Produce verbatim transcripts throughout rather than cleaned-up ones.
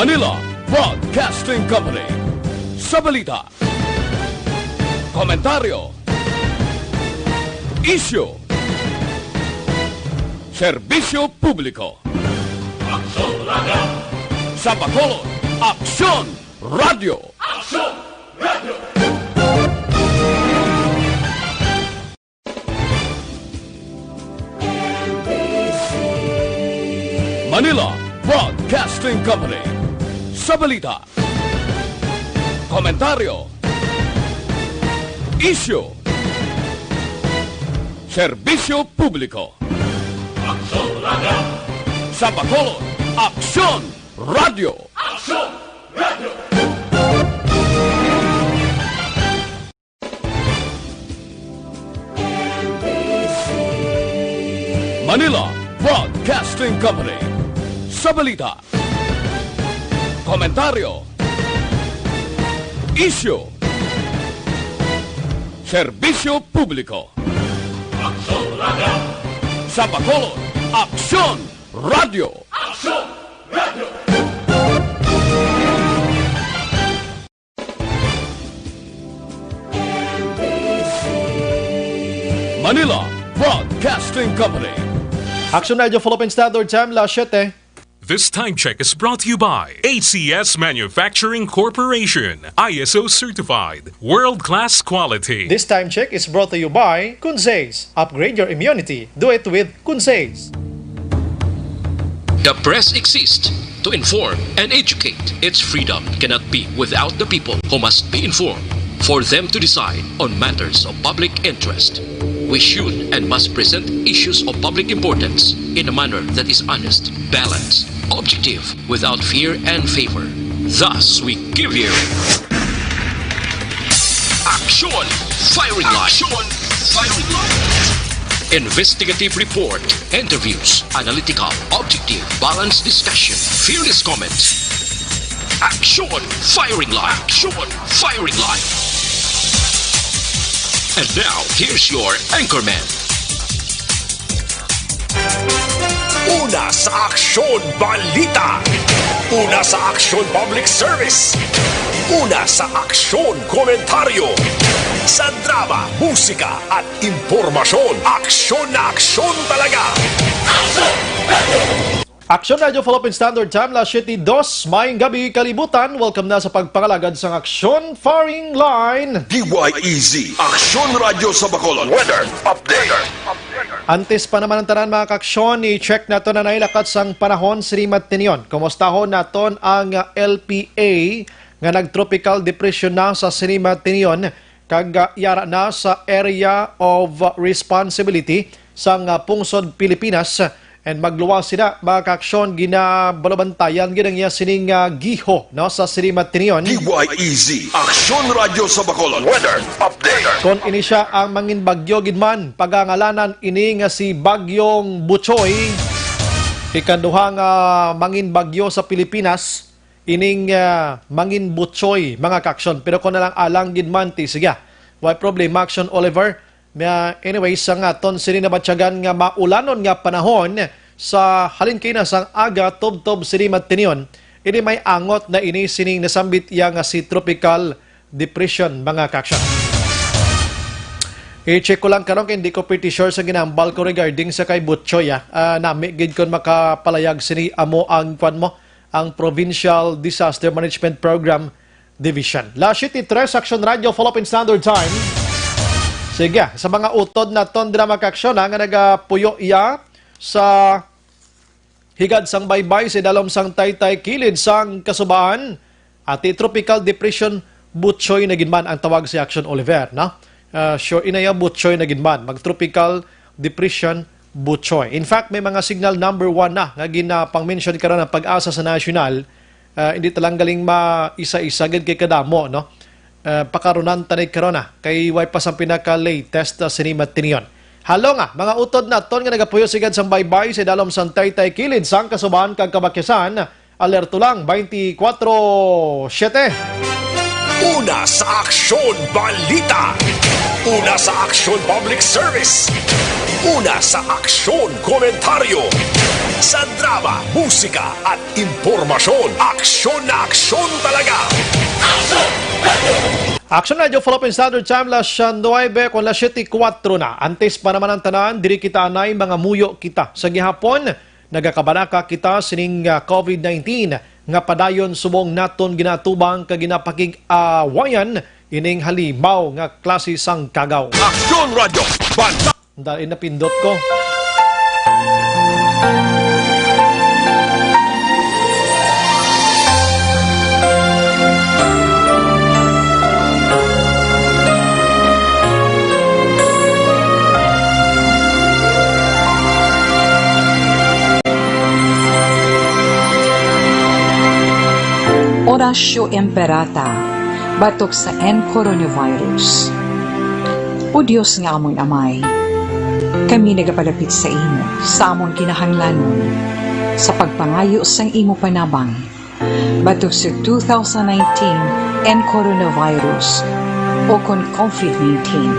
Manila Broadcasting Company. Sa balita, komentaryo, isyu, serbisyo publiko. Aksyon Radio. Sa Bacolod, Aksyon Radio. Aksyon Radio. Manila Broadcasting Company. Sa balita, komentaryo, isyu, serbisyo publiko. Aksyon Radio. Sa Bacolod, Aksyon Radio. Aksyon Radio. Manila Broadcasting Company. Sa balita, komentaryo, isyu, serbisyo publiko. Aksyon Radio. Sa Bacolod, Aksyon Radio. Aksyon Radio. Manila Broadcasting Company. Aksyon Radio, Philippine Standard Time, las siete. This time check is brought to you by A C S Manufacturing Corporation, I S O certified, world-class quality. This time check is brought to you by Kunzes. Upgrade your immunity. Do it with Kunzes. The press exists to inform and educate. Its freedom cannot be without the people, who must be informed for them to decide on matters of public interest. We should and must present issues of public importance in a manner that is honest, balanced, objective, without fear and favor. Thus, we give you Aksyon Firing Line. Aksyon Firing Line. Investigative report, interviews, analytical, objective, balanced discussion, fearless comments. Aksyon Firing Line. Aksyon Firing Line. And now, here's your anchorman. Una sa aksyon, balita. Una sa aksyon, public service. Una sa aksyon, komentaryo. Sa drama, musika, at impormasyon, aksyon na aksyon talaga. Aksyon Radio Philippine Standard Time, las siete dos. Maayong gabi, kalibutan. Welcome na sa pagpangalagad sang Aksyon Firing Line. D Y E Z, Aksyon Radio sa Bacolod. Weather update. Antes pa naman ang tanan, mga kaaksyon, i-check naton ang nailakat sang panahon sini matinyon. Kumustahon naton ang, ah, L P A nga nag-tropical depression na sa sini matinyon, kag, ah, yara na sa area of responsibility sang, ah, pungsod Pilipinas. And magluwas sila, mga kaaksyon, ginabalobantayan gid ang iya sining, ah, giho, no, sa sini matinyon. D Y E Z, Aksyon Radio sa Bacolod. Weather update. Kon ini sia ang mangin bagyo gid man, pagangalanan ini nga si Bagyong Buchoy. Ikaduha nga mangin bagyo sa Pilipinas, ining, ah, mangin Buchoy, mga kaaksyon. Pero kung alang-alang gid man, ti, sige, way problema, Aksyon Oliver. Nga, anyway, sa nga aton sini nabatyagan nga maulanon nga panahon sa halin kaina sang aga tubtob sini matinyon, ini may angot na ini sining nasambit iya nga si Tropical Depression, mga kaaksyon. I-check ko lang karon kay hindi ko pretty sure sa ginahambal ko regarding sa kay Butchoy, ah. Ah, nami gid kon makapalayag sini amo ang kwan mo, ang Provincial Disaster Management Program Division. Las siete tres, Aksyon Radio, Philippine Standard Time. Sige, sa mga utod naton dira, mga kaaksyon, ha, nga nagapuyo iya sa higad sang baybay sa idalom sang taytay kilid sang Kasubaan, ati Tropical Depression Butchoy na gid man ang tawag si Aksyon Oliver, no? Ah, sure, inaya Butchoy na gid man. Mag-Tropical Depression Butchoy. In fact, may mga signal number one na nga ginapang-mention karon ang PAGASA sa nasyonal. Ah, hindi ta lang galing maisa-isa gid kay kadamo, no? Ah, pakarunan ta ni karon, ah, kay way pa sang pinaka-latest, ah, sini matinyon. Halo nga, mga utod naton nga nagapuyo sigad sang baybay sa idalom sang taytay kilid sang Kasubaan kag Kabakyasan, alerto lang, twenty-four seven. Una sa aksyon, balita. Una sa aksyon, public service. Una sa aksyon, komentaryo. Sa drama, musika, at impormasyon, aksyon na aksyon talaga. Aksyon Radyo, Philippine Standard Time, las nuebe con las siete y cuatro na. Antes pa naman ang tanan, diri kita anay, mangamuyo kita. Sa gihapon, nagakabalaka kita sining, ah, covid nineteen nga padayon subong naton ginatubang kag ginapakig-awayan ining halimaw nga klase sang kagaw. Aksyon Radyo, banta. Dali, napindot ko. Orasyo Imperata batok sa N coronavirus. O Dios nga amon Amay, kami nagapalapit sa imo sa amon kinahanglanon sa pagpangayo sang imo panabang batok sa two thousand nineteen N coronavirus, o kon covid nineteen,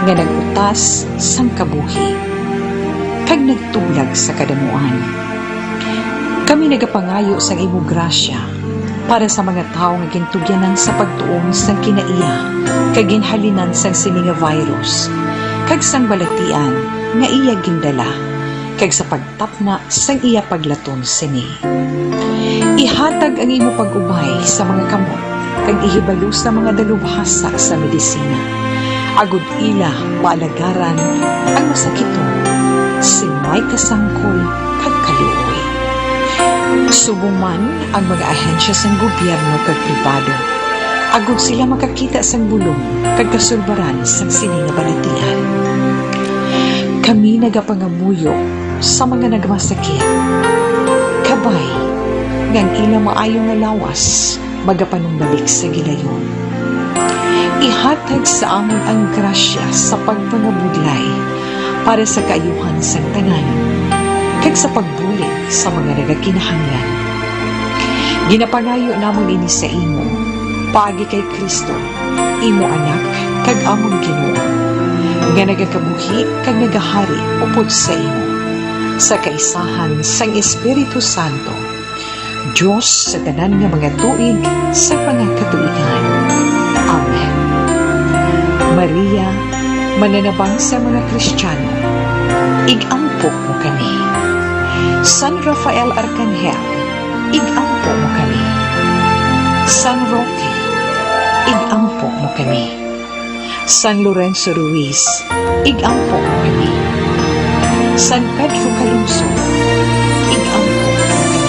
nga nag-utas sang kabuhi kag nagtublag sa kadamuan. Kami nagapangayo sang imo grasya para sa mga tawo nga gintugyanan sa pagtuon sang kinaiya kag ginhalinan sang sini nga virus kag sang balatian nga iya gindala, kag sa pagtapna sang iya paglaton sini. Ihatag ang imo pag-ubay sa mga kamot kag ihibalo sa mga dalubhasa sa medisina, agod ila maalagaran ang masakiton sing may kasangkol kag kaluoy. Subong man ang mga ahensya sang gobyerno kag pribado, agod sila makakita sang bulong kag kasulbaran sang sini nga balatian. Kami nagapangamuyo sa mga nagmasakit. Kabay nga ang ila maayo nga lawas magapanumbalik sa gilayon. Ihatag sa amon ang grasya sa pagpangabudlay para sa kaayuhan sang tanan, kag sa pagbulig sa mga nagakinahanglan. Ginapangayo namon ini sa imo, paagi kay Cristo, imo Anak kag amon Ginoo, nga nagakabuhi kag nagahari upod sa imo, sa kaisahan sang Espiritu Santo, Dios sa tanan nga mga tuig sa mga katuigan. Amen. Maria, mananabang sa mga Kristiyano, ig-ampo mo kami. San Rafael Arkanghel, ig-ampo mo kami. San Roque, ig-ampo mo kami. San Lorenzo Ruiz, ig-ampo mo kami. San Pedro Calungsod, ig-ampo mo kami.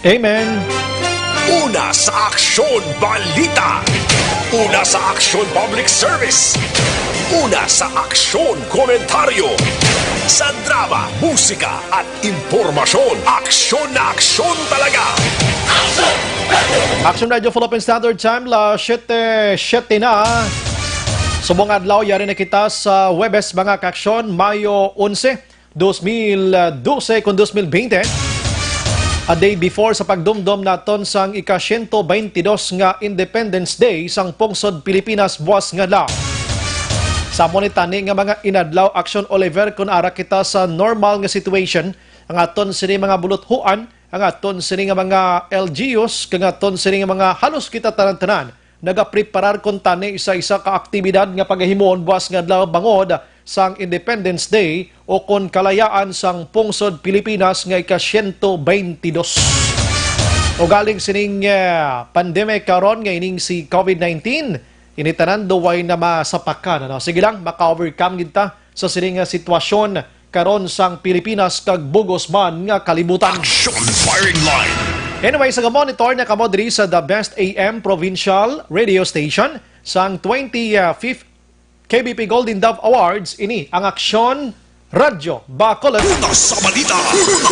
Amen. Una sa aksyon, balita. Una sa aksyon, public service. Una sa aksyon, komentaryo. Sa drama, musika, at impormasyon. Aksyon na aksyon talaga. Aksyon Radio Philippine Standard Time, las siete siete na. Subong adlaw, yari na kita sa Huwebes, mga kaaksyon, Mayo onse, dos mil dose kon dos mil bente. A day before sa pagdumdom naton sang ika-siyento baynte dos nga Independence Day sang pungsod Pilipinas buas nga adlaw. Sa amo ni tani nga mga inadlaw, Aksyon Oliver, kon ara kita sa normal nga situation, ang aton sini mga buluthuan, ang aton sini nga mga L G Us, kag ang aton sini nga mga halos kita tanan-tanan nagapreparar kuntani sa isa ka aktibidad nga pagahimuon buas nga adlaw bangod sang Independence Day, o kon kalayaan sang pungsod Pilipinas nga ika-siyento baynte dos. Ugaling sining, eh, pandemic karon nga ining si covid nineteen, ini tanan daw way na masapakan, ano? Sige lang, maka-overcome gid ta sa sini nga sitwasyon karon sang Pilipinas kag bug-os man nga kalibutan. Action Firing Line. Anyway, sa monitor na kamo diri sa The Best A M Provincial Radio Station sang twenty-fifth K B P Golden Dove Awards, ini ang Aksyon Radyo Bacolod. Una sa balita,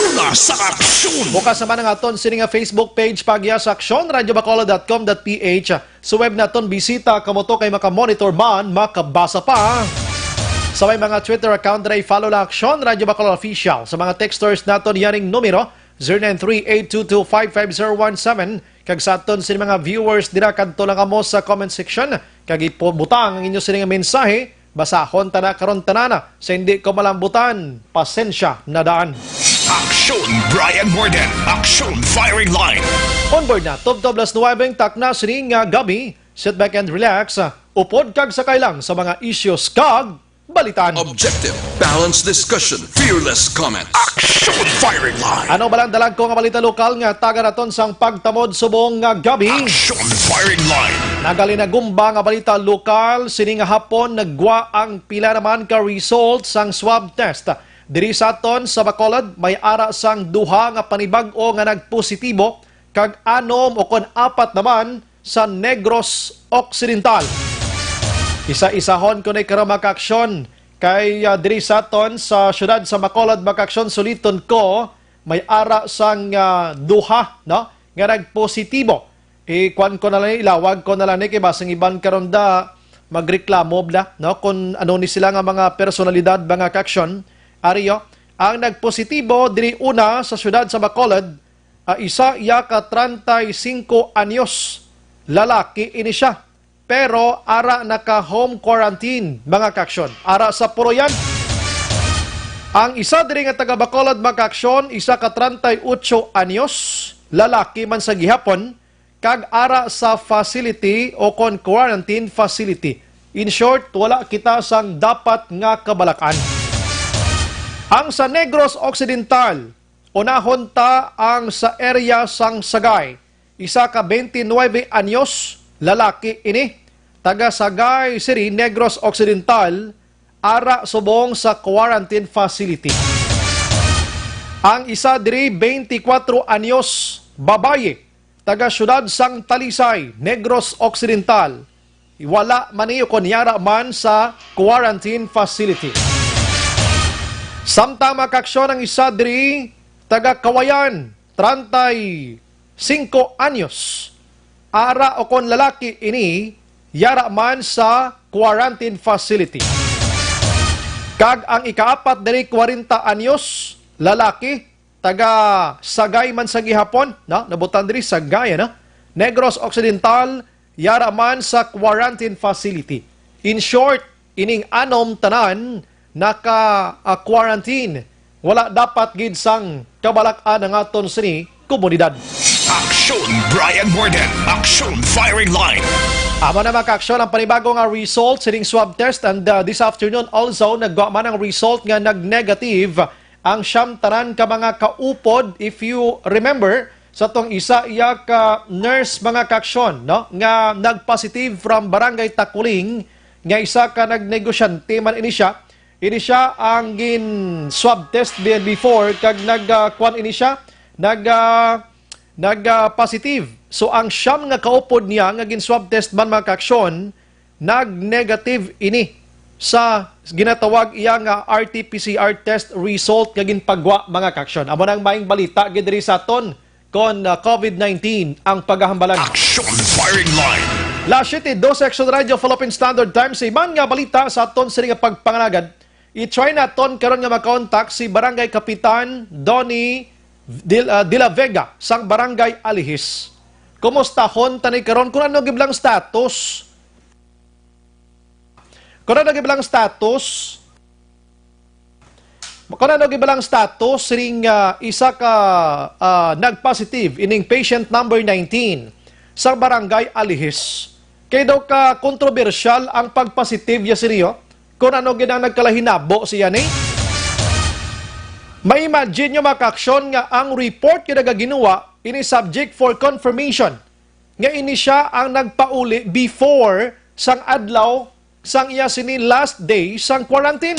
una sa aksyon. Bukas naman ang aton sini nga Facebook page, pagya sa aksyon radyo bacolod dot com dot P H. Sa web naton, bisita kamo to kay makamonitor man, makabasa pa. Sa may mga Twitter account, dre, follow lang Aksyon Radyo Bacolod Official. Sa mga texters naton, yaning numero, zero nine three eight two two five five zero one seven. Kag sa aton sini mga viewers dira, kadto lang kamo sa comment section kag ipabutang ang inyo sini nga mensahe. Basahon ta na karon tanana. Sa hindi ko malambutan, pasensya na daan. Aksyon Brian Morden, Aksyon Firing Line. On board na, tubtob alas nuwebe ang takna sini nga gabi. Sit back and relax. Upod kag sakay lang sa mga issues kag balitan. Objective, balanced discussion, fearless comment. Aksyon Firing Line. Ano ba lang dalag ko nga balita lokal nga taga naton sang pagtamod subong nga gabi? Aksyon Firing Line. Nagalinagumba nga balita lokal, sini nga hapon nagwa ang pila naman ka result sang swab test. Diri sa aton sa Bacolod, may ara sang duha nga panibag-o nga nagpositibo kag anom o kon apat naman sa Negros Occidental. Isa-isahon ko ni karon, mga kaaksyon, kay, ah, diri sa aton sa siyudad sa Bacolod, mga kaaksyon, suliton ko, may ara sang, ah, duha, no, nga nagpositibo. Ikuan ko na lang, ilawag ko na lang ni, kay basing iban karon da magreklamo bla, no, kung ano ni sila nga mga personalidad, mga kaaksyon. Ari, oh, ang nagpositibo diri una sa siyudad sa Bacolod, ah, isa iya ka treinta y cinco anyos. Lalaki ini siya, pero ara naka-home quarantine, mga kaaksyon. Ara sa Puroyan, ang isa diri nga taga Bacolod, mga kaaksyon, isa ka treinta y ocho anyos, lalaki man sa gihapon, kag ara sa facility o kon quarantine facility. In short, wala kita sang dapat nga kabalakan. Ang sa Negros Occidental, unahon ta ang sa area sang Sagay. Isa ka twenty-nine anyos, lalaki ini, taga Sagay City, Negros Occidental, ara subong sa quarantine facility. Ang isa diri, twenty-four anyos, babayi, taga siyudad sang Talisay, Negros Occidental. Wala man ni o kon yara man sa quarantine facility. Samtang, mga kaaksyon, ang isa diri, taga Kawayan, treinta y cinco anyos, ara o kon lalaki ini, yara man sa quarantine facility. Kag ang ikaapat diri, kwarenta anyos, lalaki, taga Sagay man sa gihapon, no? Nabutang diri Sagay, ano? Negros Occidental, yara man sa quarantine facility. In short, ining anom tanan naka, ah, quarantine. Wala dapat gid sang kabalak-an ang aton sini komunidad. Aksyon Brian Morden, Aksyon Firing Line. Amo na, mga kaaksyon, ang panibago nga result sining swab test, and, uh, this afternoon also nagwa man ang result nga nag-negative ang siyam tanan ka mga kaupod. If you remember, sa tong isa iya ka nurse, mga kaaksyon, no, nga nag-positive from Barangay Takuling, nga isa ka nagnegosyante man ini siya. Ini siya ang gin swab test be-, before, kag nag, ah, kwan ini siya, nag, ah, nag, ah, positive. So, ang siyam nga kaupod niya nga gin swab test man, mga kaaksyon, nag-negative ini sa ginatawag iya nga R T P C R test result nga ginpagwa, mga kaaksyon. Amo nang maayong balita gid diri sa aton kon, ah, COVID nineteen ang pagahambal. Aksyon Firing Line. Las siete doce, Aksyon Radio, Philippine Standard Time. Sa iban nga balita sa aton sini nga pagpangalagad, i-try naton karon nga makontak si Barangay Kapitan Donny Dil-, ah, De La Vega sang Barangay Alihis. Kumustahon ta ni karon kung ano gid lang status. Kung ano gid lang status, kung ano gid lang status ring, ah, isa ka, ah, nag-positive ining patient number nineteen sa Barangay Alihis. Kay daw ka kontrobersyal ang pag-positive ya sini, oh. Kung ano gid ang nagkalahinabo siya ni. Ma-imagine nyo, mga kaaksyon, nga ang report nga nagaginuwa ini subject for confirmation nga ini siya ang nagpauli before sang adlaw sang iya sini last day sang quarantine.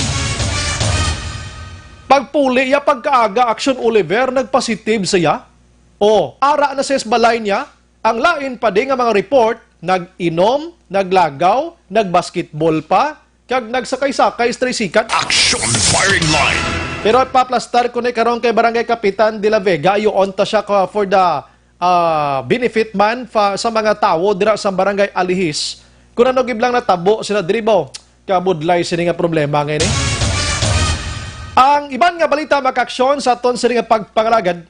Pagpuli iya pagkaaga, Aksyon Oliver, nagpositive siya. O, ara na siya sa balay niya. Ang lain pa di nga mga report, nag-inom, naglagaw, nagbasketball pa, kag nagsakay-sakay sa tricycle. Action Firing Line. Pero ipaplastar ko ni karon kay Barangay Kapitan De La Vega, yuon ta siya ka for the, ah, benefit man fa-, sa mga tawo dira sa Barangay Alihis. Kung ano gid lang natabo sila diri ba, kabudlay sini nga problema nga ini. Ang iban nga balita, mga kaaksyon, sa aton sini nga pagpangalagad,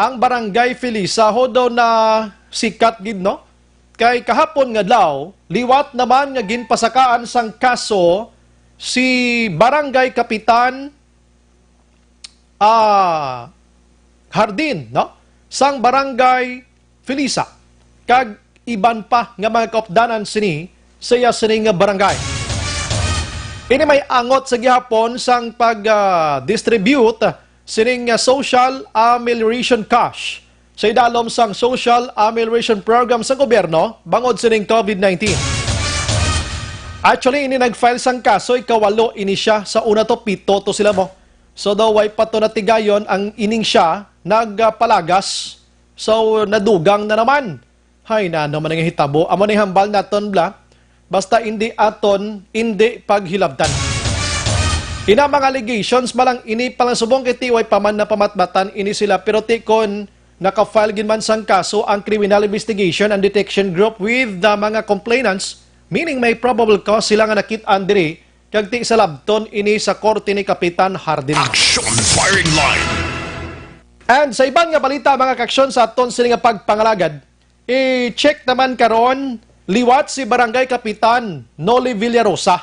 ang Barangay Felisa, ho daw na sikat gid, no? Kay kahapon nga adlaw, liwat naman nga ginpasakaan sang kaso si Barangay Kapitan, ah, Hardin, no? Sang Barangay Felisa, kag iban pa nga mga kaupdanan sini sa iya sini nga barangay. Ini may angot sa gihapon sang pag, ah, distribute sining, ah, social amelioration cash sa idalom sang social amelioration program sa gobyerno bangod sining COVID nineteen. Actually, ini nag-file sang kaso, ikawalo ini siya. Sa una to, pito to sila mo. So daw, way pa to natigayon ang ining siya nagpalagas. So, nadugang na naman. Hay, na ano man ang hitabo? Amo ni hambal naton, bla. Basta hindi aton, hindi paghilabtan. Ina mga allegations, malang ini palang subong kay ti way pa man napamatbatan ini sila, pero ti kon naka-file gid man sang kaso ang Criminal Investigation and Detection Group with the mga complainants, meaning may probable cause sila nga nakit-an diri, kag ti sa labton ini sa korte ni Kapitan Hardin. Action Firing Line. And sa iban nga balita, mga kaaksyon, sa aton sini nga pagpangalagad, i-check naman karon, liwat si Barangay Kapitan Noli Villarosa.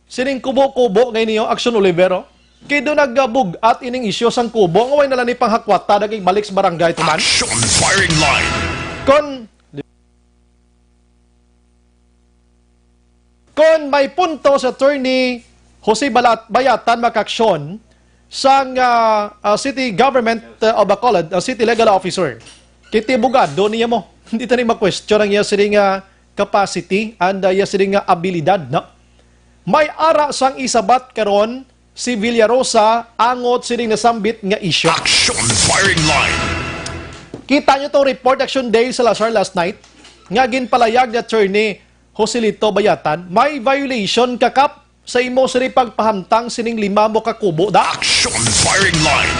Sining kubo-kubo ngay niyo, Action Oliver, oh. Kay do nagabug-at ining isyu sang kubo, nga way na lang ni panghakwata, daging balik sa barangay to man. Action Firing Line. Kon, kon may punto sa Attorney Jose Balat-, Bayatan, mga kaaksyon, sang, ah, ah, City Government, ah, of Bacolod, ah, City Legal Officer. Kay ti abogado niya mo. Hindi ta ni ma-question ang iya sini nga capacity and, ah, iya sini nga abilidad, no? May ara sang isabat karon si Villarosa angot sining nasambit nga isyu. Action Firing Line. Kita nyo tong report, Action Day Salazar, last night, nga ginpalayag ni Attorney Joselito Bayatan, may violation ka, Kap, sa imo sini pagpahamtang sining lima mo ka kubo, da? Action Firing Line.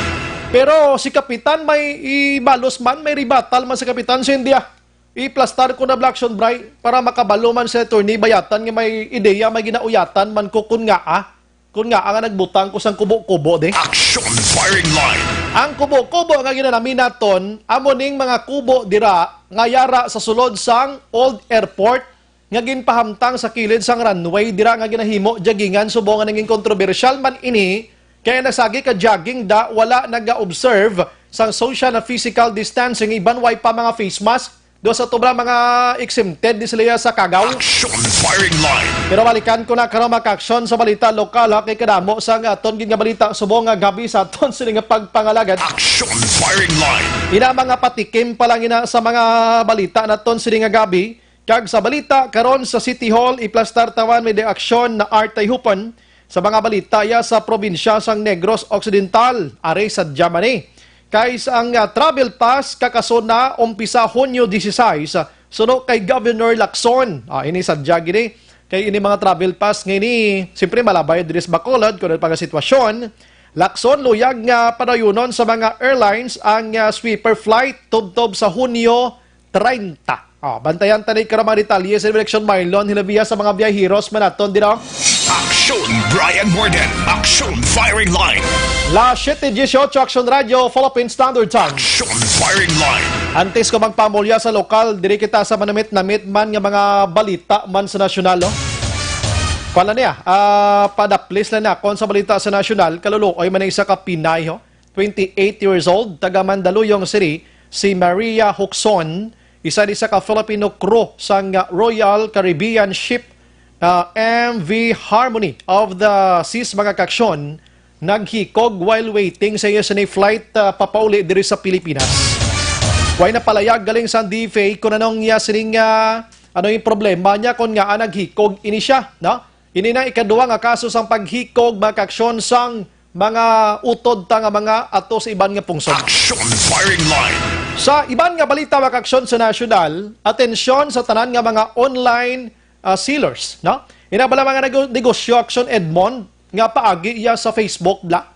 Pero si Kapitan may ibalos man, may rebuttal man sa Kapitan, so hindi, ah. Iplastar ko na, Black Sean Bry, para makabalo man si Attorney Bayatan nga may ideya, may ginauyatan man ko kun ngaa, kun ngaa nga nagbutang ko sang kubo-kubo, di? Action Firing Line. Ang kubo-kubo nga ginanami naton, amo ning mga kubo dira nga yara sa sulod sang Old Airport nga ginpahamtang sa kilid sang runway dira nga ginahimo jogging-an, subong nga naging kontrobersyal man ini, kay ang nagsagi ka jogging da wala naga-observe sang social and physical distancing, iban way pa mga face mask. Daw sa tubra mga exempted ni sila sa Cagao. Action Firing Line. Pero balikan ko na karon, mga kaaksyon, sa balita lokal, ha, kay kadamo sang aton gid nga balita subong nga gab-i sa aton sini nga pagpangalagad. Action Firing Line. Ina mga patikim pa lang ina sa mga balita naton sini nga gab-i. Kag sa balita karon sa City Hall, iplastar tawan may di aksyon na Art Tayhupan. Sa mga balita, iya sa probinsya sang Negros Occidental, ari sa Germany. Kay sa ang, ah, travel pass, kakaso na umpisa Hunyo dieciséis, ah, suno kay Governor Lacson. Ah, ini sa gini. Kay ini mga travel pass nga ini, siyempre, malabay diri sa Bacolod, kung ano pa nga sitwasyon. Lacson, luyag nga padayunon sa mga airlines ang, ah, sweeper flight tubtob sa Hunyo treinta. Oh, bantayan ta ni karong mga detalye sa Direksyon Marlon Hilabia sa mga biyaheros man naton dira. Action Brian Morden, Action Firing Line. Las siete dieciocho, Action Radio, Philippine Standard Time. Action Firing Line. Antes ko magpamulya sa lokal, diri kita sa manamit-namit man nga mga balita man sa nasyonal, no? Kuwan lang niya, ah, padaplis lang na kon sa balita sa nasyonal, kaluluoy man ang isa ka Pinay, ho. Twenty-eight years old, taga Mandaluyong City, si Maria Huxon, isa ni sa ka Filipino crew sang Royal Caribbean ship, ah, M V Harmony of the Seas, mga kaaksyon, naghikog while waiting sa iya sini flight, ah, papauli diri sa Pilipinas. Way napalayag galing sa D F A kung anong iya sining, ah, ano yung problema niya kung nga, ah, naghikog ini siya, no? Ini na ikaduha nga kaso sang paghikog, mga kaaksyon, sang mga utod ta nga mga ato sa iban nga pungsod. Action Firing Line. Sa iban nga balita, mga kaaksyon, sa nasyonal, atensyon sa tanan nga mga online, ah, sellers, no? Ina bala mga nego-, negosyo, Action Edmond, nga paagi iya sa Facebook, bla.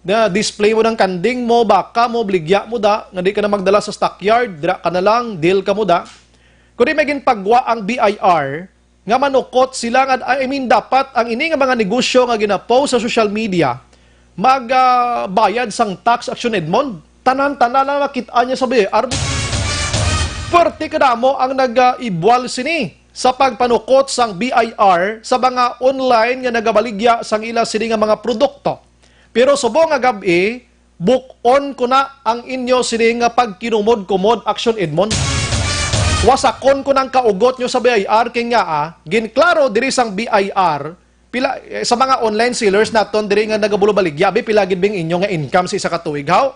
Na display mo ng kanding mo, baka mo, bligya mo da, nga di ka na magdala sa stockyard, dira ka na lang, deal ka mo da. Kundi may ginpagwa ang B I R, nga manukot sila nga, I mean, dapat ang ini nga mga negosyo nga ginapost sa social media mag, ah, bayad sang tax, Action Edmond. Tanan-tanan na makit-an niya sa B I R. Pwerte kadamo ang nag-ibwal sini sa pagpanukot sang B I R sa mga online nga nagabaligya sang ila sini nga mga produkto. Pero subong nga gab-i, buk-on ko na ang inyo sini nga pagkinumod-kumod, Action Edmond. Wasakon ko nang kaugot nyo sa B I R kay nga, ah, ginklaro diri sang B I R, pila, eh, sa mga online sellers naton diri nga nagabulobaligya, abi, pila gid bing inyo nga income sa isa ka tuig, haw?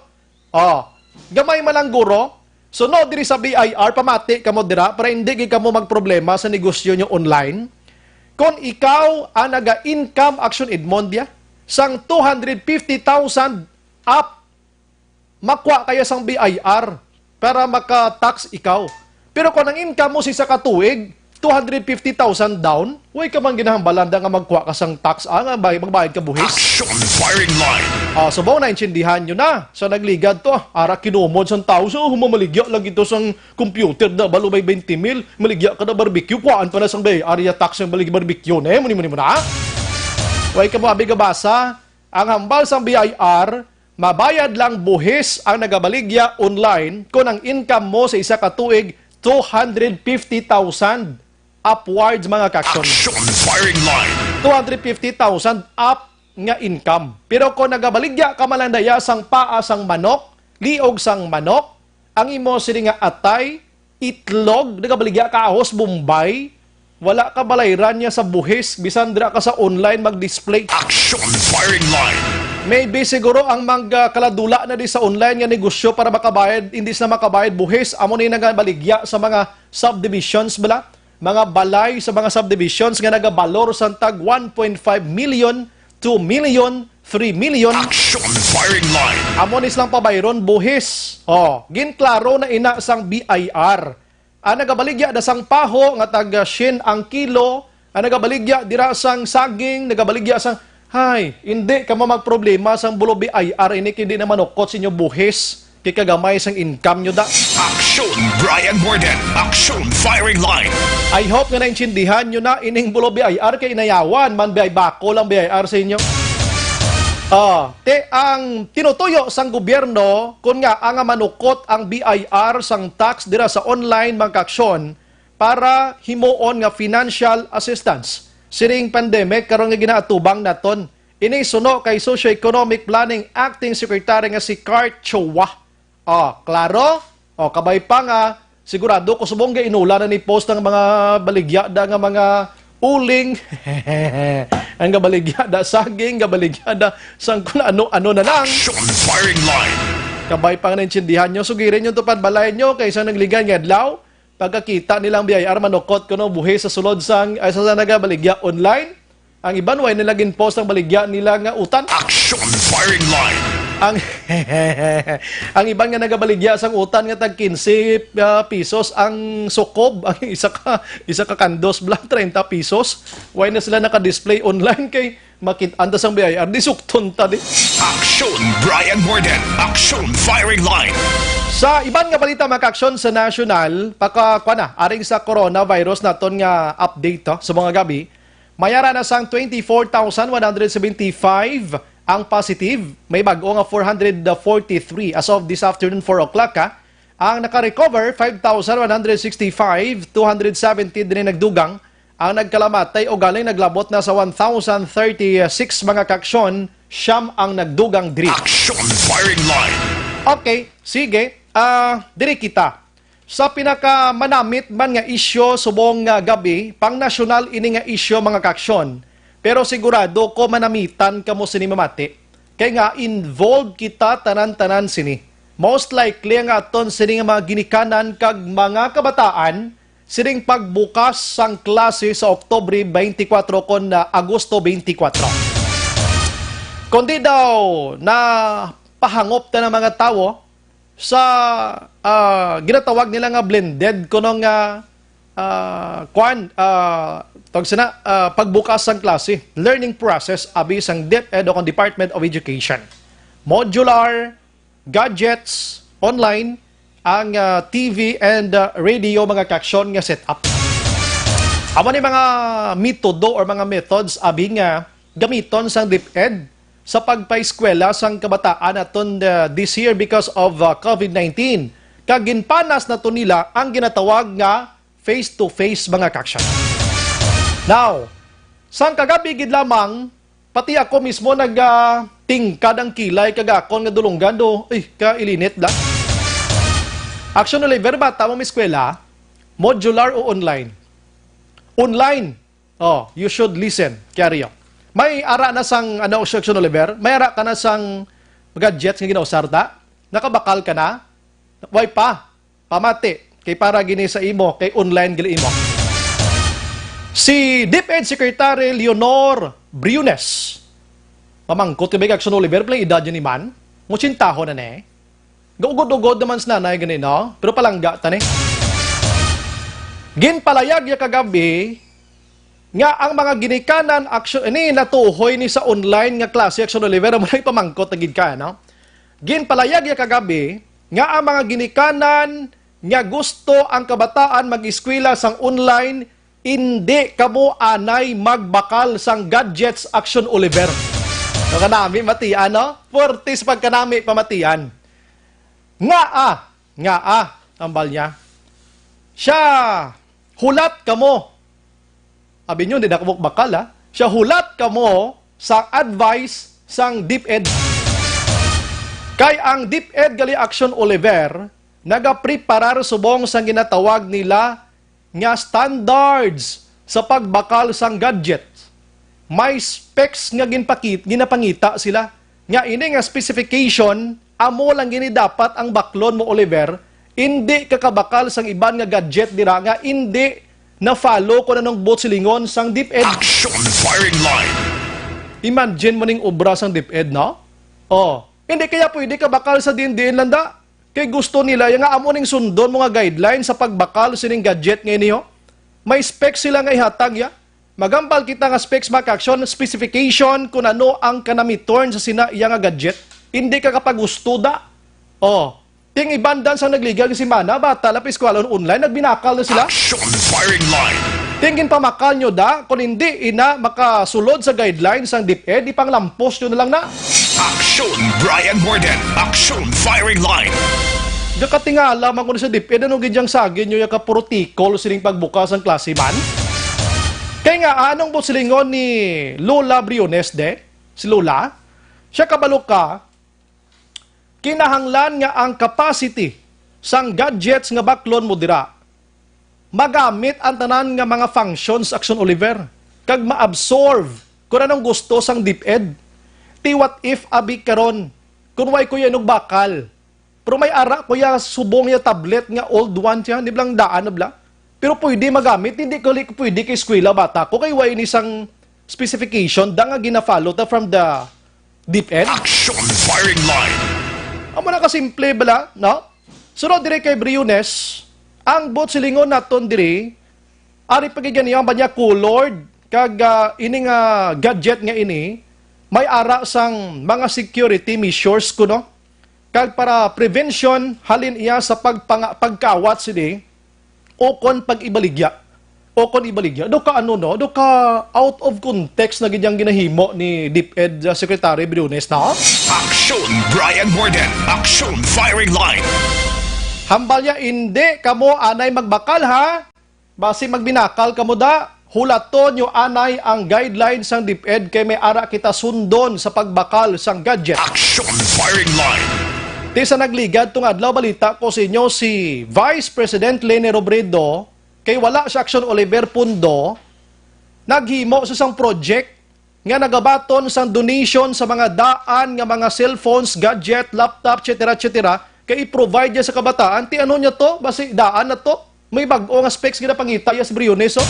Oh, gamay man lang, guro. So, no, diri sa B I R, pamati kamo dira para hindi gid kamo magproblema sa negosyo nyo online. Kon ikaw ang naga-income, Action Edmond, ya, sang two hundred fifty thousand up, makuha kaya sang B I R para maka-tax ikaw. Pero kung ang income mo sa isa ka tuig, two hundred fifty thousand down, way ka man ginahambalan da nga magkuha ka sang tax, ah, nga bay-, magbayad ka buhis. Action Firing Line. Ah, so, mao, naintindihan nyo na. So, nagligad to, ah. Ara kinumod sang tao, so, humamaligya lang ito sang computer na balo may twenty mil, maligya ka na barbecue, kuhaan pa na sang bay, area tax ang balig barbecue, ne? Muni, muni, muna. Way ka mo, abi, gabasa, ang hambal sang B I R, mabayad lang buhis ang nagabaligya online kung ang income mo sa isa ka tuig, two hundred fifty thousand upwards, mga kakson. Action Firing Line. Two hundred fifty thousand up nga income. Pero kung nagabaligya ka man lang daya sang paa sang manok, liog sang manok, ang imo sini nga atay, itlog, nagabaligya ka ahos, Bombay, wala ka balayran niya sa buhis, bisan dira ka sa online mag-display. Action Firing Line. Maybe siguro ang magkaladula na di sa online nga negosyo para makabayad, hindi sila makabayad buhis, amo ni nagabaligya sa mga subdivisions bala, mga balay sa mga subdivisions nga nagabalor sang tag one point five million, two million, three million. Action Firing Line. Amo ni silang pabayron buhis. Oh, ginklaro na ina sang B I R. Ang nagabaligya da sang paho nga tag syen ang kilo, ang nagabaligya dira sang saging, nagabaligya sang, hay, hindi ka mo magproblema sang bulo B I R ini, kay hindi na manukot sa inyo buhis. Kay kagamay sang income nyo da. Action Brian Morden. Action Firing Line. I hope nga naintindihan nyo na ining bulo B I R kay inayawan man bay bako lang B I R sa inyo. Ah, te, ang tinutuyo sang gobyerno, kun nga ang manukot ang B I R sang tax dira sa online, mga kaaksyon, para himuon nga financial assistance siring pandemic karon nga ginaatubang naton. Ini suno kay Socio-Economic Planning Acting Secretary nga si Cart Chua. Oh, klaro? Oh, kabay pa nga, sigurado ko subong ga inula na ni post ang mga baligya da nga mga uling. Ang gabaligya da saging, gabaligya da sang kung ano-ano na lang. Action Firing Line. Kabay pa nga naintindihan nyo, sugirin nyo to pagbalay nyo kaysa nagligad nga adlaw. Pagkakita nilang B I R manukot kuno buhi sa sulod sang, ay, sa, sa nagabaligya online. Ang iban, way nila gin-post ang baligya nila nga utan. Action Firing Line. Ang, ang iban nga nagabaligya sang utan nga tag quince, ah, pesos ang sukob, ang isa ka, isa ka kandos bala, treinta pesos. Way na sila naka-display online kay makit-an ta sang B I R, di sukton ta di. Action Brian Morden. Action Firing Line. Sa iban nga balita, mga kaaksyon, sa national, paka, kwa na, aring sa coronavirus naton nga update, to, sa mga gabi, mayara na sang twenty-four thousand one hundred seventy-five ang positive. May bag-o nga four hundred forty-three as of this afternoon, four o'clock, ha. Ang naka-recover, five thousand one hundred sixty-five, two hundred seventy din ang nagdugang. Ang nagkalamatay ugaling naglabot na sa one thousand thirty-six, mga kaaksyon, siyam ang nagdugang diri. Action Firing Line. Okay, sige. Ah, diri kita. Sa pinakamanamit man nga isyu subong nga gabi, pangnasyonal ini nga isyu, mga kaaksyon. Pero sigurado ko manamitan kamo sini mamati. Kay nga involved kita tanan-tanan sini. Most likely ang aton sini nga mga ginikanan kag mga kabataan sining pagbukas sang klase sa Oktubre twenty-four kon, ah, Agosto twenty-four. Kundi daw na pahangop ta ng mga tawo sa, ah, ginatawag nila nga blended kuno nga, ah, kwan, ah, tawag sina, ah, pagbukas sang klase, learning process, abi sang DepEd o kon Department of Education. Modular, gadgets, online, ang, ah, T V and, ah, radio, mga kaaksyon nga setup. Amo ni mga metodo or mga methods abi nga gamiton sang DepEd sa pagpaeskwela sang kabataan naton, uh, this year because of, uh, COVID nineteen. Kag ginpanas nato nila ang ginatawag nga face-to-face, mga kaksyan. Now, sang kagabi gid lamang, pati ako mismo nag, ah, tingkad ang kilay kag akon nga dulonggan do. Uy, kailinit da. Action Oliver, bata mo may eskwela? Modular o online? Online. Oh, you should listen, Kiario. May ara na sang, ano, Action Oliver? May ara ka na sang gadgets nga ginausar ta? Nakabakal ka na? Way pa. Pamati, kay para gini sa imo, kay online gali imo. Si DepEd Secretary Leonor Briones, mamangkot ka ba kag Action Oliver, pila edad niya ni man? Mutsintahon na ni. Gaugod-ugod naman sa nanay gani, no? Pero palangga ta ni. Ginpalayag ya kagabi nga ang mga ginikanan action, ini natuhoy ni sa online nga klase, Action Oliver, amo na ipamangkot na gid ka, no? Ginpalayag ya kagabi nga ang mga ginikanan nga gusto ang kabataan mag-eskwela sang online, indi kamo anay magbakal sang gadgets, Action Oliver. No, kanami matian, no? Forte sa pagkanami pamatian. Ngaa, ngaa, tambal niya. Siya, hulat kamo. Abi niyo, di na kamo bakal, ha? Siya, hulat kamo sa advice sang DepEd. Kay ang DepEd gali, Action Oliver, nagapreparar subong sang ginatawag nila nga standards sa pagbakal sang gadget. May specs nga ginpakit-, ginapangita sila nga ini nga specification, amo lang gini dapat ang baklon mo, Oliver, indi ka kabakal sang iban nga gadget dira nga indi na-follow kon anong buot silingon sang DepEd. Action Firing Line. Imagine mo ning obra sang DepEd, no? Oh, hindi kaya pwede ka bakal sa diin-diin lang da. Kay gusto nila ya nga amo ning sundon mo nga guideline sa pagbakal sining gadget nga ini, ho. May specs sila nga ihatag ya. Magambal kita nga specs, mga ka-action, specification kung ano ang kanamiton sa sina iya nga gadget. Hindi ka kapag gusto da. Oh, ting ibandan sang nagligad nga semana, bata la pa eskwela online, nagbinakal na sila. Action Firing Line. Ting ginpamakal nyo da, kung hindi ina makasulod sa guidelines sang DepEd, ipanglampos nyo na lang na. Action Brian Morden. Action Firing Line. Gakatingala man ko sa DepEd, ano gid yang sagin nyo ya ka puro tikol sining pagbukas ang klase man? Kay nga, anong buot silingon ni Lola Briones de? Si Lola? Siya, kabalo ka, kinahanglan nga ang capacity sang gadgets nga baklon mo dira magamit ang tanan nga mga functions, Action Oliver, kag ma-absorb kung anong gusto sang DepEd. Ti what if abi karon, kung way ko yan og bakal, pero may ara ko ya subong ya tablet nga old one siya, di blang daan na bla. Pero pwede magamit, hindi ko li-, pwede kay eskwela bata ko, kay way ni sang specification da nga gina-follow ta from the DepEd. Action Firing Line. Amo na kasimple bala, no? Sunod diri kay Briones, ang buot silingon naton diri, ari pa gid gani ang banya colored, kag, ah, ini nga gadget nga ini, may ara sang mga security measures kuno. Kag para prevention, halin iya sa pagpanga-, pagkawat sini, o kon pag-ibaligya. O kon ibaligya. Do ka ano, no? Do ka out of context na gid yang ginahimo ni DepEd, uh, Secretary Briones, no? Action Brian Morden. Action Firing Line. Hambal niya, hindi kamo anay magbakal, ha? Basi magbinakal kamo da, hulaton nyo anay ang guidelines sang DepEd kay may ara kita sundon sa pagbakal sang gadget. Action Firing Line. Ti sa nagligad tong adlaw, balita ko sa inyo, si Vice President Leni Robredo, kay wala siya, Action Oliver, pundo, naghimo sa isang project nga nagabaton sang donation sa mga daan nga mga cellphones, gadget, laptop, et cetera, et cetera, kay i-provide niya sa kabataan. Ti ano niya to? Basi daan na to. May bag-o nga specs ginapangita iya si Briones, oh.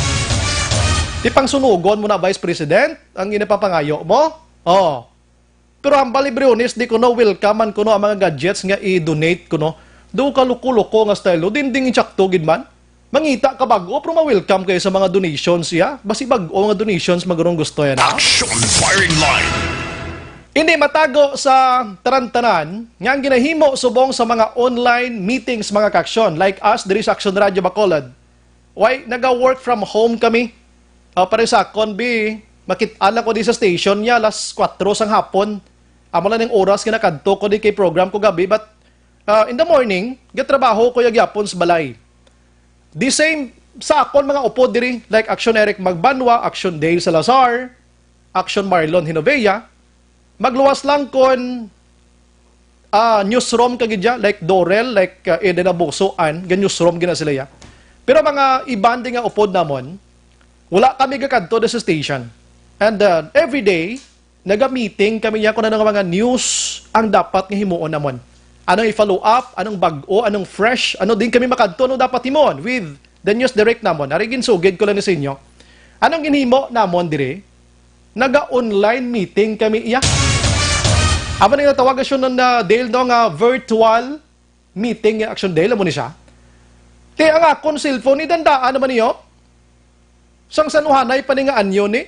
Ti pangsunugon mo na, Vice President, ang ginapapangayo mo? Oh. Pero hambal ni Briones, di kuno welcome man kuno ang mga gadgets nga i-donate kuno. Do ka luko-luko nga style, oh. Dinding insakto gid man. Mangita ka bag-o, pero ma-welcome kayo sa mga donations, ya. Basi bag-o nga donations, magurong gusto yan, ha? Action Firing Line. Hindi matago sa tarantanan nga ang ginahimo subong sa mga online meetings, mga ka-action, like us diri sa Action Radio Bacolod. Why, naga-work from home kami. Ah, pare sa akon, bi, Makit-an lang ko di sa station niya, alas kuwatro sang hapon. Amo lang ang oras nga nakadto ko di kay program ko gabi, but, ah, in the morning, gatrabaho ko ya gyapon sa balay. The same sa akon mga upod diri, like Action Eric Magbanwa, Action Dale Salazar, Action Marlon Hinovea. Magluwas lang kon, ah, newsroom ka gid ya, like Dorel, like, ah, Eden Abuso, an, ga newsroom gina sila ya. Pero mga iban di nga upod namon, wala kami gakadto da sa station. And, ah, every day, naga-meeting kami ya kung ano nga mga news ang dapat nga himuon namon. Anong i-follow up, anong bag-o, anong fresh, ano din kami makadto, ano dapat himuon with the news direct namon. Ari, ginsugid ko lang ni sa inyo. Anong ginhimo namon diri? Naga-online meeting kami iya. Amo ni natawag siya nun na Dale, no, nga virtual meeting nga Action Dale, amo ni siya. Ti ang akon cellphone, idandaan naman niyo. Sang sanuhanay pa ni nga anyo ni.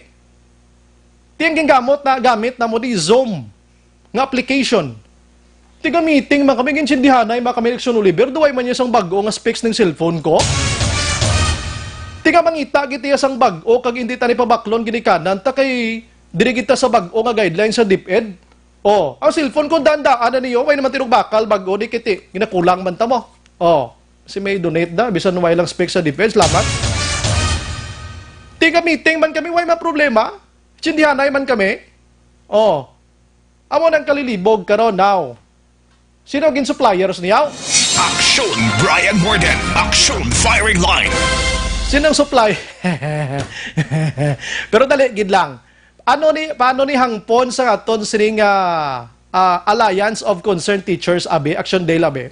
Ti ang ginggamot na gamit namo di Zoom nga application. Tiga meeting man kami, ginsindihanay man kami, Election Oliver, duway man niya sang bag-o nga specs ning cellphone ko. Tiga mangita gid iya sang bag-o kag hindi tani pabaklon ginikanan ta kay diri kita sa bag-o nga guidelines sa DepEd. Oh, ang cellphone ko dandaan na niyo, way naman tinong bakal bag-o di kiti, ginakulang man ta mo. Oh, si may donate da, bisan way lang specs sa DepEd, salamat. Tiga meeting man kami, way ma problema. Sindihanay man kami. Oh, amo nang kalilibog karon now. Sino gin suppliers niyaw? Action Brian Morgan, Action Firing Line. Sinong supply? Pero dali gid lang. Ano ni, paano ni hangpon sa aton sining, ah, ah, Alliance of Concerned Teachers, abi, Action Day, abi?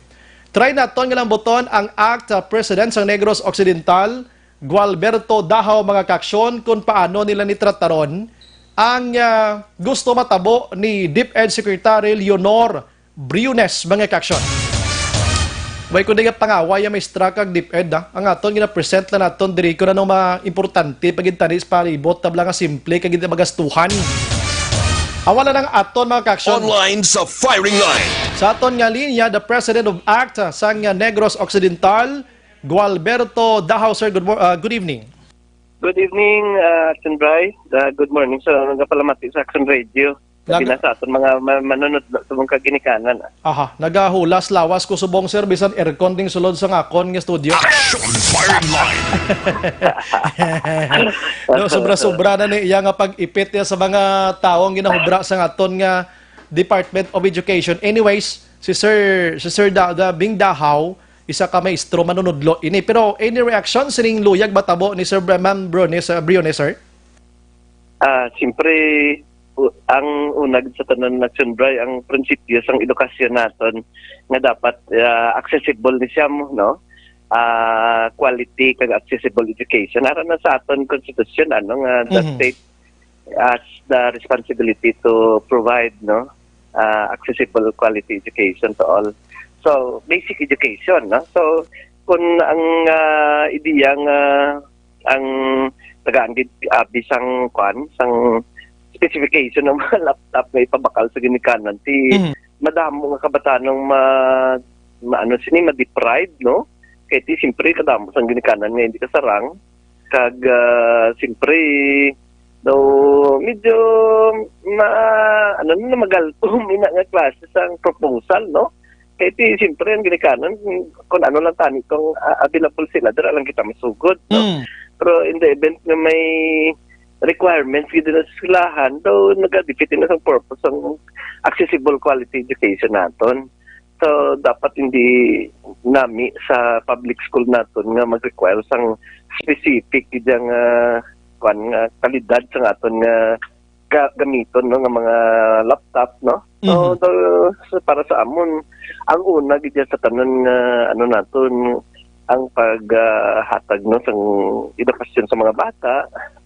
Try naton nga lambuton ang act, ah, President sang Negros Occidental, Gualberto Dahao, mga kaaksyon, kung paano nila ni trataron ang, ah, gusto matabo ni DepEd Secretary Leonor Briones, mga kaaksyon. Way ko di nga pangaway ang maestra kag DepEd, ah. Ang aton gina-present lang naton diri kung anong mga importante pagintani sa palibot, tabla nga simple kag hindi magastuhan. Ang wala nang aton, mga kaaksyon. Online sa firing line. Sa aton nga linya, the President of act, ah, sang, ah, Negros Occidental, Gualberto Dahao, sir. Good mor-, ah, good evening. Good evening, ah, Action Bry. Ah, good morning, sir. Nagapalamati sa Action Radio. Labi Nag- na sa aton mga ma-, manunod sa mong kaginikanan, ah. Aha, nagahulas lawas ko subong, sir, bisan aircon ding sulod sa ngakon nga studio. Action Firing Line. No, sobra-sobra na ni iya nga pag-ipit niya sa mga tawo nga ginahubra sa ngaton nga Department of Education. Anyways, si Sir, si Sir Da-, Da-, Bing Dahaw, isa ka maestro manunudlo ini. Pero any reaction sining luyag matabo ni Sir Br-, Ma'am Briones, uh, Briones, sir? Ah, siyempre, u-, ang una gid sa tanan, Action Bry, ang prinsipyo sang edukasyon naton nga dapat, ah, accessible ni siya mo, no? Ah, quality kag accessible education. Ara na sa aton konstitusyon, ano, nga the Mhm. state has the responsibility to provide, no, ah, accessible quality education to all. So, basic education, no? So, kung ang, ah, ideya nga ang tagaan gid abi sang kwan, sang specification ng mga laptop nga ipabakal sa ginikanan, ti Mhm. madamo nga kabataan ang ma-, ma-, ano sini, ma-deprive, no? Kay ti, siyempre, kadamo sang ginikanan nga hindi kasarang. Kag, ah, siyempre, daw medyo ma-, ano na, magaltom ina nga klase sang proposal, no? Kay ti, siyempre, ang ginikanan, kung ano lang tani, kung, ah, available sila, dira lang kita masugod, no? Mm. Pero in the event nga may requirements gid na sa eskwelahan, daw naga-defeat na sang purpose ang accessible quality education naton. So, dapat hindi nami sa public school naton nga mag-require sang specific gid nga, kwan, nga kalidad sa aton nga ga-, gamiton, no, nga mga laptop, no? So, Mhm. the, sa, para sa amon, ang una gid sa tanan nga, ano naton, ang pag, ah, hatag, no, sang edukasyon sa mga bata,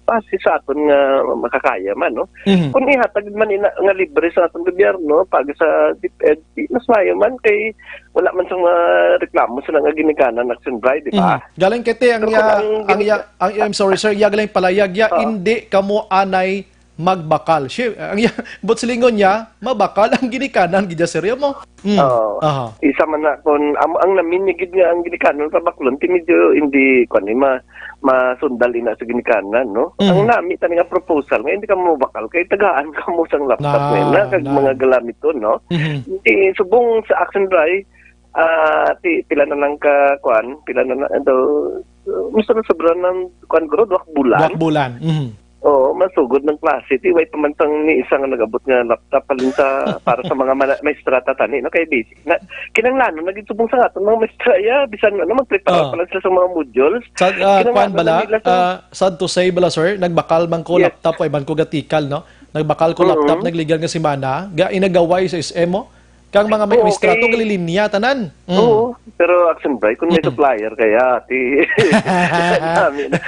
base sa aton nga makakaya man, no? Mhm. Kung ihatag man ina nga libre sa aton gobyerno, pag sa DepEd, di mas maayo man kay wala man sang mga reklamo sa nga ginikanan, Action Bry, di ba? Mhm. Galing kay ti ang Pero kung ya-, ang ang gini- ya-, ang, I'm sorry, sir, ya galing palayag ya, Oo. Hindi kamo anay magbakal. Siya, ang iya, but silingon niya, mabakal ang ginikanan, gid ya, sir, ya mo. Mm. Oo. Aha. Isa man na, kung am-, ang namin niya gid nga ang ginikanan pabaklon, ti medyo hindi, kwan, eh, ma-, masundal ina sa ginikanan, no? Mm. Ang nami tani nga proposal, nga hindi ka mabakal, kay tagaan ka mo sang laptop Na, na, na, kag na. mga galamiton, no? Mhm. Hindi, subong sa Action Dry, ah, ti-, pila na lang ka, kwan, pila na lang, ano, gusto na sobra ng, kwan, guro, duwak bulan. Duwak bulan. Mhm. Oo, masugod ng klase. Ti, way pa man sang ni isa nga nag-abot nga laptop halin sa, para sa mga mana-, maestra ta tani, no? Kay basic na, kinahanglan na gid subong sa aton mga maestra, ya, bisan ano, magprepara Ah. pa lang sila sa mga modules. Sa, ah, Kinahanglan kwan na bala, nila sa ah, sad to say bala, sir, nagbakal man ko Yes. laptop, way man ko gatikal, no? Nagbakal ko laptop, Mm-hmm. nagligyang nga semana, ga inagaway sa S M mo. Kang mga may Oo, maestra to, okay. galilinya, tanan. Mm. Oo, pero Action Bright, kung may Mm. supplier kaya, ti-, dami na.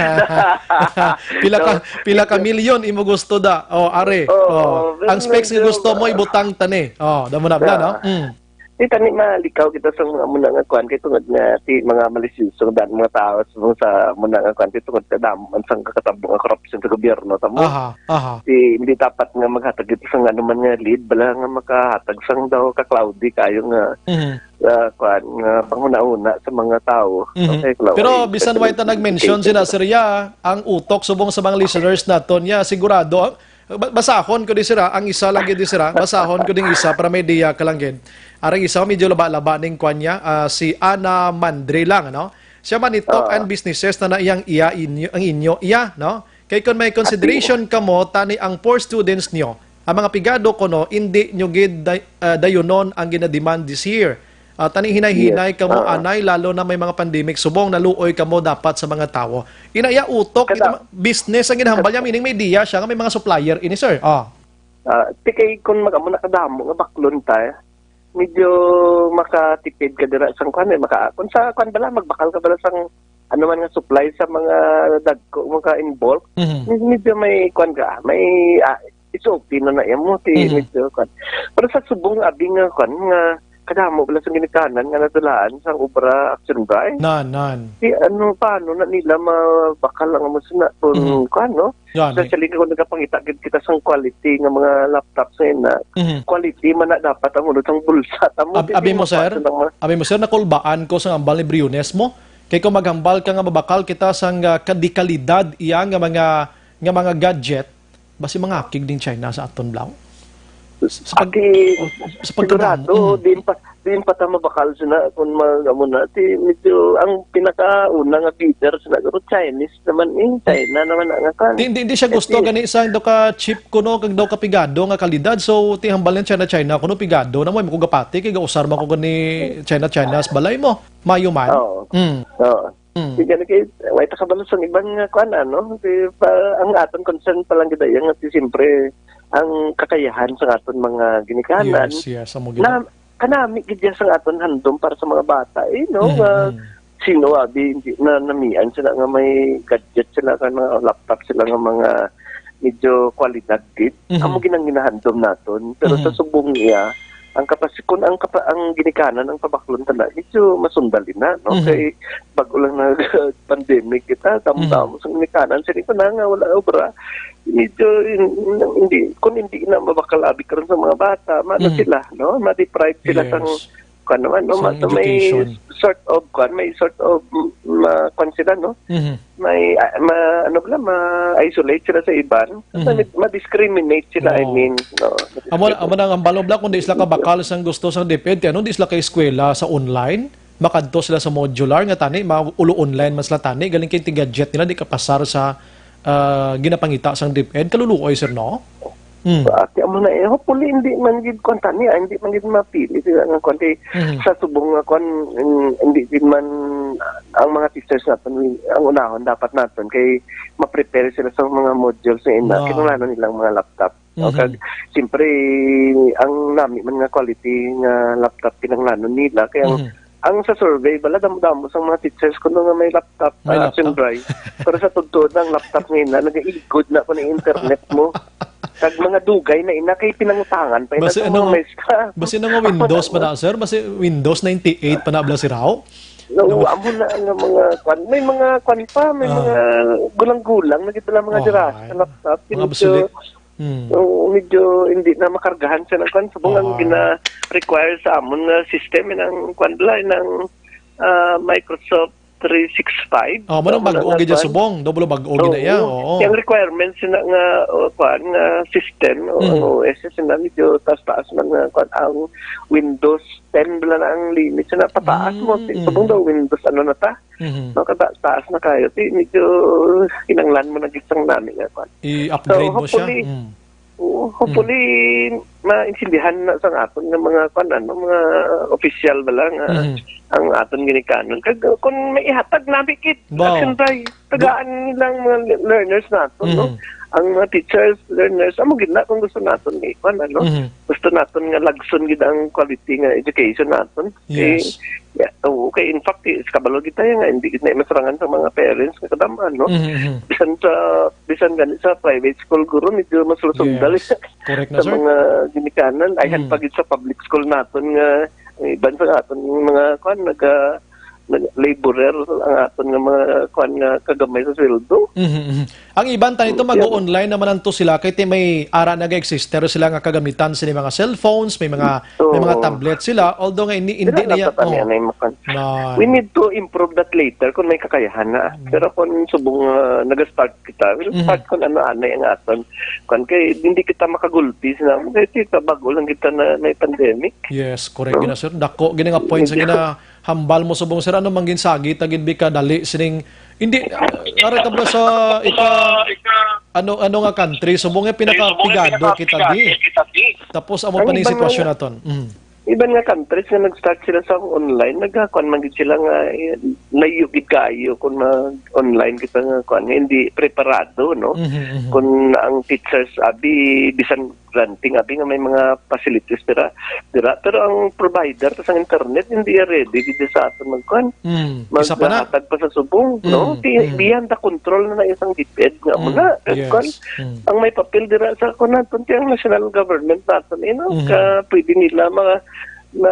Pila ka, No. pila ka milyon imo gusto da? Oh, are. Oo, Oh. pero Ang specs nga medyo gusto mo, ibutang tani. Oh, damo na, Ah. no? Mm. Di tani malikaw kita sa mga muna nga kuan, kay tungod nga ti mga malisyoso nga mga tao sa, sa muna nga kuan, kay tungod kadamo man sang kakatabo nga korupsyon sa gobyerno, tamo. Aha, aha. Di, hindi dapat nga maghatag ito sang ano man nga lead, bala nga makahatag sang daw ka cloudy kayo nga, Mhm. ah, kuan, nga panghuna-huna sa mga tao. Mhm. Okay, Clau-, Pero ay, bisan way ta nag-mention sila, sir, ya, ang utok subong sa mga listeners naton, ya, sigurado, ang, ba-, basahon ko di, sir, ah, ang isa lang gid di, sir, ah, basahon ko ding isa para may idea ka lang gid. Arang isa, medyo laba-laba ning kuan niya, ah, si Ana Mandre lang, ano? Siya man ni Talk Ah. and Businesses na na iyang iya inyo, ang inyo iya, no? Kay kon may consideration kamo, tani ang poor students niyo, ang mga pigado kuno, indi nyo gid day-, ah, dayunon ang ginademand this year. Ah, tani hinay-hinay Yes. kamo, Ah. anay, lalo na may mga pandemic, subong naluoy kamo dapat sa mga tawo. Ina iya utok, Kada- ito ma-, business ang ginahambal niya, meaning may idea siya nga may mga supplier ini, sir. Ah. Ah, ti kay kung mag-amo na kadamo nga baklon ta, medyo makatipid ka dira sang kwan, eh, maka-, kung sa kwan bala, magbakal ka bala sang ano man nga supply sa mga dagko, mga in bulk, Mhm. med-, medyo may kwan ka, may, ah, it's okay na na yan mo, ti Mhm. medyo kwan. Pero sa subong abi nga kwan, nga kadamo bala sang ginikanan nga natulaan sang obra Action Bright. Nan, nan. Ti ano, paano na nila mabakal ang amo sina kung Mhm. kwan, no? Gani. Especially kung nagapangita gid kita sang quality nga mga laptops ngayon na Mhm. quality man na dapat ang unod sang bulsa. Tamo, Ab-, abi mo, sir? Abi mo, sir, nakulbaan ko sa hambal ni Briones mo. Kay kung maghambal ka nga mabakal kita sang, ah, kadikalidad iya nga mga, nga mga gadget, basi mangakig ding China sa aton blaw. Sa pag-, Aki, sa pagkadamo. Sigurado, Mm. Din pa, din pa ta mabakal sina kung mag-, amo na. Ti, medyo ang pinakauna nga bidder sina, guro, Chinese naman, eh. China naman ang akan. Di, di, di siya gusto Kasi gani isang do ka cheap kuno kag do ka pigado nga kalidad. So, ti hambal ni China, China kuno pigado na mo, imo ko gapati kay gausar man ko gani China, China sa balay mo. Mayo man. Oo. Mm. Oo. Mm. Di gani kay, way ta kabalo sang iban nga kuan, ano? Di pa, ang aton concern pa lang gid ay nga, ti, siyempre, ang kakayahan sa aton mga ginikanan. Yes, yes, amo gid. Na, kanami gid yan sa aton handom para sa mga bata, eh, no? Mm, Nga mm. sino abi, hindi na namian sila nga may gadget sila, ka na laptop sila nga mga medyo kwalidad gid. Mhm. Amo gid ang ginahandom naton. Pero sa Mhm. subong niya, ang kapasi-, kung ang kapa-, ang ginikanan, ang pabaklon tana, medyo masundal din na, no? Mhm. Kay bago lang na pandemic kita, tamo-tamo Mhm. sa ginikanan, sini ko na nga wala obra. Medyo, in-, hindi, kung hindi na mabakal abi karon sa mga bata, maano Mhm. sila, no? Ma-deprive sila sang, Yes. kung ano man, no? Sang Ma-, may education. sort of, kung may sort of, mm, ma-, kung sila, no? Mhm. May, ah, ma-, ano ba, ma-isolate sila sa iban. Mhm. Ma-, ma-discriminate sila, I Oo. mean, no? Amo, amo na ang hambal, bala, kung di sila kabakal sang gusto sang DepEd, ano, di sila kay eskwela sa online? Makadto sila sa modular nga tani, maulo online man sila tani, galing kay ti gadget nila, di kapasar sa, ah, ginapangita sang DepEd. Kaluluoy, sir, no? Mm. Ah, kaya mo na, eh, hopefully, hindi man gid kwan tani, ah, hindi man gid mapili sila nga kwan kay Mhm. sa subong nga kwan, mm, hindi gid man, ah, ang mga teachers naton, ang unahon dapat naton kay ma-prepare sila sa mga modules nga ina, No. kinahanglan nilang mga laptop. O, Mhm. kag, siyempre, ang nami man nga quality nga laptop kinahanglanon nila. Kaya ang, Mhm. ang sa survey, bala, damo-damo sa mga teachers kuno nga may laptop, May ah, laptop. Siyempre. Pero sa tugtuod na, ang laptop ngayon na, nag-iigod na ko ng internet mo. Kag mga dugay na ina, kay pinangutangan pa ina Basi sa ano mga nga, maestra. basi ano nga Windows pa na, sir? Basi Windows ninety-eight pa na, bala, si Rao? No, Ano? amo na ang mga kwan. May mga kwan pa, may Ah. mga gulang-gulang na gid pala mga Oh, dira ay. sa laptop. Mga Medyo obsolete. Hmm. So, medyo hindi na makargahan siya ng kwan. Subong ang Ah. gina-require sa amon nga system, yun ang kwan bala, yun ang, ah, Microsoft three sixty-five. Oh, manong Amo na bag-o nga gid siya kwan. Subong. Double bag-o gid na iya. Oo, Oo. Yung requirements na nga, o, kwan, nga system, o, Hmm. ang O S, yun na medyo taas-taas man nga kwan, ang Windows ten bala na ang limit. Yun na pataas mo. Hmm, Subong hmm. daw, Windows ano na ta? Mhm. No, kata-, taas na kayo. Di, medyo kinanglan mo na gid sang nami nga kwan. I-upgrade So, mo siya? Hopefully, Mm. oo, Mm. hopefully, maintindihan na sang aton nga mga kwan, ano, mga opisyal bala nga Mhm. ang aton ginikanan. Kag, uh, kung may ihatag nami kit, Wow. action tayo. Tagaan nilang mga le-, learners naton, no? Mhm. Ang mga teachers, learners, amo gid na kung gusto naton ni kwan, ano? Mhm. Gusto naton nga lagson gid ang quality nga education naton. Eh, Yes. yeah, oo, kay in fact, eh, kabalo gid tayo nga, hindi gid na masarangan sa mga parents nga kadam-an, no? Mhm, mhm. Bisan sa, bisan gani sa private school, guro, medyo mas lusundal Yes. Correct na, sa sir. mga ginikanan. Ayhan Mm. pa gid sa public school naton nga, ang iban sa aton mga, kwan, naga-, nag-, laborer ang aton nga mga, kwan, nga kagamay sa sweldo. Mhm, mhm. Ang iban tani ito, Mm, yan. mag-o-online naman anto sila, kay ti may ara nag-exist, pero sila nga kagamitan sila mga cellphones, may mga, may mga Oo. tablet sila, although nga hindi, hindi Dira na lang yan, sa kami, oo. anay, makan. Na We need to improve that later kung may kakayahan na. Mm. Pero kung subong, ah, nag-start kita, we'll Mhm. start kung ano-ano yung aton. Kung kay, hindi kita makagulpi sila, kay kita bago lang kita na may pandemic. Yes, correct No? gina, sir. Dako gini nga point sa Medyo gina hambal mo subong, sir, ano man gin sagi ta gid bi kadali sining, hindi, ah, ara ka ba sa ika, ano, ano nga country subong nga pinakapigado kita di? Tapos amo Ang pa ning iban sitwasyon nga, naton. Mm. iban nga countries nga nag-start sila sa online, nagkakuan man gid sila nga, eh, layo gid kaayo kung mag-online kita nga kuan, nga hindi preparado, no? Mhm, mhm. Kung ang teachers, abi, bisan granting, abi nga may mga facilities dira, dira. Pero ang provider sa internet, hindi ready gid sa aton magkuan. Mm, isa pa na. Maghatag pa sa subong, no? Mm, Ti-, mm. beyond the control na na isang DepEd nga amo Mm, na. Yes. Kuan, Mm. ang may papel dira sa kuan naton, ti ang national government naton, eh, no? Mhm. Ka, pwede nila mga, na,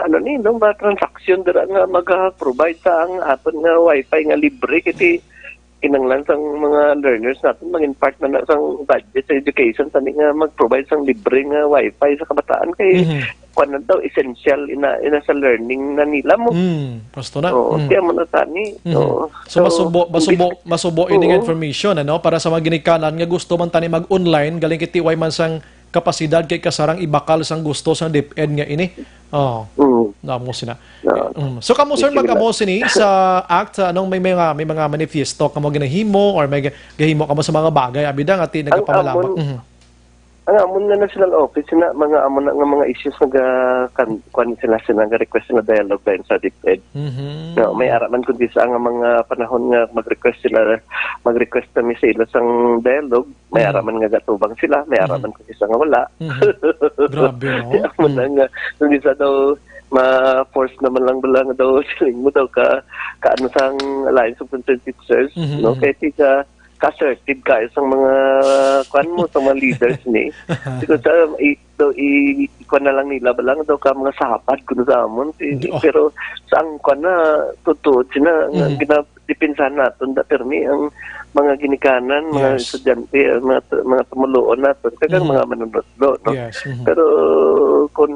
ano ni, no, mga transaction dira nga mag-provide sa ang aton nga wifi nga libre, kasi kinanglan sang mga learners natin, maging part na na sang budget sa education, tani nga mag-provide sang libre nga wifi sa kabataan kay Mhm. kuwan na daw, essential ina, ina sa learning na nila mo. Mm, pasto na. Oo, Mm. kaya mo na tani. Mhm. Oo. So, So, masubo, masubo, imbis-, masubo ini nga oo. information, ano, para sa mga ginikanan nga gusto man tani mag-online, galing kay T Y man sang kapasidad kay kasarang ibakal sang gusto sang DepEd nga ini. Oh. Mm. Namo sina. No. Mm. So, kamo, sir, Sige na. mag-amo sini sa act, sa anong may mga, may mga manifesto kamo ginahimo or may ga-, gahimo kamo sa mga bagay, abi da nga ti Ang nagapamalabak? amon, Mhm. ang amon nga national office na mga amo na nga mga issues naga kan-, kuan sila, sila nga request na dialogue dayon sa DepEd. Mhm. No, may ara man kun sa nga mga panahon nga mag-request sila, mag-request kami sa ila sang dialogue, may Mhm. ara man nga gatubang sila, may ara Mhm. man kun sa nga wala. Mhm. Grabe, no? Amo na Mhm. nga, kun sa daw, ma-force naman lang ba lang daw, siling mo daw ka, ka ano sang Alliance of Concerned Teachers, Mhm, no? mhm. Kaya siya, ka-assertive kayo sa mga, kuan mo, sa mga leaders ni. Siguro sa, i-, daw, i-, kuan na lang nila, ba lang daw ka mga sapad kuno sa amon. Si, Di, oh. Pero sa ang kuan na, totoo, sina, nga Mhm. gina-, depensahan naton, da, pirmi ang mga ginikanan, mga Yes. estudyante, ang mga tu-, mga tumuluon naton, kag ang Mhm. mga manunodlo, no? Yes, mhm. Pero kung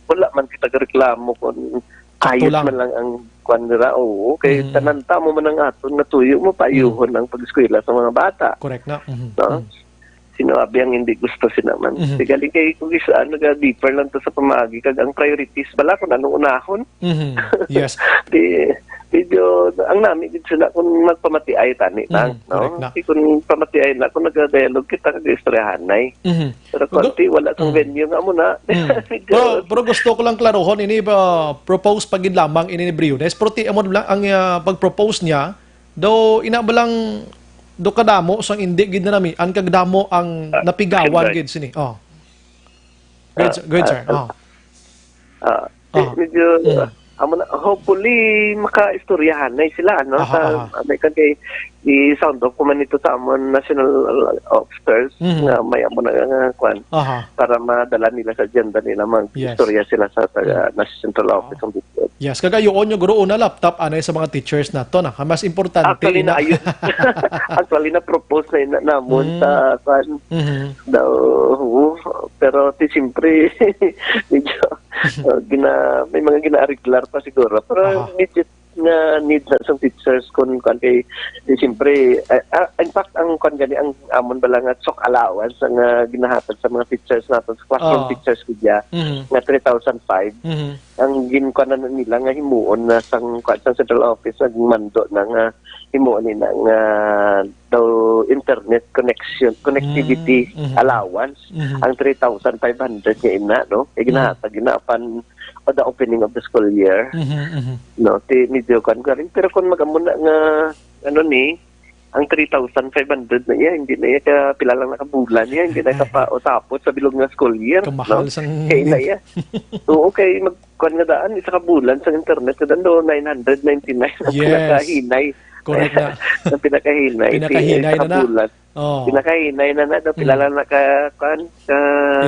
wala man kita reklamo, kung Sakto ayos lang. man lang ang kwan nila, oo, kay Mhm. tanan ta mo man ang aton nga tuyo mo, paayuhon Mhm. ang pag-eskwela sa mga bata. Correct na. Mhm. No? Mhm. Sino abi ang hindi gusto sila man? Mhm. Di galing kay kung isa, ano, ga-differ lang to sa pamaagi, kag ang priorities bala kung anong unahon. Mhm. Yes. Di, medyo, ang nami gid sila kung magpamatiay tani lang, Mhm. no? Correct na. Di kung pamatiay na, kung nagadialog kita, kag istoryahanay. Mhm. Pero Gu-, konti, wala sang mm. venue nga mo na. Mm. Medyo Pero, pero gusto ko lang klarohon, ini ba, propose pa gid lamang ini ni Briones? Pero ti, amo lang ang, ah, pag-propose niya, daw ina ba lang, daw kadamo sang indi gid na nami, ang kagdamo ang Ah, napigawan Sir. gid sini. Oh. Go ahead, Ah, sir. Go ahead, ah, sir. ah, Oh. Ah, Ah. medyo, Mm. amo na, hopefully, makaistoryahanay sila, no? Aha, Sa, aha. May kan kay, i-sound off ko man ito sa amon national officers Mhm. nga may amo na nga, kwan, Aha. para madala nila sa agenda nila, mag-istorya Yes. sila sa taga Mm. National Central Office Oo. ng DepEd. Yes, kag ayuon nyo, guro, una laptop anay sa mga teachers nato, na mas importante. Actually, ina, na ayun. Actually, na-propose na ina namon, mm, sa, kwan, mhm, daw, oo. Pero ti siyempre, medyo, uh, gina-, may mga gina-arreglar pa siguro. Pero, aha, legit nga need na sang teachers kun, kwan, kay, ti siyempre, eh, ah, in fact, ang, kwan, gani, ang amon bala nga sok allowance ang, ah, ginahatag sa mga teachers nato, sa classroom, ah, teachers ko dya, mhm, nga three thousand five. Mhm. Ang ginkuanan na nila nga himuon na sang, sang central office, nagmando na nga himuon nila nga daw internet connection, connectivity, mm, mhm, allowance, mhm, ang three thousand five hundred nga ina, no? E, mm, ginahatag ina upon, o the opening of the school year. Mhm, mhm. No, ti medyo kan galing. Pero kung mag-amo na nga, ano ni, ang three thousand five hundred na iya, hindi na iya ka pila lang na ka bulan iya, hindi na iya ka pa, o tapos sa bilog nga school year, kamahal, no? Sang kay na iya. Oo, kay mag-, kuwan nga daan, isa ka bulan sa internet, nga daan do, nine hundred ninety-nine ang, yes, pinakahinay. Correct na. Ang pinakahinay, pinakahinay isa ka na na. Bulan. Oh. Pinakahinay na na, do, pila, mm, lang na ka, kuwan, ka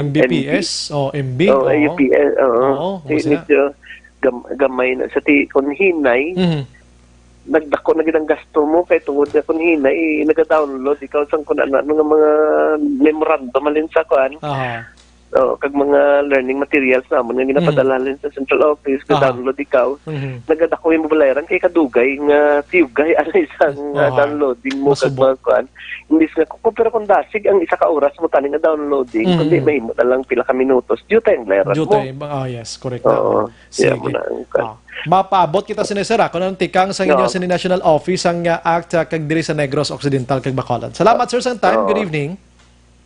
M B P S, M B. Oh, M B, oh, oo. U P S, oo. Oo, ti, medyo gam-, gamay na. Sa ti, kung hinay, mhm, nagdako na gid ang gasto mo kay tungod nga kun hinay, eh, naga-download ikaw sang kun ano-ano nga mga memorandum halin sa kuan. Aha. Oh, kag mga learning materials namon nga ginapadala, mm, halin sa central office, aha, ga-download ikaw. Mhm. Nagadako yung babayaran kay kadugay nga tiyugay anay sang, ah, aha, downloading mo kag masubo, mga kuan. Imbis nga, ko, pero kung dasig ang isa ka oras mo tani nga downloading, mhm, kundi mahimo na lang pila ka minutos, due time bayaran mo. Due time, ah, yes, correct na. Oo. Sige. Kaya mo na ang kan- Ah. Mapaabot kita sini, sir, ah, kung anong tikang sa inyo, no, sini National Office ang, ah, act, ah, kag diri sa Negros Occidental kag Bacolod. Salamat, sir, sa time. Oo. Good evening.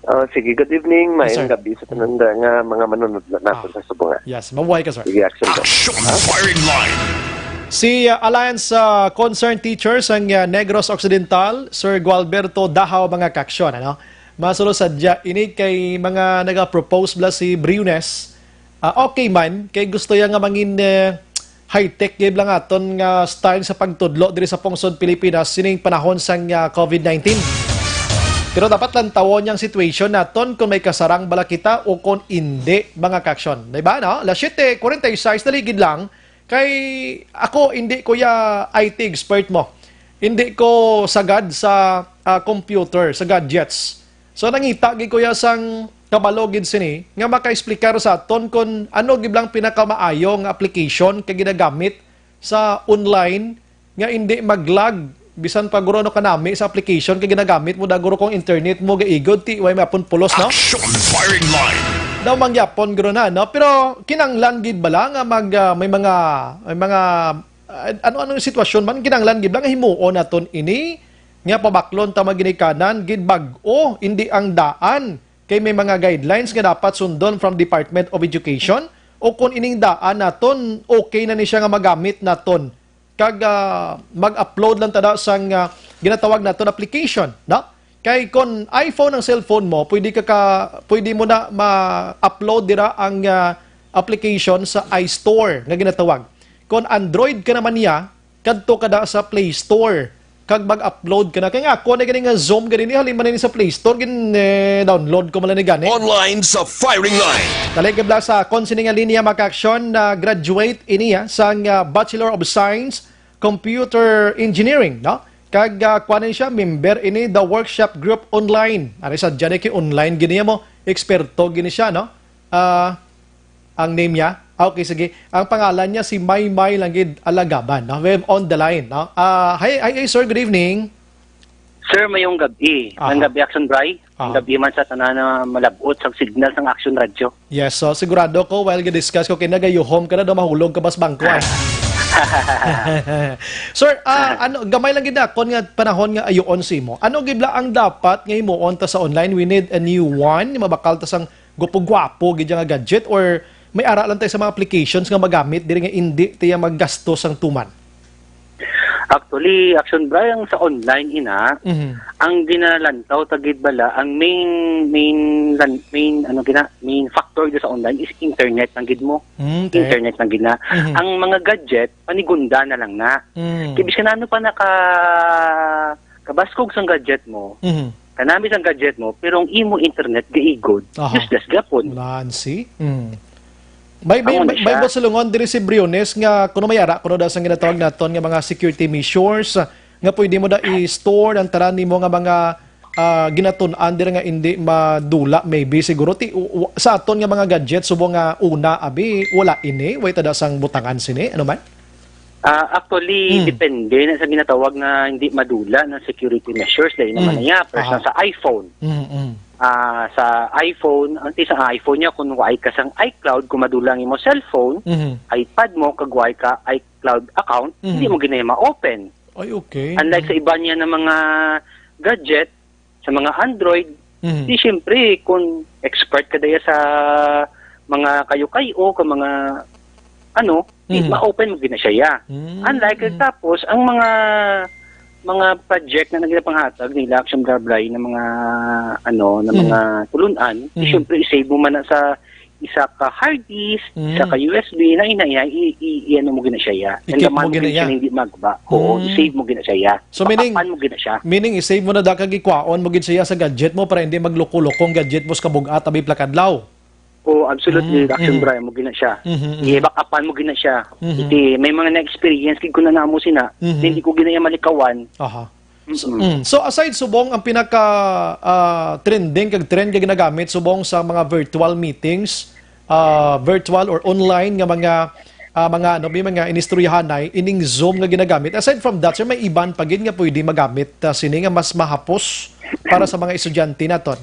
Oh, sige, good evening. Yes, sir. Maayong gabi sa tanan nga mga manunod na nato, ah, sa Subunga. Yes, mabuhay ka, sir. Sige, action, sir. Action, ah? Firing line. Si, ah, Alliance, ah, Concerned Teachers ang, ah, Negros Occidental, Sir Gualberto Dahaw, mga kaaksyon, ano? Masulo sadya ini kay mga naga-propose bala si Briones. Ah, okay man, kay gusto niya nga mangin, eh, high-tech gid lang aton nga style sa pagtudlo diri sa pungsod Pilipinas sining panahon sang, ah, covid nineteen. Pero dapat lantawon niya ang situation naton kung may kasarang bala kita o kung indi, mga kaaksyon. Di ba, no? Alas siyete kuwarenta y seis na ligid lang. Kay ako, indi ko ya I T expert mo. Indi ko sagad sa, ah, computer, sa gadgets. So, nangita gid ko ya sang kabalo gid sini nga makaexplicar sa aton kon ano gid lang pinakamaayo nga application kay ginagamit sa online nga indi mag-lag bisan pa guro ano kanami sa application kay ginagamit mo da guro kung internet mo gaigod ti way mapon pulos, no? Action firing line. Daw mangyapon guro na, no? Pero kinanglan gid bala nga mag, ah, may mga, may mga, ah, ano-ano yung sitwasyon man, kinanglan gid bala nga himuon naton ini nga pabaklon ta maginikanan gid bag-o, indi ang daan. Kay may mga guidelines nga dapat sundon from Department of Education, o kung ining daan naton, okay na ni siya nga magamit naton. Kag, ah, mag-upload lang ta daw sang, ah, ginatawag naton application, no? Kay kon iPhone ang cellphone mo, pwede ka, ka, pwede mo na ma-upload dira ang, ah, application sa iStore nga ginatawag. Kon Android ka naman niya, kadto ka da sa Play Store kag mag-upload ka na. Kay nga ako na gani nga Zoom gani ni, halin man ni sa Play Store, gin, eh, download ko man lang ni gani. Online sa firing line. Dali, gabla sa kon sini nga linya, mga kaaksyon, na graduate ini, ah, sang, ah, Bachelor of Science, Computer Engineering, no? Kag, ah, kuwan ni siya, member ini the workshop group online. Ari sa dyan, eh, kay online gini mo, eksperto gini siya, no? Ah, ang name niya? Ah, okay, sige. Ang pangalan niya si Maymay lang gid Alagaban, no? We're on the line, no? Ah, hi, hi, hi, sir. Good evening. Sir, mayong gabi. Aha. Mayong gabi, Action Bry. Aha. Ang gabi man sa tanan na malabot sa signal sang Action Radio. Yes, so sigurado ko while ga-discuss ko kay nagayuhom ka na daw, mahulog ka bas bangko, ah. Sir, ah, ano, gamay lang gid na kon nga panahon nga ayuon si mo. Ano gid la ang dapat nga himuon ta sa online? We need a new one. Mabakal ta sang gwapo-gwapo gid nga gadget, or may ara lang tayo sa mga applications nga magamit diri nga indi tiya maggasto sang tuman? Actually, Action Bry, ang sa online ina, mhm, ang ginalantaw ta gid bala, ang main, main lan-, main, ano gina, main factor gid sa online is internet lang gid mo. Mm, okay. Internet lang gid na. Mhm. Ang mga gadget, panigunda na lang na. Mm. Kay bisan ano pa naka kabaskog sang gadget mo, mhm, kanami sang gadget mo, pero ang imo internet gaigod, aha, useless gapon. Nancy? Mm. May, may, Amo na may, may siya. Buot silingon diri si Briones nga kuno may ara, kuno daw sang ginatawag naton nga mga security measures, ah, nga pwede mo da i-store ang tanan nimo nga mga, ah, ginatun-an diri nga hindi madula, maybe siguro. Ti, u-, u-, sa aton nga mga gadget, subong nga una, abi, wala ini, way ta da sang butangan sini, ano man? Ah, actually, Hmm. depende na sa ginatawag nga hindi madula ng security measures. Dahil naman Hmm. na niya, personal Aha. sa iPhone. Hmm, hmm. Ah, sa iPhone, ang ti sa iPhone niya, kung wala ka sang iCloud, kung madula ang imo cellphone, Mhm. iPad mo, kag wala ka iCloud account, Mhm. hindi mo ginaya ma-open. Ay, okay. Unlike Mhm. sa iba niya na mga gadget, sa mga Android, Mhm. di siyempre, kung expert ka daya sa mga kayo-kayo, kung mga ano, di Mhm. ma-open mo gina siya. Mm. Unlike, Mm. tapos, ang mga, mga project na nagpanghatag nila, Action Barbary, ng mga, ano, ng Mm. mga tulunan, Mm. siyempre, i-save mo man na sa isa ka hard disk, Mm. isa ka U S B, na ina, ina, i, i, i, ano mo gina siya. And I-keep the mo gina manipulation iya. Hindi magba. Oo, Mm. i-save mo gina siya. So, meaning, Pakapan mo gina siya. Meaning, i-save mo na da kag ikwaon mo gid siya sa gadget mo para hindi magloko-loko ang gadget mo sa kabugat abi plakadlaw. Oo, absolutely, Mm, Action mm. Barbary mo gina siya. Mhm, mhm. I-backupan mo gina siya. Mhm. Iti, may mga na-experience gid ko na namo sina, Mhm. hindi ko gina iya malikawan. Aha. So, Mm-mm. mm. So, aside subong ang pinaka, ah, trending kag trend nga ginagamit subong sa mga virtual meetings, ah, virtual or online nga mga, ah, mga ano, may mga inistoryahanay, ining Zoom nga ginagamit. Aside from that, sir, may iban pa gid nga pwede magamit, ah, sini nga mas mahapos para sa mga estudyante naton?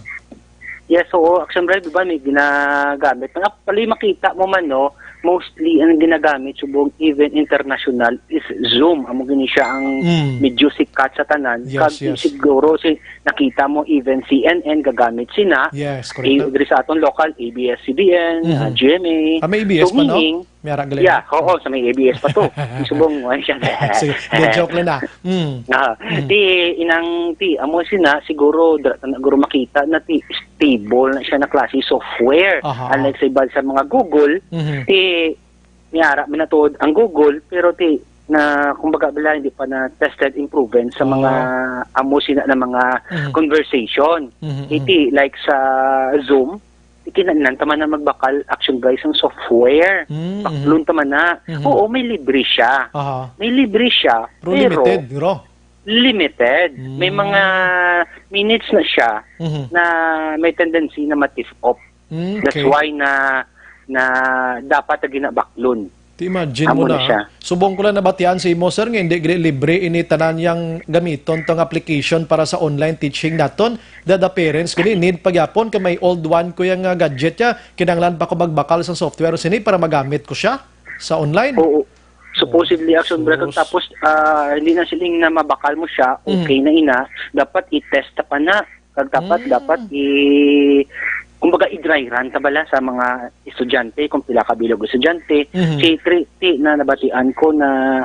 Yes, oo. Action Barbary, di ba, may ginagamit. Actually, makita mo man, no, mostly ang ginagamit subong even international is Zoom. Amo gini siya ang Mm. medyo sikat sa tanan. Yes, Kag yes. siguro si, nakita mo even C N N gagamit sina. Yes, correct. Eh, diri sa aton local, A B S C B N, Mhm. ah, G M A, Ah, may A B S so pa, no? Meaning, May ara gali. Yeah, oo, sa may A B S pa to. Subong, ano siya. Sige, di, joke lang na. Mm. Ah, Mm. ti, inang, ti, amo sina, siguro, dra-, na, siguro makita na ti, stable na siya na klase software. Aha, Unlike aha. sa iba sa mga Google, Mhm. ti, niara, minatuod ang Google, pero ti, na, kumbaga, bala, hindi pa na tested and proven sa mga Ah. amo sina na mga Mhm. conversation. Mhm, mhm. Iti, like sa Zoom, kinahanglan ta man na magbakal Action Barbary sang software. Mm, mhm. Baklon ta man na. Mhm. Oo, may libre siya. Aha. May libre siya, Pero pero limited, guro. limited. May Mm. mga minutes na siya Mhm. na may tendency na ma-tip off. Mm, That's okay. why na, na dapat na ginabaklon. Ti imagine Amo mo na na. siya. Subong ko lang nabatian sa imo, sir, nga hindi gid libre ini tanan yang gamiton tong application para sa online teaching naton. The, the parents gani need pagyapon kay may old one ko yang, ah, gadget ya. Kinahanglan pa ko magbakal sa software sini para magamit ko siya sa online. Oo. Supposedly, Oh, Action Barbary, sus. tapos, ah, hindi na siling na mabakal mo siya, Mm. okay na ina, dapat i-test pa na. Kag dapat, Mm. dapat i-, kumbaga, i-dry run ta bala sa mga estudyante, kung pila ka bilog estudyante. Mhm. Si Tri-, ti na nabatian ko na,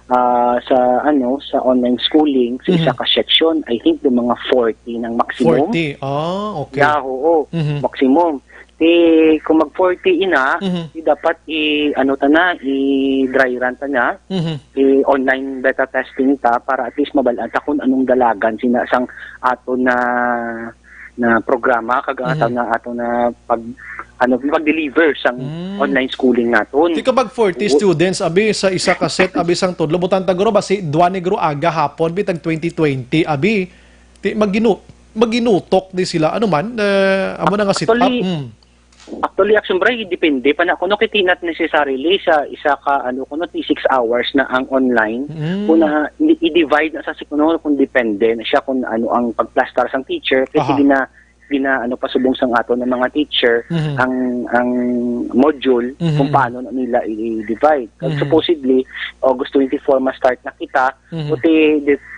ah, sa, ano, sa online schooling, sa isa Mhm. ka section, I think, yung mga forty ng maximum. Forty. Ah, okay. Yeah, oo. Mhm. Maximum. Ti, kung mag forty ina, Mhm. ti dapat i-, ano ta na, i-dry run ta na, Mhm. i-online beta testing ta para at least mabalaan ta kung anong dalagan sina sang ato na, na programa, kag ang Mhm. ato na, ato na pag, ano, pag-deliver sang Mm. online schooling naton. Ti kapag forty Oo. students, abi, sa isa ka set, abi, sang tudlo, butang ta guro, basi, dua ni guro, aga, hapon, bi, tag twenty twenty, abi, ti, maginu-, maginutok di sila, ano man, eh, amo na nga set up. Actually, Mm. Actually, Action Barbary, depende pa na. Kuno kiti not necessarily sa isa ka, ano, kuno ti six hours na ang online. Mm. Kung na, i-, i-divide na sa si-, kuno kung depende na siya kung ano ang pagplastar sang teacher. Kasi Aha. gina-, gina-, ano, pasubong sang ato ng mga teacher Mhm. ang, ang module Mhm. kung paano na nila i-, i-divide. Kag Mhm. supposedly, August twenty-four, ma-start na kita. Mhm. Puti, di-,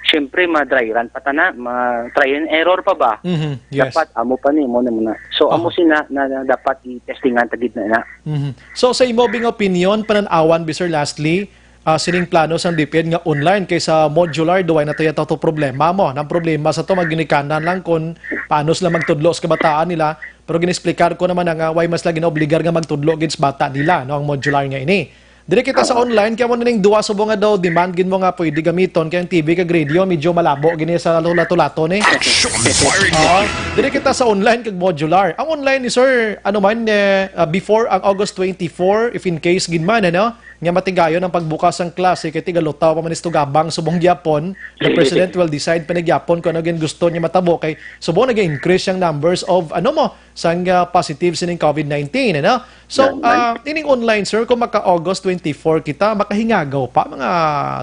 Siyempre, ma-dry run pa ta na, ma-try and error pa ba? Mhm, yes. Dapat amo pa ni, mo na muna. So, amo Aha. sina na, na dapat i-testingan ta gid na, na. Mhm. So, sa imo bing opinion, panan-awan, bi, sir, lastly, ah, sining plano sang DepEd nga online kaysa modular, duway na tayo to problema mo. Nang problema sa to, maginikanan lang kung paano sila magtudlo sa kabataan nila. Pero gin-explicar ko naman na nga, why mas lagi na obligar nga magtudlo gid sa bata nila, no, ang modular nga ini. Diri kita sa online, kaya mo na ning duwa subong nga daw demand gid mo nga pwede gamiton, kay ang T V kag radio medyo malabo gini sa lato-lato ni. Action firing Oo. line. Diri kita sa online kag modular. Ang online ni sir, ano man, eh, ah, before ang August twenty-four, if in case gid man, ano, nga matigayon ang pagbukas sang klase kay tigalutaw pa man is tugabang subong gyapon, the president will decide pa ni gyapon kung ano gid gusto niya matabo kay subong nag-increase ang numbers of, ano mo, sang, ah, positive sining covid nineteen, ano? So, Yan, man. ah, ining online, sir, kung maka-August twenty-four kita, makahingagaw pa mga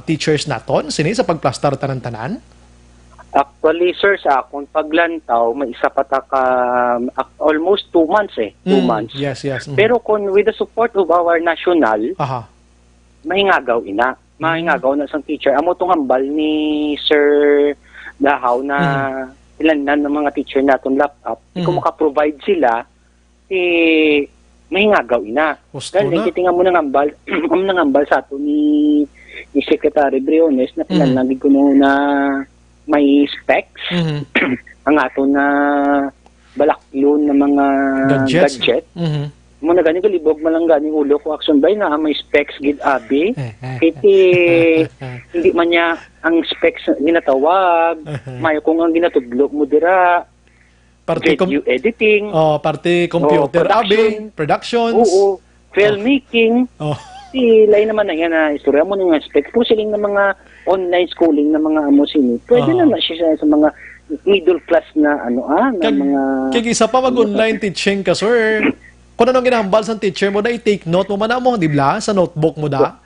teachers naton sini sa pagplastar tanan-tanan? Actually, sir, sa akong paglantaw, may isa pa ta ka, ak-, almost two months eh. Two Mm, months. yes, yes, mm. Pero kung with the support of our national, Aha. mahingagaw ina. Mm. Mahingagaw na sang teacher. Amo tong hambal ni Sir Dahaw na Mm. ilan na ng mga teacher naton laptop. Kung Mm. maka-provide sila, eh, mahingagaw ina. Gusto Gani, na. Kiti nga mo nang hambal, mo nang hambal sa ato ni, ni Secretary Briones na Mm. kinahanglan gid kuno na may specs Mhm. ang ato na balaklon na mga Gadgets. gadget. Mhm. Mo na gani galibog man lang gani ulo ko, Action Bray, na may specs gid abi. Eh, eh. Kiti, hindi man niya ang specs ginatawag, Eh, eh. May kung ang ginatudlo mo dira, Parte com-, video editing. Oh, parte Oh, computer, production. Abi, productions. Oo, filmmaking. Oh. Di, lain naman na yan na istorya mo nga specs. Kung siling na mga online schooling na mga amo sini, pwede Oh. na na siya sa mga middle class na ano, ah, na Kag, mga kag isa pa, mag-online teaching ka, sir. Kung anong ginahambal sa teacher mo na i-take note mo man mo, di ba? Sa notebook mo da.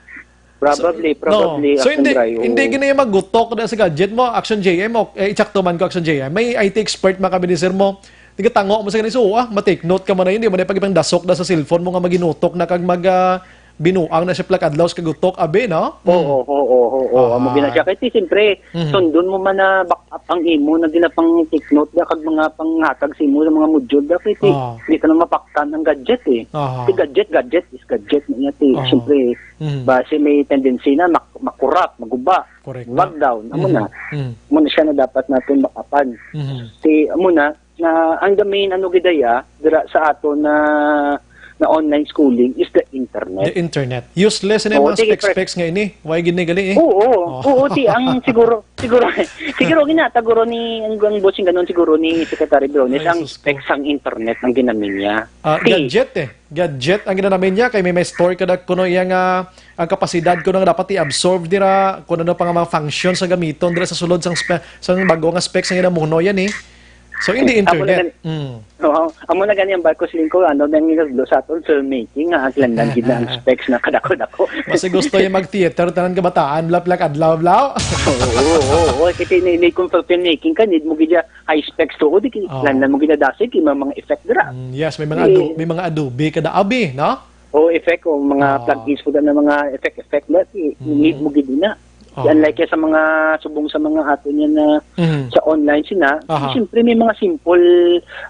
Probably, So, probably, no. So, Action hindi, Bray, oo. Hindi gini magutok na sa gadget mo, Action J M, o, eh, itsakto man ko, Action J M. May I T expert man kami ni sir mo. Tigatango mo sa ganito, ah, ma-take note ka man na yun, di mo na pagipang dasok na sa cellphone mo nga maginutok na kag mag, ah, binuang na siya pila ka adlaw sa kagutok, abi, no? Oo, oo, oo, oo. Amo Ah. gina siya. Kay ti, siyempre, Mhm. sundon mo man na back up ang imo na ginapang take note da kag mga panghatag sa imo sa mga module da. Kay ti, Ah. di ka na mapaktan ang gadget, eh. Aha. Ti gadget, gadget is gadget na niya, ti. Aha. Siyempre, Mhm. basi may tendency na mak-, makurap, maguba, Correct. mag down. Amo Mhm. na. Mhm. Amo na siya na dapat natin makapan. Mhm. Ti, amo na, na ang the main ano gid daya dira sa ato na, na online schooling is the internet. The internet. Useless na yung Oo, mga sige, specs, correct. Specs nga ini. Why gid ni gali eh? Oo, Oh. Oo, ti ang siguro, siguro, siguro ginataguro ni, ang, ang bossing ganun siguro ni Secretary Briones, Ay, ang sus ko. Specs ang internet ang ginamit niya. Ah, Ti, gadget eh. Gadget ang ginamit niya kay may, may store kada kuno iya nga ang kapasidad kuno nga dapat i-absorb dira kung ano pa nga mga functions nga gamiton dira sa sulod sang spe-, sang bago nga specs nga ginamuno yan eh. So, in the Amo na internet. gani, Mm. Oo, amo na gani ang barko sa lingko, ano, nang inadlo sa aton filmmaking, nga ang landan gid na ang specs na kadako-dako. Basi gusto niya mag-theater, tanan kabataan, blaplak, adlaw, blaw. Oo, oo, oo. Kasi ni, ni, kung filmmaking ka, need mo gid ya high specs to, di ki-, Oo. landan mo gid na dasi, ki mga, mga effect dira. Mm, yes, may mga Di ado-, may mga Adobe kada abi, no? Oo, effect, o mga Oo. plugins po na mga effect, effect na, i-, Mm. need mo gid na. Oo. Unlike sa mga subong sa mga ato niya na Mhm. sa online sina, Aha. siyempre may mga simple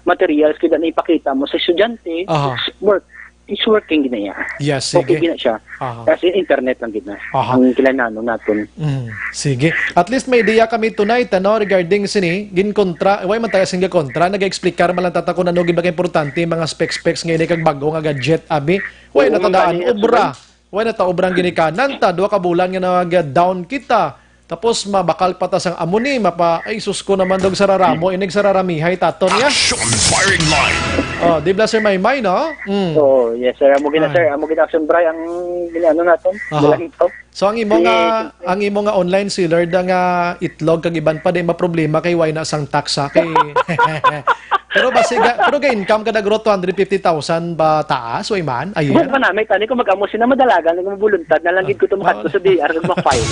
materials kaya na ipakita mo sa estudyante, Aha. it's work, it's working gid na iya. Yes, Okay sige. gid na siya. Aha. Kasi internet lang gid na. Aha. Ang kailangan naton. Mm, sige. At least may idea kami tonight, ano, regarding sini, ginkontra, way man tayo sing kontra, nag-explicar man lang tata kung ano gid ba ka importante, mga specs-specs ngayon, kag bago nga gadget, abi. Way Oo, na tadaan, mali, obra. Way na ta obrang ginikanan ta, duha ka bulan nga nag-down kita. Tapos mabakal pa ta sang amo ni, mapa-, ay, sus ko naman, dog sararamo, inig sararamihay taton niya. Action firing line. Oh, di ba, Sir Maymay, no? Mm. Oo, yes, sir. Amo gina, Ah. sir. Amo gina, Action Bray, ang ginaano naton. Aha. Bilang ito. So, ang imo Si nga, ang imo nga online seller da nga itlog kag iban pa, di maproblema kay way na sang tax, ha? Kay, pero basi ga-, pero ga-income ka na guro two hundred fifty thousand ba taas, way man? Ayan. Buwan pa na, may tani ko mag-amo sina madalagan, nagmabuluntad na lang gid ko Ah, tumakas ko ma- sa D R, nagma-file.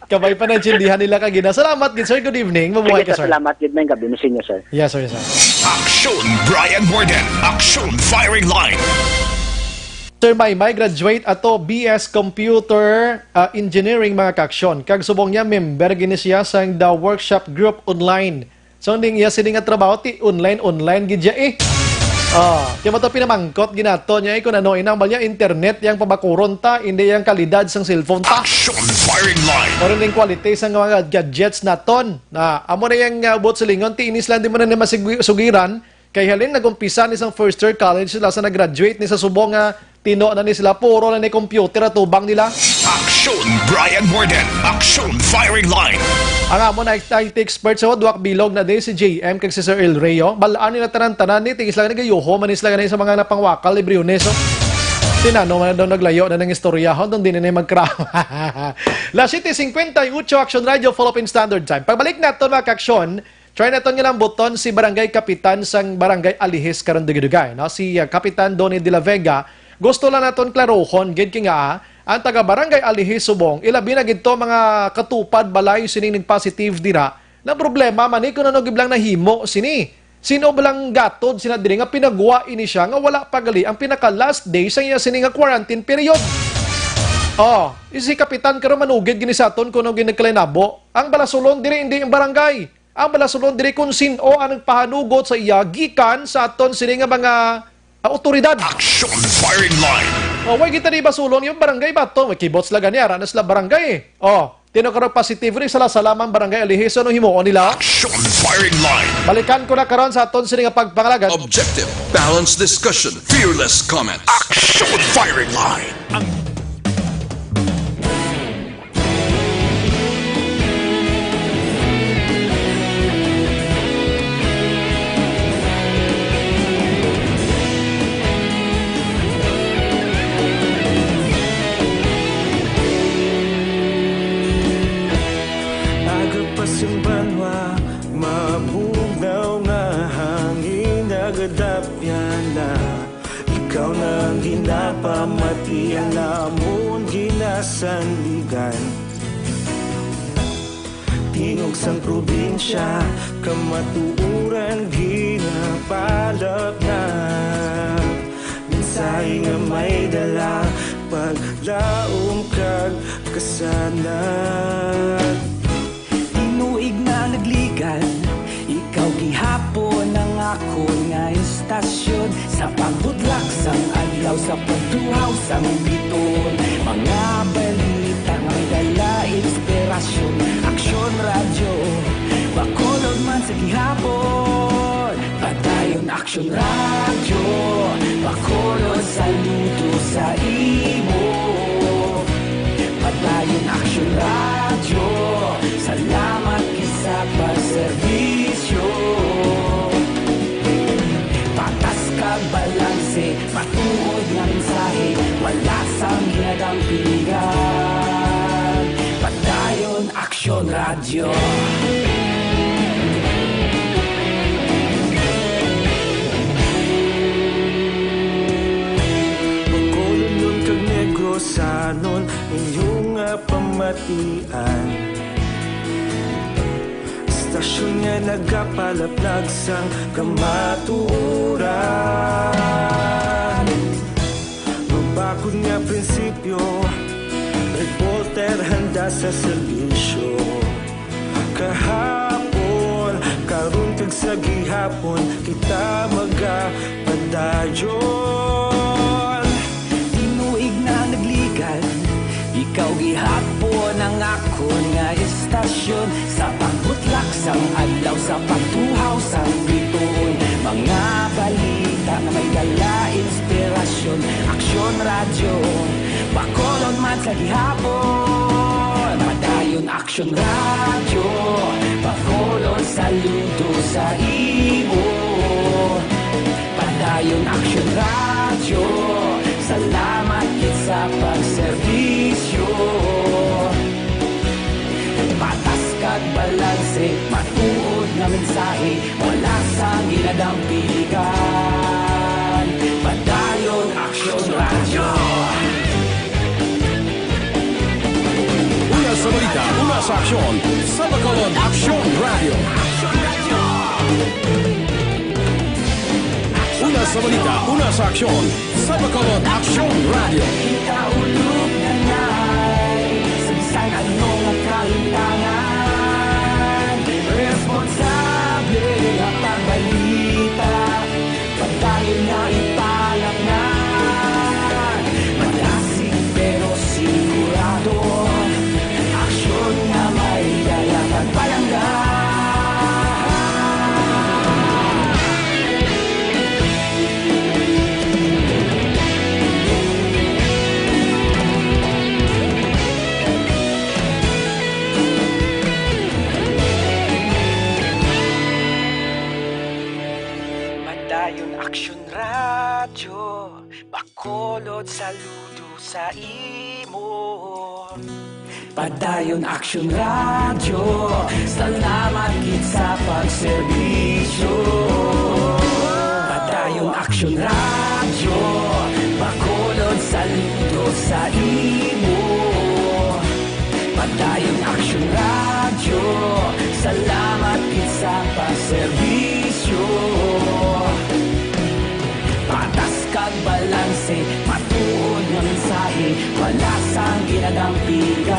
Kabay pa naintindihan nila ka gina. Salamat gid, sir. Good evening. Mabuhay Sige, ka, sir, sir. Salamat gid, may gabi mo sa inyo, sir. Yes, sir, yes, sir. Action, Brian Morgan. Action, firing line. Sir Maymay, graduate ato B S Computer, ah, Engineering, mga ka-aksyon. Kag subong niya, member gini siya sang The Workshop Group Online. So, ning iya sini nga trabaho, ti online, online gid siya eh. Ah, kaya mo to pinamangkot ginato niya eh, kung ano, inang bal niya, internet yang pabakuron ta, hindi yang kalidad sang cellphone ta. Action firing line. Or yung quality sa mga gadgets naton. Na, amo na yung, ah, buot silingon, ti inis lang di mo na ni masigi-, sugiran. Kay halin, nag-umpisa ni sang first year college sila sa nag-graduate ni sa subong nga Tino na ni sila, puro na ni computer atubang nila. Aksyon Brian Morden, Aksyon Firing Line. Ang amo na I T expert sa Duwak Bilog na din si J M kag si Sir El Reo. Balaan nila tanan-tanan ni, tingis lang nagayoho man ni sila gani sa mga napangwakal ni Briones, oh. Tinano man na daw naglayo na nang istorya, ho, doon din na magkra-, Las siete cincuenta y ocho, Action Radio, Philippine Standard Time. Pagbalik naton, mga ka-aksyon, try naton nga lambuton si Barangay Kapitan sang Barangay Alihis karon dugay-dugay, no? Si, ah, Kapitan Donnie de la Vega, gusto lang naton klarohon gid kay nga, ah, ang taga Barangay Alihis subong, ilabi na gid to mga katupad balay sining nag-positive dira, na problema man ni kung ano gid lang nahimo sini. Sino ba lang gatod sina diri nga pinagwa ini siya nga wala pa gali ang pinaka last day sa iya sini nga quarantine period? Oh, si Kapitan karon manugid gini sa aton kung ano gid nagkalinabo. Ang balasulon diri hindi ang barangay. Ang balasulon diri kung sin-o ang nagpahanugot sa iya gikan sa aton sini nga mga, ah, awtoridad. Action Firing Line. Oh, way kita di basulon yung barangay ba to? May kibots lang gani, ara na sila barangay. Oh, tino karon positive ni sala sa lamang barangay Alihis, ano himuon nila? Action Firing Line. Balikan ko na karon sa aton sini nga pagpangalagan. Objective, balanced discussion, fearless comment. Action Firing Line. Ang Aga pa sing banwa, mabugnaw nga hangin, nagadapyan na. Ikaw na ang ginapamati, ang amon ginasandigan. Tingog sang probinsya, kamatuoran ginapalapnag. Mensahe nga may dala, paglaom kag kasanag. Tinuig na nagligan, ikaw gihapon ang akon nga istasyon. Sa pagbudlak sang adlaw, sa pagtuhaw sang biton, mga balita nga may dala inspirasyon. Aksyon Radyo, Bacolod man sa gihapon. Padayon Aksyon Radyo, Bacolod, saludo sa imo. Padayon Aksyon Radyo, salamat gid sa pagserbisyo. Patas kag balanse, matuod nga mensahe, wala sang ginadampingan. Padayon Aksyon Radyo. Bacolodnon kag Negrosanon, inyo nga pamatian. Istasyon nga nagapalaplag sang kamatuoran. Mabakod nga prinsipyo, reporter handa sa serbisyo. Kahapon, karon kag sa gihapon, kita magapadayon. Tinuig na nagligan, ikaw gihapon ang akon nga istasyon. Sa pagbutlak sang adlaw, sa pagtuhaw sang bituon, mga balita nga may dala inspirasyon. Aksyon Radyo, Bacolod man sa gihapon. Padayon Aksyon Radyo, Bacolod, saludo sa imo. Padayon Aksyon Radyo, salamat gid sa pagserbisyo. Patas kag balanse, matuod nga mensahe, wala sang ginadampigan. Padayon Aksyon Radyo. Una sa balita, una sa aksyon, sa Bacolod Aksyon Radyo. Una sa balita, una sa aksyon, sa Bacolod Aksyon Radyo. Kita ulog na nai, sa bisan ano nga kalimtangan, responsable nga pagbalita. Padayon nga ipalapngan, madasig pero sigurado, aksyon nga may dala kag palangga. Radyo, Bacolod, saludo sa imo. Padayon Aksyon Radyo, salamat gid sa pagserbisyo. Padayon Aksyon Radyo, Bacolod, saludo sa imo. Padayon Aksyon Radyo, salamat gid sa pagserbisyo. Patas kag balanse, matuod nga mensahe, wala sang ginadampigan.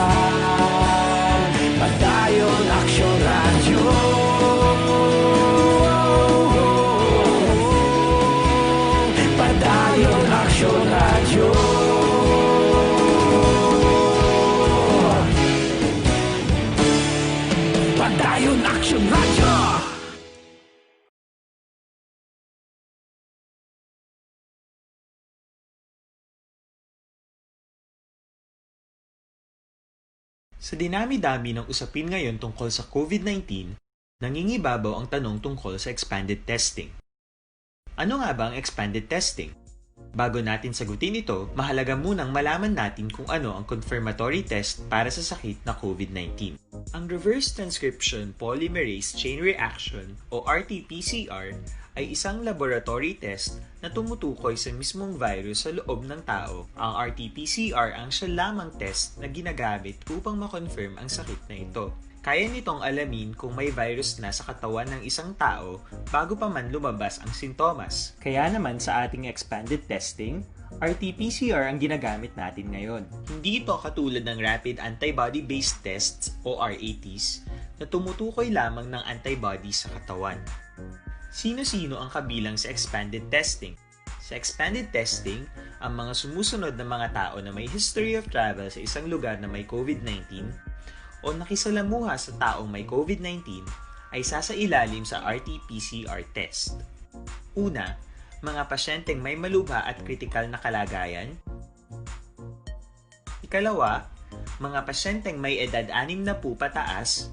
Padayon Aksyon Radyo. Padayon Aksyon Radyo. Padayon Aksyon Radyo. Sa dinami-dami ng usapin ngayon tungkol sa COVID nineteen, nangingibabaw ang tanong tungkol sa expanded testing. Ano nga ba ang expanded testing? Bago natin sagutin ito, mahalaga munang malaman natin kung ano ang confirmatory test para sa sakit na COVID nineteen. Ang reverse transcription polymerase chain reaction o R T P C R ay isang laboratory test na tumutukoy sa mismong virus sa loob ng tao. Ang R T P C R ang siya lamang test na ginagamit upang ma-confirm ang sakit na ito. Kaya nitong alamin kung may virus na sa katawan ng isang tao bago pa man lumabas ang sintomas. Kaya naman sa ating expanded testing, R T P C R ang ginagamit natin ngayon. Hindi ito katulad ng rapid antibody-based tests o R A Ts na tumutukoy lamang ng antibody sa katawan. Sino-sino ang kabilang sa expanded testing? Sa expanded testing, ang mga sumusunod na mga tao na may history of travel sa isang lugar na may COVID nineteen o nakisalamuha sa taong may COVID nineteen ay sasailalim sa R T P C R test. Una, mga pasyenteng may malubha at kritikal na kalagayan. Ikalawa, mga pasyenteng may edad anim na po pataas,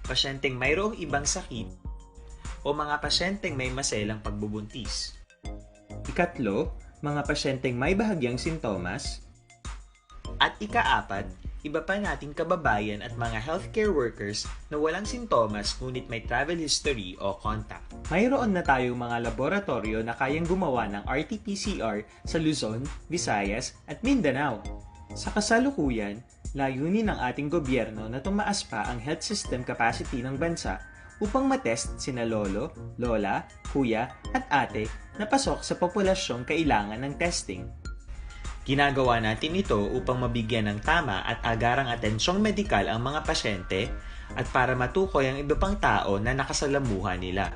pasyenteng mayroong ibang sakit, o mga pasyenteng may maselang pagbubuntis. Ikatlo, mga pasyenteng may bahagyang sintomas. At ikaapat, iba pa nating kababayan at mga healthcare workers na walang sintomas ngunit may travel history o contact. Mayroon na tayong mga laboratoryo na kayang gumawa ng R T P C R sa Luzon, Visayas, at Mindanao. Sa kasalukuyan, layunin ng ating gobyerno na tumaas pa ang health system capacity ng bansa upang matest sina lolo, lola, kuya, at ate na pasok sa populasyong kailangan ng testing. Ginagawa natin ito upang mabigyan ng tama at agarang atensyong medikal ang mga pasyente at para matukoy ang iba pang tao na nakasalamuha nila.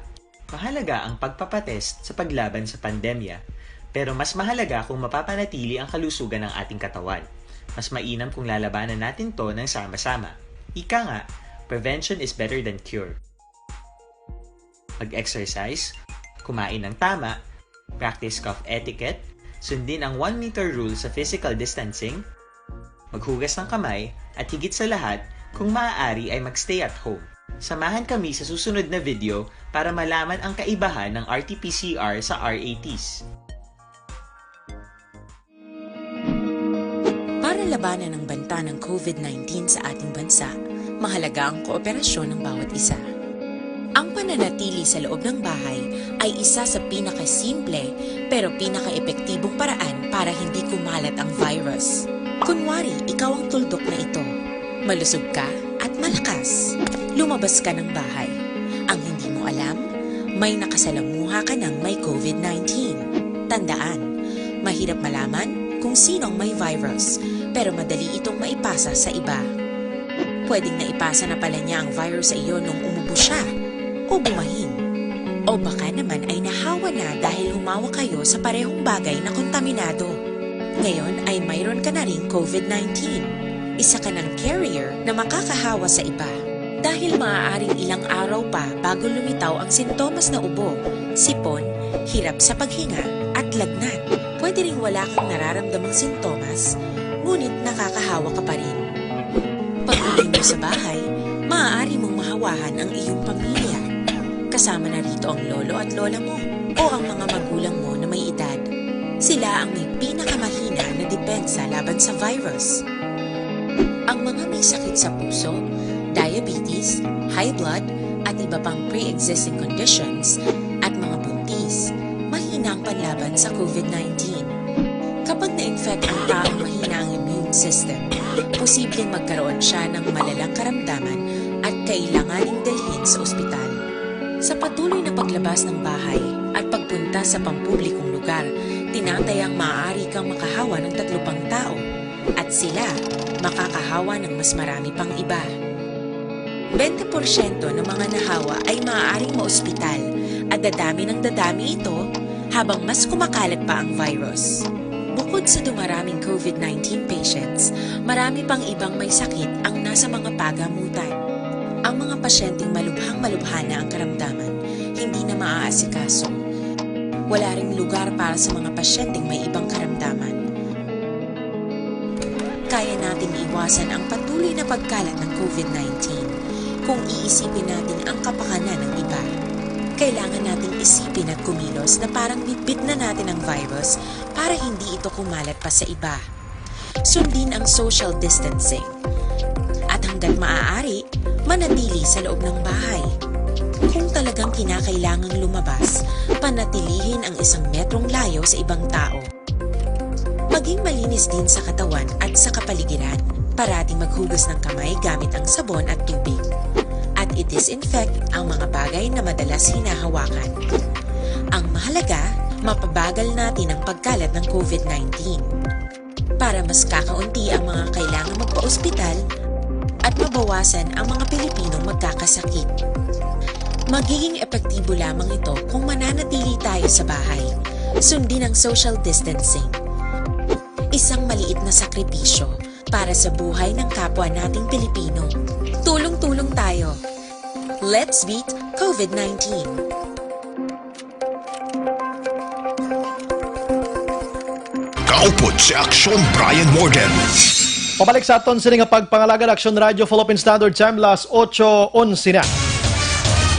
Mahalaga ang pagpapatest sa paglaban sa pandemya, pero mas mahalaga kung mapapanatili ang kalusugan ng ating katawan. Mas mainam kung lalabanan natin 'to ng sama-sama. Ika nga, prevention is better than cure. Mag-exercise, kumain ng tama, practice cough etiquette, sundin ang one meter rule sa physical distancing, maghugas ng kamay, at higit sa lahat, kung maaari ay mag-stay at home. Samahan kami sa susunod na video para malaman ang kaibahan ng R T P C R sa R A Ts. Para labanan ang banta ng COVID nineteen sa ating bansa, mahalaga ang kooperasyon ng bawat isa. Ang pananatili sa loob ng bahay ay isa sa pinakasimple pero pinakaepektibong paraan para hindi kumalat ang virus. Kunwari, ikaw ang tuldok na ito. Malusog ka at malakas. Lumabas ka ng bahay. Ang hindi mo alam, may nakasalamuha ka ng may COVID nineteen. Tandaan, mahirap malaman kung sino ang may virus, pero madali itong maipasa sa iba. Pwedeng naipasa na pala niya ang virus sa iyo nung umubo siya o bumahin. O baka naman ay nahawa na dahil humawak kayo sa parehong bagay na kontaminado. Ngayon ay mayroon ka na ring COVID nineteen. Isa ka ng carrier na makakahawa sa iba. Dahil maaaring ilang araw pa bago lumitaw ang sintomas na ubo, sipon, hirap sa paghinga, at lagnat. Pwede ring wala kang nararamdamang sintomas, ngunit nakakahawa ka pa rin. Pag-uwi mo sa bahay, maaari mong mahawahan ang iyong pamilya. Kasama na rito ang lolo at lola mo o ang mga magulang mo na may edad. Sila ang may pinakamahina na depensa laban sa virus. Ang mga may sakit sa puso, diabetes, high blood, at iba pang pre-existing conditions, at mga buntis, mahina ang panlaban sa COVID nineteen. Kapag na-infect ang taong mahina ang immune system, posibleng magkaroon siya ng malalang karamdaman at kailanganing dalhin sa ospital. Sa patuloy na paglabas ng bahay at pagpunta sa pampublikong lugar, tinatayang maaari kang makahawa ng tatlo pang tao at sila makakahawa ng mas marami pang iba. Bente porsyento ng mga nahawa ay maaaring maospital at dadami ng dadami ito habang mas kumakalat pa ang virus. Bukod sa dumaraming COVID nineteen patients, marami pang ibang may sakit ang nasa mga pagamutan. Ang mga pasyenteng malubhang-malubha na ang karamdaman, hindi na maaasikaso. Wala ring lugar para sa mga pasyenteng may ibang karamdaman. Kaya nating iwasan ang patuloy na pagkalat ng COVID nineteen kung iisipin natin ang kapakanan ng iba. Kailangan nating isipin at kumilos na parang bitbit na natin ang virus para hindi ito kumalat pa sa iba. Sundin ang social distancing. At hanggat maaari, manatili sa loob ng bahay. Kung talagang kinakailangang lumabas, panatilihin ang isang metrong layo sa ibang tao. Maging malinis din sa katawan at sa kapaligiran. Parating maghugas ng kamay gamit ang sabon at tubig. At i-disinfect ang mga bagay na madalas hinahawakan. Ang mahalaga, mapabagal natin ang pagkalat ng COVID nineteen. Para mas kakaunti ang mga kailangan magpa-ospital at mabawasan ang mga Pilipinong magkakasakit. Magiging epektibo lamang ito kung mananatili tayo sa bahay. Sundin ang social distancing. Isang maliit na sakripisyo para sa buhay ng kapwa nating Pilipino. Tulong-tulong tayo. Let's beat COVID nineteen. Kaupod si Aksyon Brian Morden. Pabalik sa aton sini nga pagpangalagad, Aksyon Radio, Philippine Standard Time, las ocho onse na.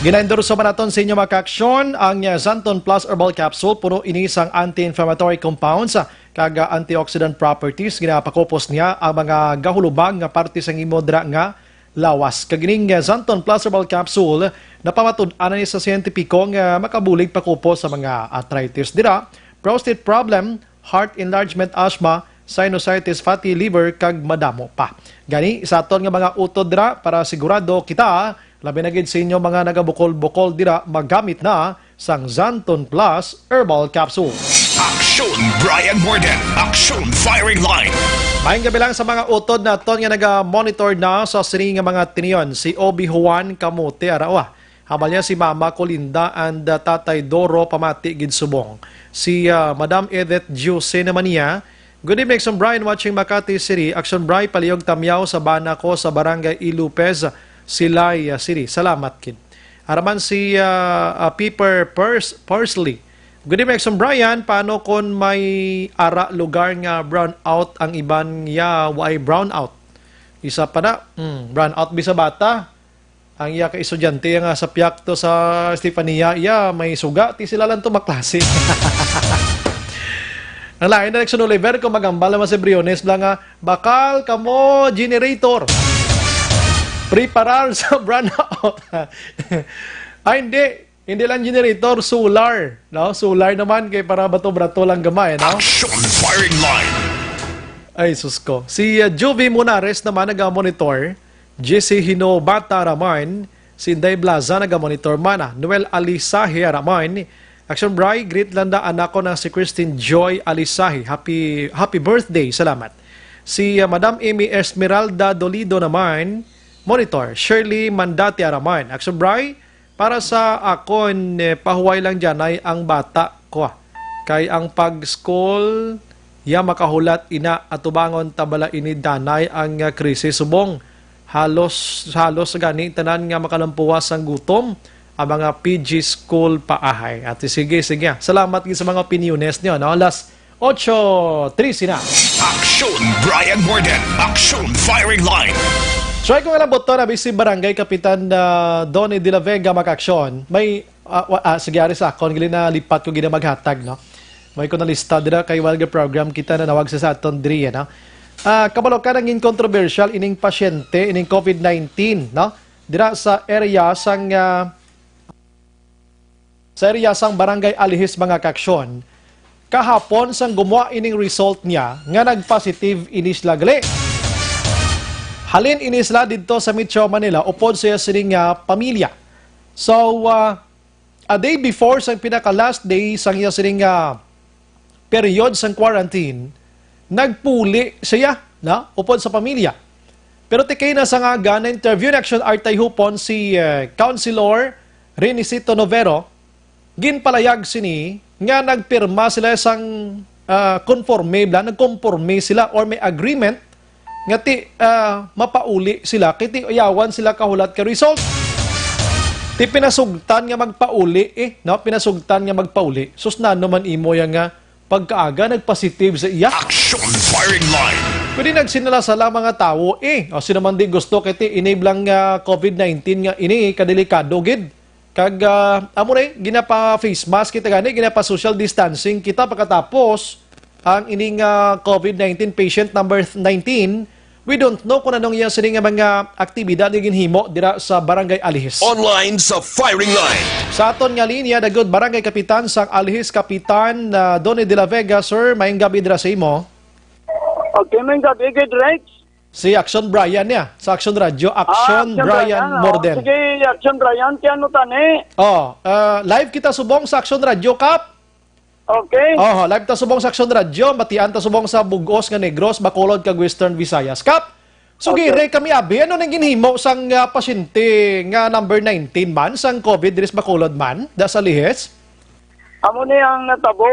Ginaendorso man naton sa inyo, mga kaaksyon, ang uh, Xanthone Plus Herbal Capsule. Puno ini sang anti-inflammatory compounds uh, kag uh, antioxidant properties. Ginapakupos niya ang mga gahulubang nga parte sang imo dira nga lawas. Kag ining uh, Xanthone Plus Herbal Capsule, napamatud-an na ni sa siyentipiko nga makabulig pakupos sa mga arthritis dira, prostate problem, heart enlargement, asthma, sinusitis, fatty liver, kag madamo pa. Gani, sa aton nga mga utod dira, para sigurado kita, labi na gid sa inyo mga nagabukol-bukol dira, magamit na sang Xanthone Plus Herbal Capsule. Aksyon Brian Morden, Aksyon Firing Line. Maayong gabi lang sa mga utod naton nga naga-monitor na sa sini nga mga tinion. Si Obi Juan Kamote, ara, wa. Habal niya si Mama Colinda and uh, Tatay Doro, pamati gid subong. Si uh, Madam Edith Giuse naman niya, "Good evening, Aksyon Brian, watching Makati City. Aksyon Brian, palihog tamyaw sa bana ko sa Barangay E. Lopez, Silay uh, City. Salamat gid." Araman si uh, uh, Piper Pers Parsley. "Good evening, Aksyon Brian. Paano kung may ara lugar nga brown out ang iban ya way brown out?" Isa pa na, hmm, brown out bisa bata. Ang iya ka estudyante nga sa Piakto sa Estefania, iya may suga, ti sila lang to maklase. Ang lain na nagsun Oliver, kung magambal naman si Briones bla nga, "Bakal kamo generator. Preparar sa brownout." Ay, hindi. Hindi lang generator, solar, no? Solar naman kay para bato-brato lang gamay, no? Action Firing Line. Ay, sus ko. Si uh, Juvie Munares naman naga-monitor. Jesse Hinobata Raman, si Inday Blaza naga-monitor man. Noel Alisahe Raman, Action Bri, greet lang da anak ko na si Christine Joy Alisahe. Happy, happy birthday. Salamat. Si uh, Madam Amy Esmeralda Dolido naman, monitor. Shirley Mandati Araman, Action Bri, para sa akon, eh, pahuway lang dyanay ang bata ko, ah. Kay ang pag-school, ya makahulat ina atubangon ta bala ini danay ang, ah, krisis subong. Halos, halos gani tanan nga makalampuwas sang gutom ang mga P G school paahay. At sige, sige, ah. Salamat gid sa mga opiniones niyo, no? Last ocho trese na. Aksyon Brian Morden. Aksyon Firing Line. Try ko nga lang buto na si Barangay Kapitan uh, Donny de la Vega mag-aksyon. May, uh, uh, sige, ari sa akon, gali na lipat ko gina maghatag, no? May ko nalista dira kay while program kita na nawag sa, sa aton diri, no? Ah, kabalo ka nangin controversial ining pasyente, ining COVID nineteen, no? Dira sa area sang, ah, sa area sang Barangay Alihis, mga kaaksyon. Kahapon sang gumwa ining result niya nga nag-positive ini sila gali. Halin ini sila didto sa Metro Manila upod sa iya sining, ah, pamilya. So, ah, a day before sang pinaka last day sang iya sining, ah, period sang quarantine, nagpuli siya, na, upod sa pamilya. Pero tikay na sa nga na-interview ni Action Artay Hupon si, eh, Councilor Renisito Novero, ginpalayag sini nga nagpirma sila sang, ah, konforme, bla, nagkonforme sila or may agreement nga ti, ah, mapauli sila, kay ti yawan sila kahulat ka result. Ti pinasugtan nga magpauli, eh, no? Pinasugtan nga magpauli. Sus, nano man imo yang nga pagkaaga nagpositive sa iya? Action firing line. Pwede nagsinala-sala mga tawo, eh. O, sino man di gusto kay ti iniblang nga COVID nineteen nga ini, kadelikado gid. Kag, ah, amo na, eh, ginapa-face mask kita gani, ginapa-social distancing kita pagkatapos ang ining, ah, COVID nineteen patient number nineteen. We don't know kung anong iya sini nga mga aktibidad nga ginhimo dira sa Barangay Alihis. Online sa firing line. Sa aton nga linya, dagod Barangay Kapitan sang Alihis, Kapitan, ah, Donny de la Vega. Sir, maayong gabi dira sa imo. Okay, maayong gabi, good, Rex. Si Action Brian niya, sa Action Radio, Action Ah, Action Brian Brian, oh. Morden. Sige, Action Brian, ti ano tani? Oh, ah, live kita subong sa Action Radio, Kap. Okay. Oh, live ta subong sa Action Radio, batian ta subong sa bug-os nga Negros, Bacolod, kag Western Visayas. Kap, sugi Okay. Ray kami abi, ano nang ginhimo sang, ah, pasyente nga number nineteen man, sang COVID diri sa Bacolod man, da sa Alihis? Amo ni ang natabo,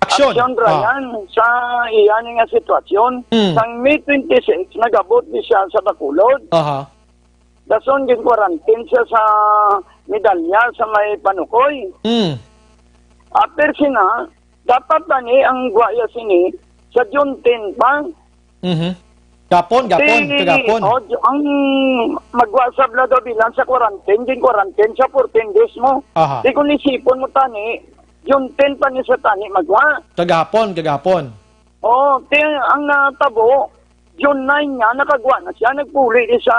Action. Action, Ah. Brian, sa iya ni nga sitwasyon. Hmm. Sang May twenty-six, nag-abot ni siya sa Bacolod. Aha. Dason gin-quarantine siya sa Medalya sa may Panukoy. Hmm. After sina, dapat ba ni ang guwaya sini sa June ten pa? Mhm. Gapon, gapon, Di, kagapon. Oh, ang magwa sa Blado bilang sa quarantine, din quarantine sa fourteen days mo. Aha. Di kung isipon mo tani, June ten pa ni sa tani magwa. Kagapon, kagapon. Oh, ti ang natabo, June nine nga, nakagwa na siya, nagpuli di sa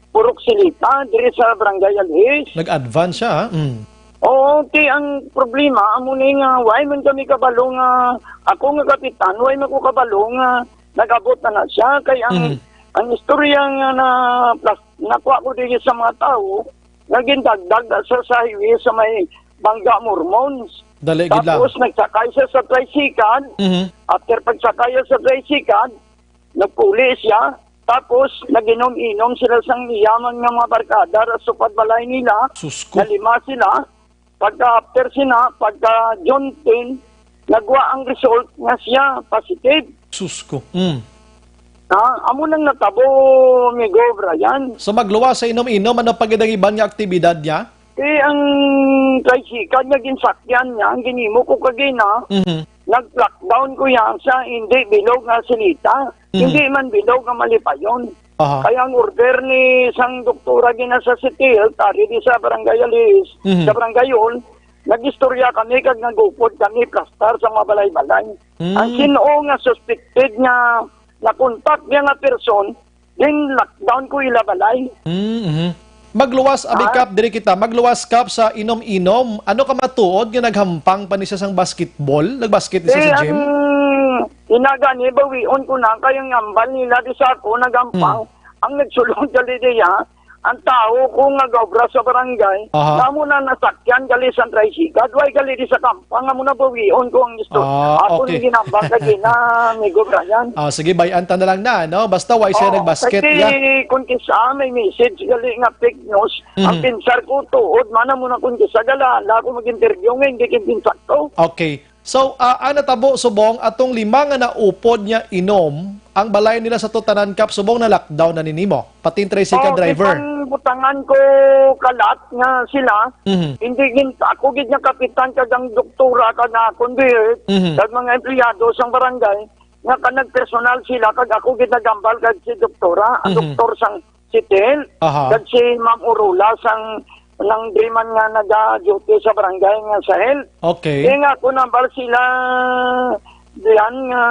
Purok Silita, diri sa Barangay Alhis. Nag-advance siya, ha? Mm. Oo, ti ang problema, amo ni nga, why man kami kabalo nga, ako nga kapitan, why man ko kabalo nga, nag-abot na na siya, kay ang, Mm. ang istorya nga na, plus, nakuha ko diri sa mga tao, nga gindagdag sa, sa highway sa may Bangga Mormons. Dali gid lang. Tapos nagsakay siya sa tricycle. Mhm. After pagsakay sa tricycle, nagpuli siya. Tapos naginom-inom sila sang iya man nga mga barkada ra sa upad balay nila. Sus ko. Nalima sila. Pagka after sina, pagka June ten, nagwa ang result nga siya positive. Sus ko. Mm. Ah, amo nang natabo, Migo Brian. So, magluwas sa inom-inom, ano pa gid ang iban nga aktibidad niya? Eh, ang tricycle nga ginsakyan niya, ang ginimo ko kagina, Mhm. nag-lockdown ko yan sa hindi bilog nga Silita, Mhm. hindi man bilog nga Malipayon. Aha. Kaya ang order ni sang doktora gina sa Sitil, tari di sa Barangay Alis, Mhm. sa Barangay Hall, nag-istorya kami kag nag-upod kami plastar sa mga balay-balay. Mm. Ang sino nga suspected nga nakontak niya nga person, din lockdown ko ila balay. Mm, mhm. Magluwas, abi, Ah? Kap, diri kita. Magluwas, Kap, sa inom-inom. Ano ka matuod nga naghampang pa ni siya sang basketball? Nagbasket ni siya Eh, sa gym? ang inaga ni, bawion ko na, kay ang ambal nila di sa ako, nagampang. Hmm. Ang nagsulong gali diya, ang tao ko nga gaobra sa barangay, Aha. nga mo na nasakyan gali sa tricycle, way gali di sa kampang, nga mo na bawion ko ang isto. Ah, Ako okay. ni ginambang kagina, Migo Brian. Ah, sige, bayan ta na lang na, no? Basta way siya Oo, nagbasket, kay ya. Kung kisa may message gali nga fake news, ang Mhm. pinsar ko tuod man mo na kung kisa gala, ala ko mag-interview nga hindi kin pinsar ko. Okay. So, ah, ang natabo subong atong lima nga naupod niya inom, ang balay nila sa Tutanan Cup subong na lockdown na ninimo. Pati yung tricycle Oh, driver. Kitang butangan ko kalat nga sila. Mhm. Hindi gin ako gid nga kapitan kag ang doktora kag nga conduit, Mhm. kag mga empleyado sang barangay nga kanag personal sila kag ako gid nagambal kag si doktora, ang Mhm. doktor sang Sitil, Aha. kag si Ma'am Urula sang nang di man nga naga-duty sa barangay nga sa health. Okay. Kaya nga ako nambal sila diyan nga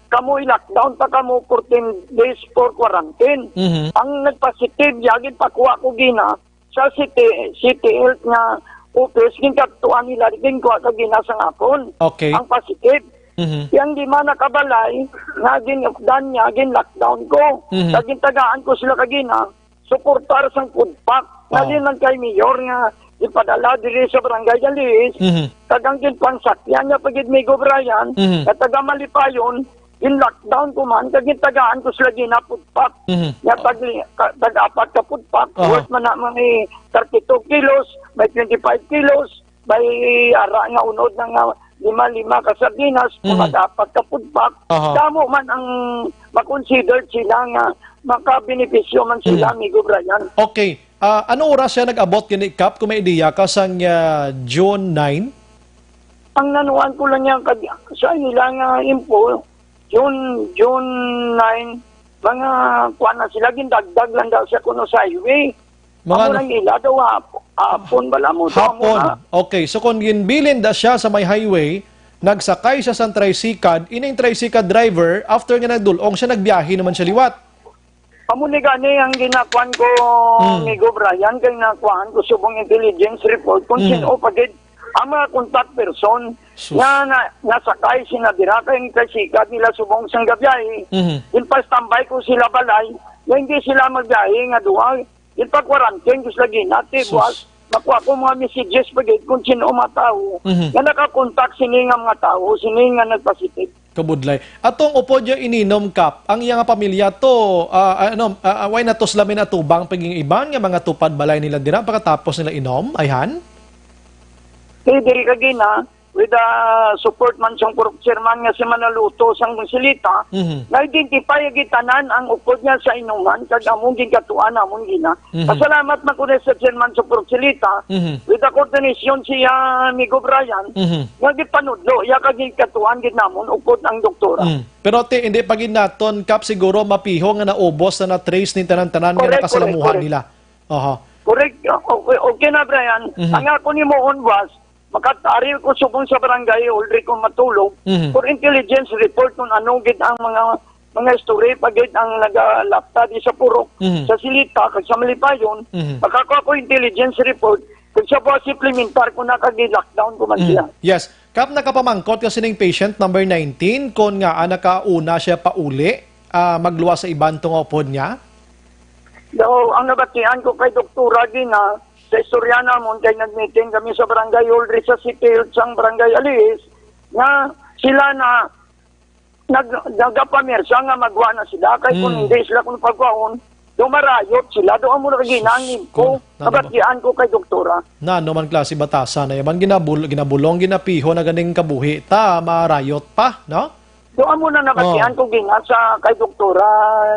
kamo i-lockdown pa kamo fourteen days for quarantine. Mhm. Ang nagpositive, yagin pakuha ko gina sa city, city health nga office, ginkadtuan nila, ginkuha ka gina sa ngakon. Okay. Ang positive. Mhm. Yang di man nakabalay, nga gin-updan niya, gin-lockdown ko. Mhm. Kag gintagaan ko sila ka gina, suportar sang food pack. Oh. Nalin man kay mayor nga ipadala diri sa barangay Galis, Mhm. kag ang ginpangsakyan niya pagid Migo Brian, Mhm. nga taga Malipayon, gin-lockdown ko man, kag gintagaan ko sila gina food pack. Mhm. Nga tag, ka, tag-apat ka food pack, Aha. worth man na mga thirty-two kilos, may twenty-five kilos, may ara nga unod na nga lima-lima ka sardinas, Mhm. mga apat ka food pack. Aha. Damo man ang makonsider sila nga makabenepisyo man sila, Mhm. Migo Brian. Okay. Ah, ano oras siya nag-abot gini, Kap, kung may ideya ka, sang, ah, June nine? Ang nanuan ko lang yan kag sa ila nga info, June, June nine, mga kuan na sila, gindagdag lang daw siya kuno sa highway. Mga Amo ano? lang ila daw hap-, hapon bala mo, daw amo Hapon. na. Okay, so kung ginbilin da siya sa may highway, nagsakay siya sa tricycle, ining tricycle driver, after nga nagdulong siya, nagbiyahe naman siya liwat. Amo ni gani ang ginakuan ko, Hmm. Migo Brian, kay nakuan ko subong intelligence report kung Hmm. sino pa gid ang mga contact person Sus. nga na, nasakay sina dira kay ang tricycle nila subong sang gabiyay. Mhm. Ginpa-standby ko sila balay, nga hindi sila magbiyahe nga duha. Ginpa-quarantine ko sila ginati, Sus. buwas. Makuha ko mga messages pa gid kung sino ang mga tao Mhm. nga nakakontak sini nga mga tao, sini nga nagpositive. Kabudlay. Atong upod niya ininom, Kap, ang iya nga pamilya to, ah, ah, ano, ah, ah, way na to sila may natubang paging iban nga mga tupad balay nila dira pagkatapos nila inom, ayhan? Kay diri ka gina, with the support man sang purok chairman nga si Manaluto sang Silita, Mhm. na-identify ang gitanan ang upod niya sa inuman, kag among ginkatuan among gina. Mhm. Pasalamat man ko sa chairman sa purok Silita, Mhm. with the coordination siya, Migo Brian, Mhm. nga gipanudlo iya kag ginkatuan gid namon upod ang doktora. Mm. Pero ti, hindi pa gid naton, Kap, siguro mapiho nga naubos na na-trace ni tanan-tanan nga Correct, nakasalamuha correct, correct. nila. Aha. Correct. Okay, okay na, Brian. Mhm. Ang ako ni Mohon was, makatari ko subong sa barangay, already ko matulog, Mhm. for intelligence report kung ano gid ang mga, mga story pa gid ang nagalapta di sa purok, Mhm. sa Silita, kag sa Malipayon, Mhm. makakuha ko intelligence report, kag sa buwas implementar ko na kag lockdown ko man Mhm. siya. Yes. Kap, nakapamangkot ka sining patient number nineteen, kon ngaa nakauna siya pauli, ah, magluwas sa iban tunga upod niya? Daw, ang nabatian ko kay Doktora Gina, sa istorya namon, kay nag-meeting kami sa barangay hall, diri sa City Health sang barangay Aliis, nga sila na nag-, nagapamirsa nga magwa na sila, kay kung Hmm. hindi sila kung pagwaon, daw marayot sila, daw amo na Sus, ginangin ko, ko, nano ba? Nabatian ko kay Doktora. Na, ano man klase batasan na yaman, ginabul-, ginabulong, ginapiho na ganing kabuhi, ta, marayot pa, no? Daw amo na nabatian Oh. ko gina sa kay Doktora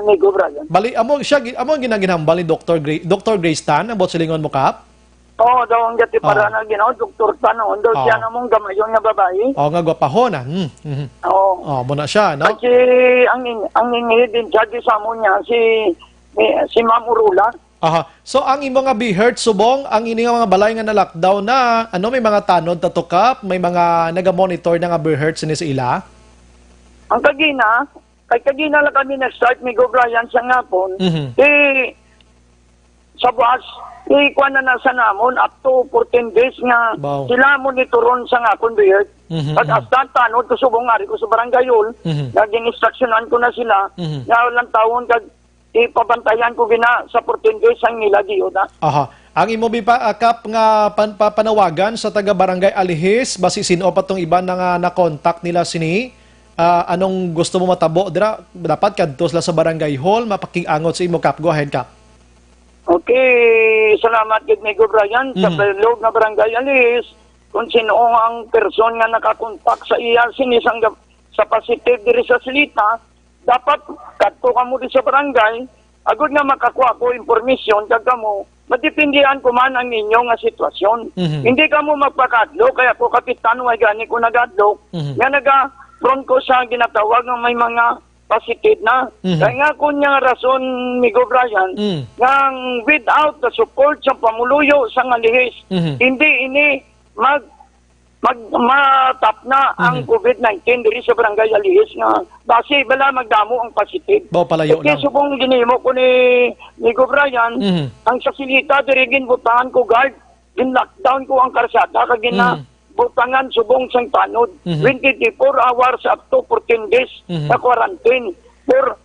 Nigo Brian. Bali, amo siya, gi-, amo ang ginaginhambal ni Doktor Gra-, Doktor Grace Tan, ang buot silingon mo, Kap? Oo, daw ang gati para Ah. na ginawa, Doktor Tan, oh, daw siya Ah. namong gamayon nga babae. Oh, nga gwapahon, ah. Hmm, mhm. Oo. Oh, mo na siya, no? At si, ang in-, ang in-, head in charge sa mo niya, si, si, si Ma'am Urula. Aha. So, ang imo nga BHERT subong, ang ini nga mga balay nga na-lockdown na, ano, may mga tanod ta to, Kap? May mga naga-monitor na nga BHERT sini sa ila? Ang kagina, kay kagina lang kami nag-start ni Go Brian sa ngapon. Mhm. Di, sa buwas, ikuan na na sa namon up to fourteen days nga Wow. sila monitoron sa ngakon BHERT. Mhm, Pag mhm. hasta ang tanod ko subong ari ko sa barangay hall, Mhm. nga gin-instructionan ko na sila, Mhm. nga walang tawon kag ipabantayan ko gina sa fourteen days ang nila diyo na. Aha. Ang imo bi pa, ah, Kap, nga pan-, pa-, panawagan sa taga Barangay Alihis, basi sin-o pa tong iban na nga na-contact nila sini, ah, anong gusto mo matabo dira? Dapat kadto sila sa barangay hall, mapakig-angot sa imo, Kap. Go ahead, Kap. Okay, salamat gid, Migo Brian, sa Mhm. Belog nga Barangay Alihis, kung sino ang person nga nakakontak sa iya sini sang gab-, sa positive diri sa Silita, dapat kadto kamo di sa barangay, agud nga makakuha ko impormasyon kag kamo, madepindihan ko man ang inyo nga sitwasyon. Mhm. Hindi kamo magpakadlo, kaya ko kapitan, way gani ko nagadlo, Mhm. nga naga-front ko sa ginatawag nga may mga positive na. Mhm. Kaya nga kung niya rason, Migo Brian, Mm. nga without the support sa pamuluyo sa nga lihis, Mhm. hindi ini mag, mag, matapna ang Mhm. covid nineteen diri sa Barangay Alihis nga basi bala magdamo ang positive. Ba, palayo Kaya lang. Subong ginimo ko ni, ni Migo Brian, Mhm. ang sa Silita diri ginbutangan ko guard, gin-lockdown ko ang karsada kag gina-, Mhm. butangan subong sang tanod, Mhm. twenty-four hours up to fourteen days Mhm. sa quarantine for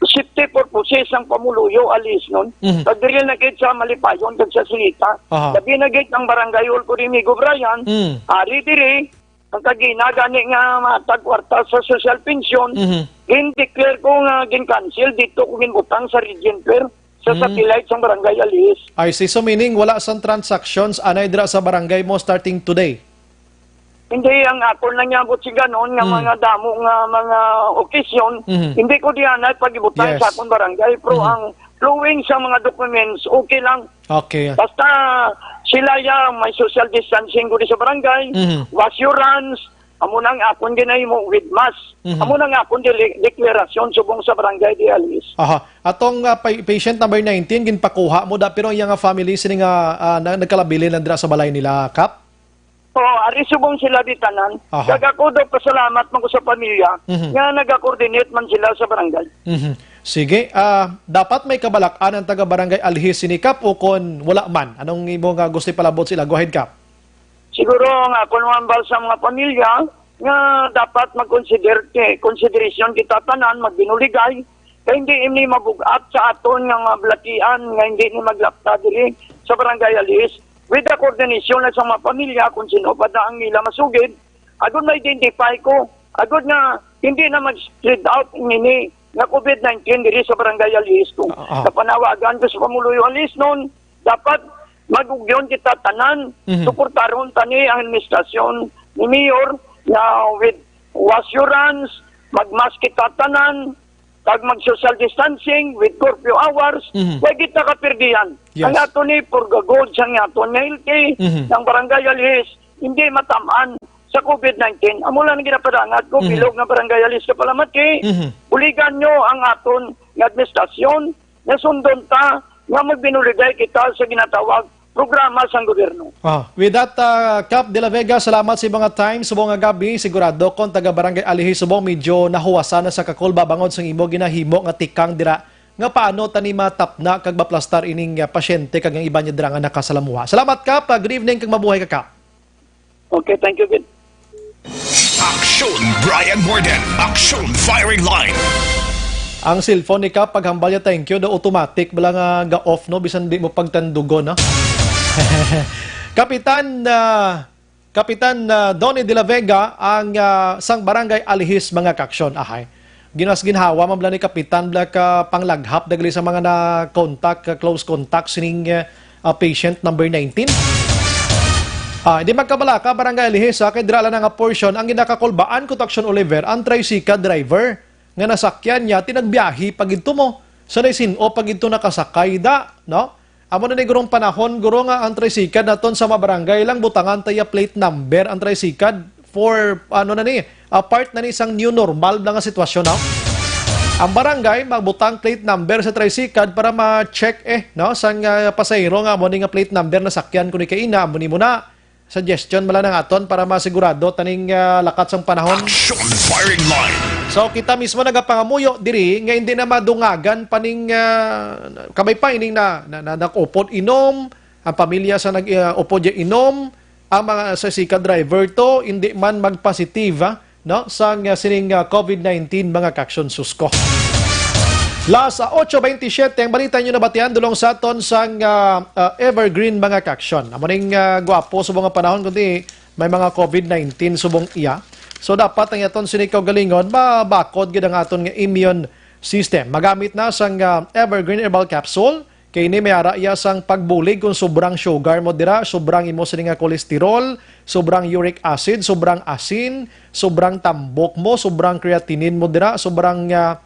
safety purposes sang pamuluyo, alis nun. Mhm. Kag diri na gid sa Malipayon kag sa Silita. Aha. Labi na gid ang barangay hall ko rin, Migo Brian, Mm. ari diri, ang kagina gani nga matag kwarta sa social pension, Mhm. gin-declare ko nga gin-cancel dito ko ginbutang sa Regent Fair sa Mm. satellite sang barangay Alihis. I see. So, meaning, wala sang transactions anay dira sa barangay mo starting today? Hindi, ang akon lang niya, but si ganon nga Mm. mga damo nga mga okasyon, Mhm. hindi ko diyan ay pag-ibutang Yes. sa akong barangay. Pero Mhm. ang flowing sa mga documents, okay lang. Okay. Basta sila ya, may social distancing ko di sa barangay, Mhm. wash your hands, amo nang akon ginahimo with mask. Mhm. Amo nang akon dili-, deklarasyon subong sa barangay di Alihis. Aha. Atong, ah, pa-, patient number nineteen, ginpakuha mo da, pero ang iyang family, sini nga, ah, na-, nagkalabilin lang dira sa balay nila, Kap? Oo, ari subong sila di tanan. Aha. Kag ako daw pasalamat man ko sa pamilya Mhm. nga nagakoordinate man sila sa barangay. Mhm. Sige, ah, dapat may kabalak-an ang taga-barangay Alihis sini, Kap, o kon wala man? Anong imo nga gusto ipalabot sila? Go ahead, Kap. Siguro nga kung mambal sa mga pamilya nga dapat mag-consider, consideration kita tanan, magbinuligay, kay hindi ini mabug-at sa aton nga mga balatian nga hindi ni maglapta diri sa Barangay Alihis. With the coordination na sa mga pamilya kung sino pa na ang ila masugid, agud ma-identify ko, agud nga hindi na mag-spread out nini nga covid nineteen diri sa Barangay Alihis ko. Ah, ah. Napanawagan ko sa pamuluyo Alihis nun, dapat mag-ugyon kita tanan, Mhm. suportaron tani ang administrasyon ni Mayor na with assurance, mag-mask kita tanan, kag mag-social distancing with curfew hours, Mhm. wa kita kapirdihan. Yes. Ang ato ni for the good sa aton nga healthy, Mhm. ang barangay Alihis, hindi matamaan sa covid nineteen. Amo lang ang ginapadangat ko, Mhm. bilog nga barangay Alihis sa Palamati, Mhm. buligan nyo ang aton nga administrasyon, nasundon ta nga magbinuligay kita sa ginatawag programa sang gobyerno. Ah, with that, ah, Kap de la Vega, salamat sa mga time subong nga gabi. Sigurado kon taga Barangay Alihis subong medyo nahuwasan na sa kakulba bangod sang imo ginahimo nga tikang dira nga paano tani matapna kag maplastar ining, ah, pasyente kag ang iban niya dira nga nakasalamuha. Salamat, Kap. Ah, good evening kag mabuhay ka, Kap. Okay, thank you, Vin. Aksyon Brian Morden. Aksyon Firing Line. Ang cellphone ni Kap, paghambal niya, thank you, daw automatic bala nga ga-off, no, bisan di mo pagtandugon, no? Kapitan, ah, Kapitan, ah, Donny de la Vega, ang, ah, sang Barangay Alihis, mga kaaksyon. Ahay. Ginas ginhawa man bala ni Kapitan bala ka panglaghap dagli sa mga na-contact, ka close contact sining, ah, patient number nineteen. Ah, di magkabalaka, Barangay Alihis, ah, kay dira lang nga portion ang ginakakulbaan ko, Action Oliver, ang tricycle driver nga nasakyan niya, tinagbiyahe pagidto mo. Sa naisin-o pagidto nakasakay da, no? Amo na ni gurong panahon, guro, nga ang tricycle naton sa mga barangay lang butangan ta ya plate number ang tricycle for, ano na ni, ah, part na ni sang new normal na nga sitwasyon, no? Ang barangay magbutang plate number sa tricycle para ma-check, eh, no, sang, ah, pasahero nga amo ni nga plate number nasakyan ko ni kaina, amo ni mo na. Suggestion bala nang aton para masigurado taning, ah, lakat sang panahon. Action Firing Line. So, kita mismo nagapangamuyo diri nga hindi na madungagan pa ning, ah, kabay pa ining na, na, na, nag-upod inom, ang pamilya sa nag, ah, upod ya inom, ang mga sa sika driver to, hindi man magpositive, ah, no, sang, ah, sining, ah, covid nineteen, mga kaaksyon, susko. Las, ah, ocho veintisiete, ang balita nyo nabatian, dulong sa aton sang, ah, ah, Evergreen, mga kaaksyon. Amo ning, ah, gwapo subong nga panahon, kundi may mga covid nineteen subong iya. So, dapat ang aton sini kaugalingon, mabakod gid ang aton nga immune system. Magamit na sang, ah, Evergreen Herbal Capsule. Kay ini may ara iya sang pagbulig kung sobrang sugar mo dira, sobrang imo sini nga cholesterol, sobrang uric acid, sobrang asin, sobrang tambok mo, sobrang creatinine mo dira, sobrang, ah,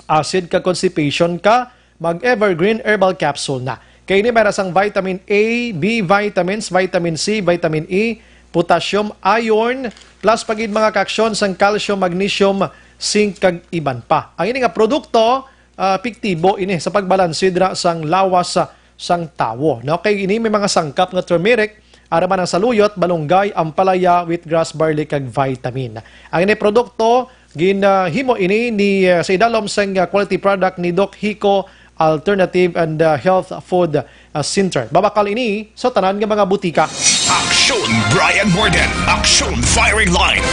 acid ka, constipation ka, mag Evergreen Herbal Capsule na. Kay ini may ara sang vitamin A, B vitamins, vitamin C, vitamin E, potassium, iron, plus pa gid mga kaaksyon sang calcium, magnesium, zinc, kag iban pa. Ang ini nga produkto, ah, epektibo ini sa pagbalanse dira sang lawas sa, sang tawo, no? Kay ini may mga sangkap nga turmeric, ara man ang saluyot, malunggay, ampalaya, wheatgrass, barley, kag vitamin. Ang ini produkto, ginahimo ini ni, ah, sa idalom sang, ah, quality product ni Doc Hico Alternative and, ah, Health Food, ah, Center. Mabakal ini sa tanan nga mga butika. Aksyon Brian Morden, Aksyon Firing Line.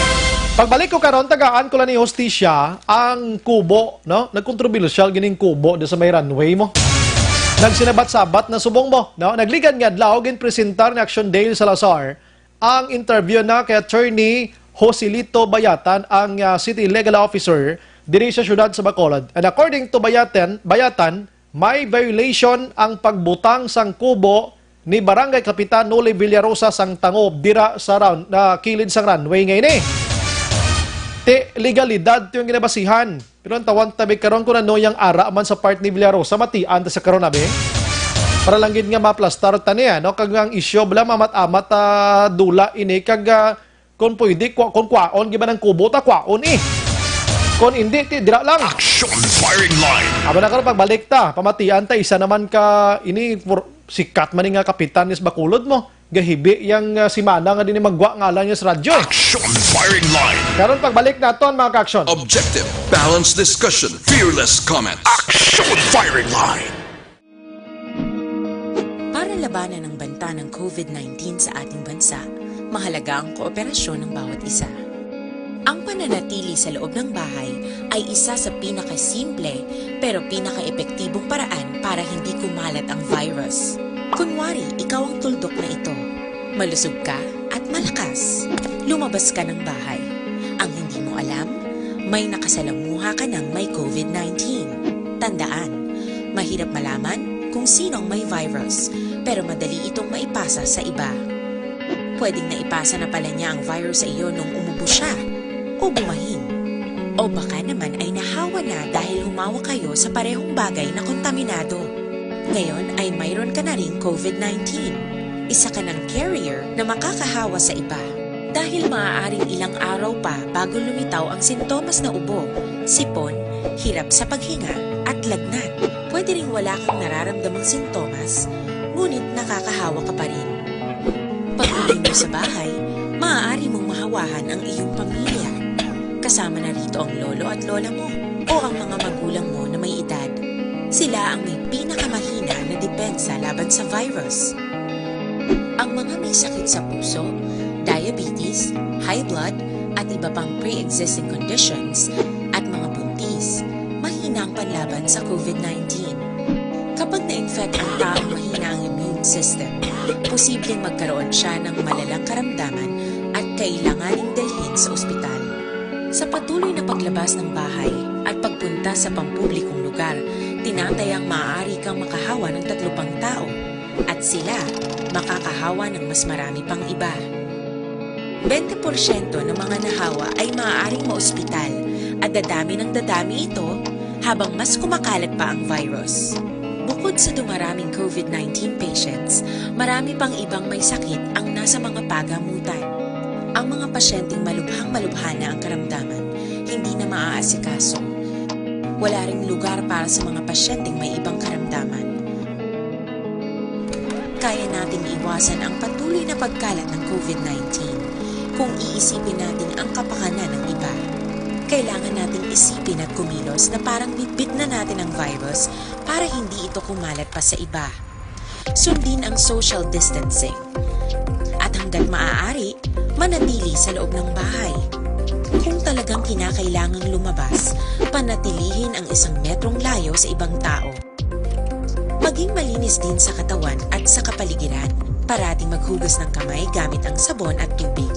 Pagbalik ko karon, tagaan ko lang ni hustisya ang kubo, no? Nagkontrobersyal gining kubo do sa may runway mo. Nagsinabat-sabat na subong mo, no? Nagligad nga adlaw, ginpresentar ni Action Dale Salazar ang interview na kay Attorney Joselito Bayatan, ang, ah, City Legal Officer diri sa siyudad sa Bacolod. And according to Bayatan, Bayatan, may violation ang pagbutang sang kubo ni Barangay Kapitan Noli Villarosa sang tangob dira sa round, na kilid sang runway nga ini. Ti legalidad ti yung ginabasihan. Pero ang tawan tabi karon kung ano yung ara man sa part ni Villarosa, matian ta sa karon, abi. Para lang gid nga maplastar ta niya, no? Kag ang isyu, bala, mamat-amat, ah, dula ini, kag, ah, kung pwede, kwa-, kung kwaon, giba ng kubo, ta kwaon, eh. Kung hindi, ti, dira lang. Action Firing Line. Aba na karon, pagbalik ta, pamatian ta, isa naman ka, ini, for, sikat man ni nga kapitan ni sa Bacolod mo. Gahibi yang, ah, simana nga din magwa ngalan niya sa radyo, eh. Action Firing Line. Karon, pagbalik naton, mga ka-action. Objective, balanced discussion, fearless comment. Action Firing Line. Para labanan ang banta ng covid nineteen sa ating bansa, mahalaga ang kooperasyon ng bawat isa. Ang pananatili sa loob ng bahay ay isa sa pinakasimple pero pinakaepektibong paraan para hindi kumalat ang virus. Kunwari, ikaw ang tuldok na ito. Malusog ka at malakas. Lumabas ka ng bahay. Ang hindi mo alam, may nakasalamuha ka ng may covid nineteen. Tandaan, mahirap malaman kung sino ang may virus, pero madali itong maipasa sa iba. Pwedeng naipasa na pala niya ang virus sa iyo nung umubo siya, o bumahin. O baka naman ay nahawa na dahil humawak kayo sa parehong bagay na kontaminado. Ngayon ay mayroon ka na ring covid nineteen. Isa ka ng carrier na makakahawa sa iba. Dahil maaaring ilang araw pa bago lumitaw ang sintomas na ubo, sipon, hirap sa paghinga, at lagnat. Pwede ring wala kang nararamdamang sintomas, ngunit nakakahawa ka pa rin. Pag-uwi mo sa bahay, maaari mong mahawahan ang iyong pamilya. Kasama na rito ang lolo at lola mo o ang mga magulang mo na may edad. Sila ang may pinakamahina na depensa laban sa virus. Ang mga may sakit sa puso, diabetes, high blood, at iba pang pre-existing conditions, at mga buntis, mahina ang panlaban sa covid nineteen. Kapag na-infect ang taong mahina ang immune system, posibleng magkaroon siya ng malalang karamdaman at kailanganing dalhin sa ospital. Sa patuloy na paglabas ng bahay at pagpunta sa pampublikong lugar, tinatayang maaari kang makahawa ng tatlo pang tao, at sila makakahawa ng mas marami pang iba. Bente porsyento ng mga nahawa ay maaaring maospital at dadami ng dadami ito habang mas kumakalat pa ang virus. Bukod sa dumaraming covid nineteen patients, marami pang ibang may sakit ang nasa mga pagamutan. Ang mga pasyenteng malubhang-malubha na ang karamdaman, hindi na maaasikaso. Wala ring lugar para sa mga pasyenteng may ibang karamdaman. Kaya nating iwasan ang patuloy na pagkalat ng covid nineteen kung iisipin natin ang kapakanan ng iba. Kailangan nating isipin at kumilos na parang bitbit na natin ang virus para hindi ito kumalat pa sa iba. Sundin ang social distancing. At hanggat maaari, manatili sa loob ng bahay. Kung talagang kinakailangang lumabas, panatilihin ang isang metrong layo sa ibang tao. Maging malinis din sa katawan at sa kapaligiran. Parating maghugas ng kamay gamit ang sabon at tubig.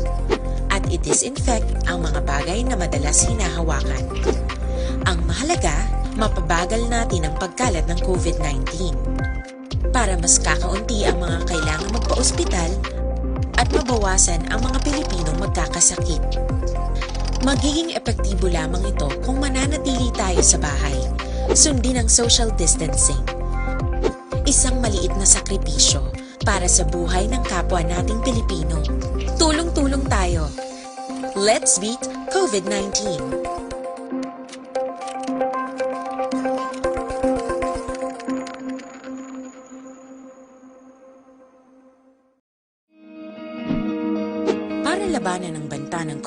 At i-disinfect ang mga bagay na madalas hinahawakan. Ang mahalaga, mapabagal natin ang pagkalat ng covid nineteen. Para mas kakaunti ang mga kailangang magpa-ospital at mabawasan ang mga Pilipinong magkakasakit. Magiging epektibo lamang ito kung mananatili tayo sa bahay. Sundin ang social distancing. Isang maliit na sakripisyo para sa buhay ng kapwa nating Pilipino. Tulong-tulong tayo. Let's beat covid nineteen.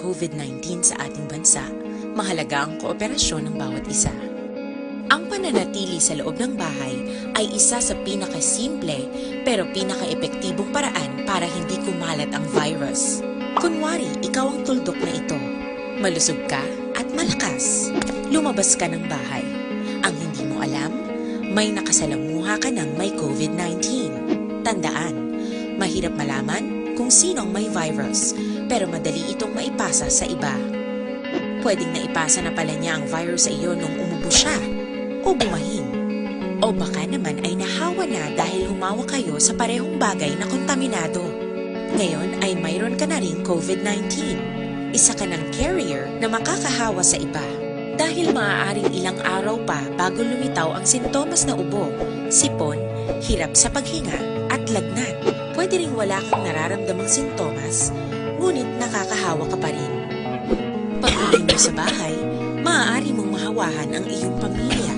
COVID nineteen sa ating bansa, mahalaga ang kooperasyon ng bawat isa. Ang pananatili sa loob ng bahay ay isa sa pinakasimple pero pinakaepektibong paraan para hindi kumalat ang virus. Kunwari, ikaw ang tuldok na ito. Malusog ka at malakas. Lumabas ka ng bahay. Ang hindi mo alam, may nakasalamuha ka ng may COVID nineteen. Tandaan, mahirap malaman kung sino ang may virus, pero madali itong maipasa sa iba. Pwedeng naipasa na pala niya ang virus sa iyo nung umubo siya o bumahin. O baka naman ay nahawa na dahil humawak kayo sa parehong bagay na kontaminado. Ngayon ay mayroon ka na ring COVID nineteen. Isa ka ng carrier na makakahawa sa iba. Dahil maaaring ilang araw pa bago lumitaw ang sintomas na ubo, sipon, hirap sa paghinga, at lagnat. Pwede ring wala kang nararamdamang sintomas, ngunit nakakahawa ka pa rin. Pag-uwi mo sa bahay, maaari mong mahawahan ang iyong pamilya.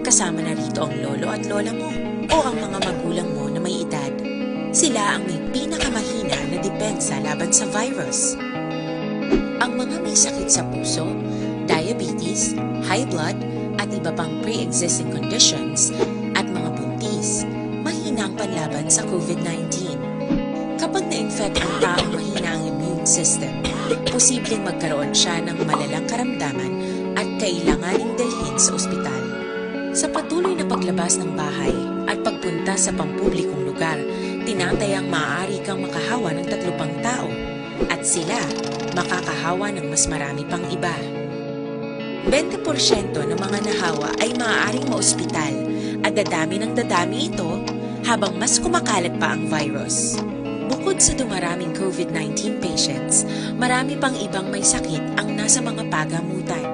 Kasama na rito ang lolo at lola mo o ang mga magulang mo na may edad. Sila ang may pinakamahina na depensa laban sa virus. Ang mga may sakit sa puso, diabetes, high blood, at iba pang pre-existing conditions, at mga buntis, mahina ang panlaban sa COVID nineteen. Kapag na-infect ang taong mahina ang immune system, posibleng magkaroon siya ng malalang karamdaman at kailanganing dalhin sa ospital. Sa patuloy na paglabas ng bahay at pagpunta sa pampublikong lugar, tinatayang maaari kang makahawa ng tatlo pang tao at sila makakahawa ng mas marami pang iba. Bente porsyento ng mga nahawa ay maaaring maospital at dadami ng dadami ito habang mas kumakalat pa ang virus. Bukod sa dumaraming COVID nineteen patients, marami pang ibang may sakit ang nasa mga pagamutan.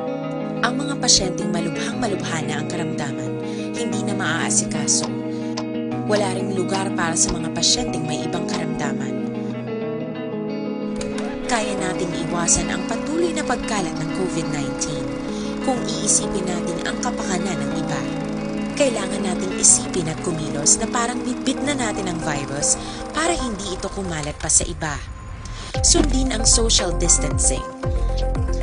Ang mga pasyenteng malubhang-malubha na ang karamdaman, hindi na maaasikaso. Wala ring lugar para sa mga pasyenteng may ibang karamdaman. Kaya nating iwasan ang patuloy na pagkalat ng COVID nineteen kung iisipin natin ang kapakanan ng iba. Kailangan nating isipin at kumilos na parang bitbit na natin ang virus para hindi ito kumalat pa sa iba. Sundin ang social distancing.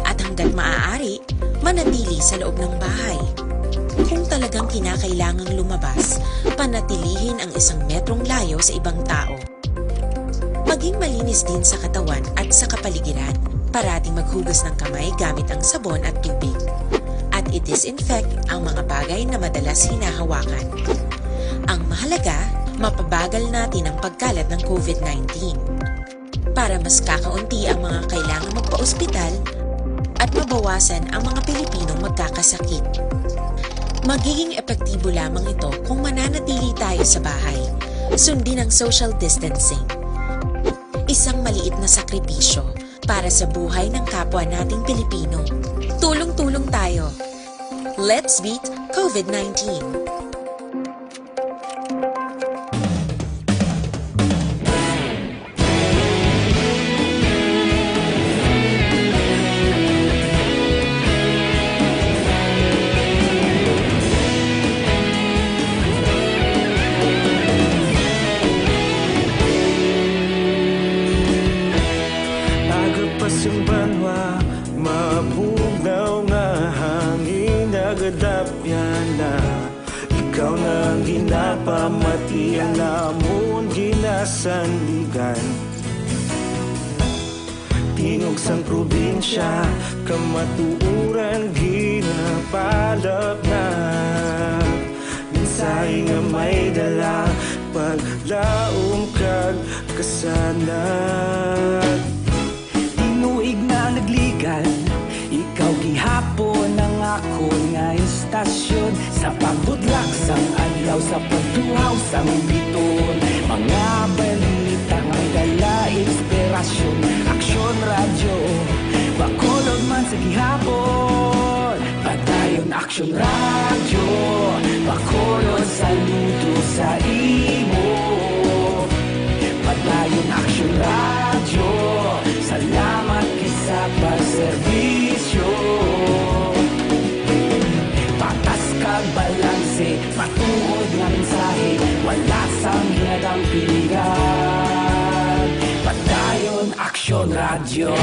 At hanggat maaari, manatili sa loob ng bahay. Kung talagang kinakailangang lumabas, panatilihin ang isang metrong layo sa ibang tao. Maging malinis din sa katawan at sa kapaligiran. Parating maghugas ng kamay gamit ang sabon at tubig. At i-disinfect ang mga bagay na madalas hinahawakan. Ang mahalaga, mapabagal natin ang pagkalat ng COVID nineteen. Para mas kakaunti ang mga kailangang magpaospital at mabawasan ang mga Pilipinong magkakasakit. Magiging epektibo lamang ito kung mananatili tayo sa bahay, sundin ang social distancing. Isang maliit na sakripisyo para sa buhay ng kapwa nating Pilipino. Tulong-tulong tayo. Let's beat COVID nineteen. Aga pa sing banwa, mabugnaw nga hangin nagadapyan na. Ikaw na ang ginapamati, ang amon ginasandigan. Tingog sang probinsya, kamatuoran ginapalapnag. Mensahe nga may dala, paglaom kag kasanag. Tinuig na nagligan, ikaw gihapon ang akon nga istasyon. Sa pagbudlak sang adlaw, sa pagtuhaw sang biton, mga balita nga dala inspirasyon. Aksyon Radyo, Bacolod man sa gihapon. Padayon Aksyon Radyo, Bacolod, saludo sa imo. Padayon Aksyon Radyo, salamat gid sa pagserbisyo. Patas kag balanse, matuod nga mensahe, wala sang hinadang piligan. Padayon Aksyon Radyo.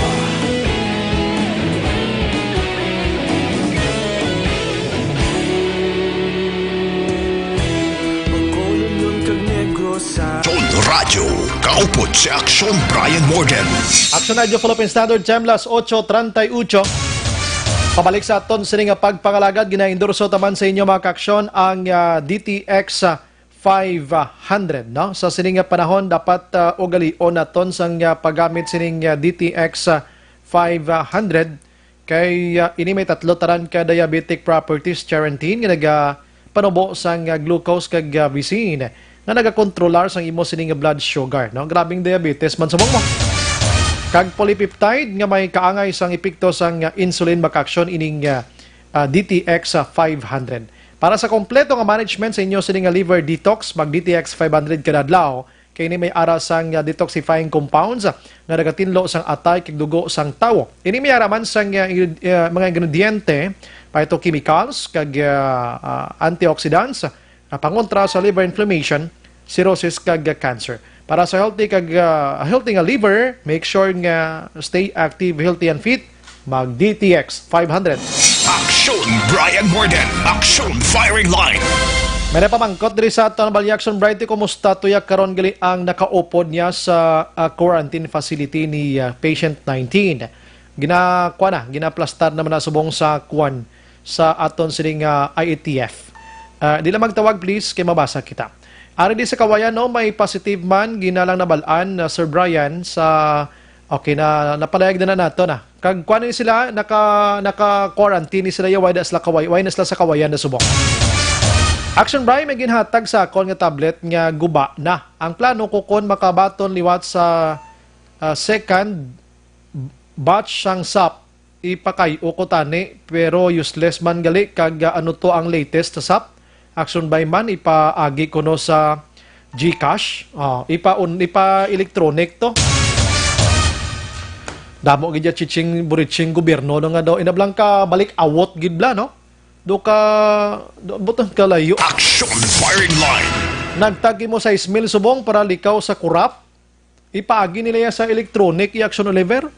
Upod sa Aksyon, Brian Morden. Aksyon Radio Philippine Standard Time, las ocho treinta y ocho. Pabalik sa aton sini nga pagpangalagad, ginaendorso taman sa inyo, mga kaaksyon, ang, ah, D T X, ah, five hundred, no? Sa sini nga panahon, dapat, ah, ugalion naton sang, ah, paggamit sining, ah, D T X, ah, five hundred. Kay, ah, ini may tatlo tanan ka diabetic properties, charantin, nga nagapanubo sang, ah, glucose kag, ah, visin, nga nagakontrolar sang imo sini nga blood sugar, no? Grabing diabetes man subong mo. Kag polypeptide nga may kaangay sang epekto sang, ah, insulin, makaaksyon ining, ah, ah, D T X, ah, five hundred. Para sa kompleto nga management sa inyo sini nga liver detox, mag D T X five hundred kada adlaw. Kay ini may ara sang, ah, detoxifying compounds, ah, nga nagatinlo sang atay kag dugo sang tawo. Ini may ara man sang, ah, ingred-, ah, mga ingrediente, phytochemicals kag, ah, ah, antioxidants, ah, pangontra sa liver inflammation, cirrhosis kag, ah, cancer. Para sa healthy kag, ah, healthy nga liver, make sure nga stay active, healthy and fit. Mag D T X five hundred. Aksyon, Brian Morden. Aksyon, Firing Line. May napamangkot diri sa aton, Bali Aksyon Brighty, kumusta tuya karon gali ang nakaupod niya sa, ah, quarantine facility ni, ah, patient nineteen? Gina-, kuwan na, ginaplastar naman na subong sa kuwan sa aton sining, ah, I A T F. Ah, di lang magtawag, please, kay mabasa kita. Ari di sa Kawayan, no, may positive man, ginalang nabal-an, ah, Sir Brian, sa, okay, na, napalayag na, na nato na. Kag kuwan ni sila, naka, naka-quarantine ni sila, ya, way na sila kaway-, way na sila sa Kawayan na subong. Action Brian, may ginhatag sa akon nga tablet nga guba na. Ang plano ko kon makabaton liwat sa, ah, second batch sang sap, ipakay-o ko tani, pero useless man gali kag, ah, ano to ang latest sa sap? Action by man, ipaagi ko no sa GCash. Oh, ipa-, un-, ipa-electronic to. Damo gid ya chiching buriching gobyerno no nga daw inablang ka balik awot gid bla, no? Do ka, do, butang kalayo. Action Firing Line. Nagtagi mo sa ismil subong para likaw sa kurap. Ipaagi nila ya sa electronic, i-action, Oliver.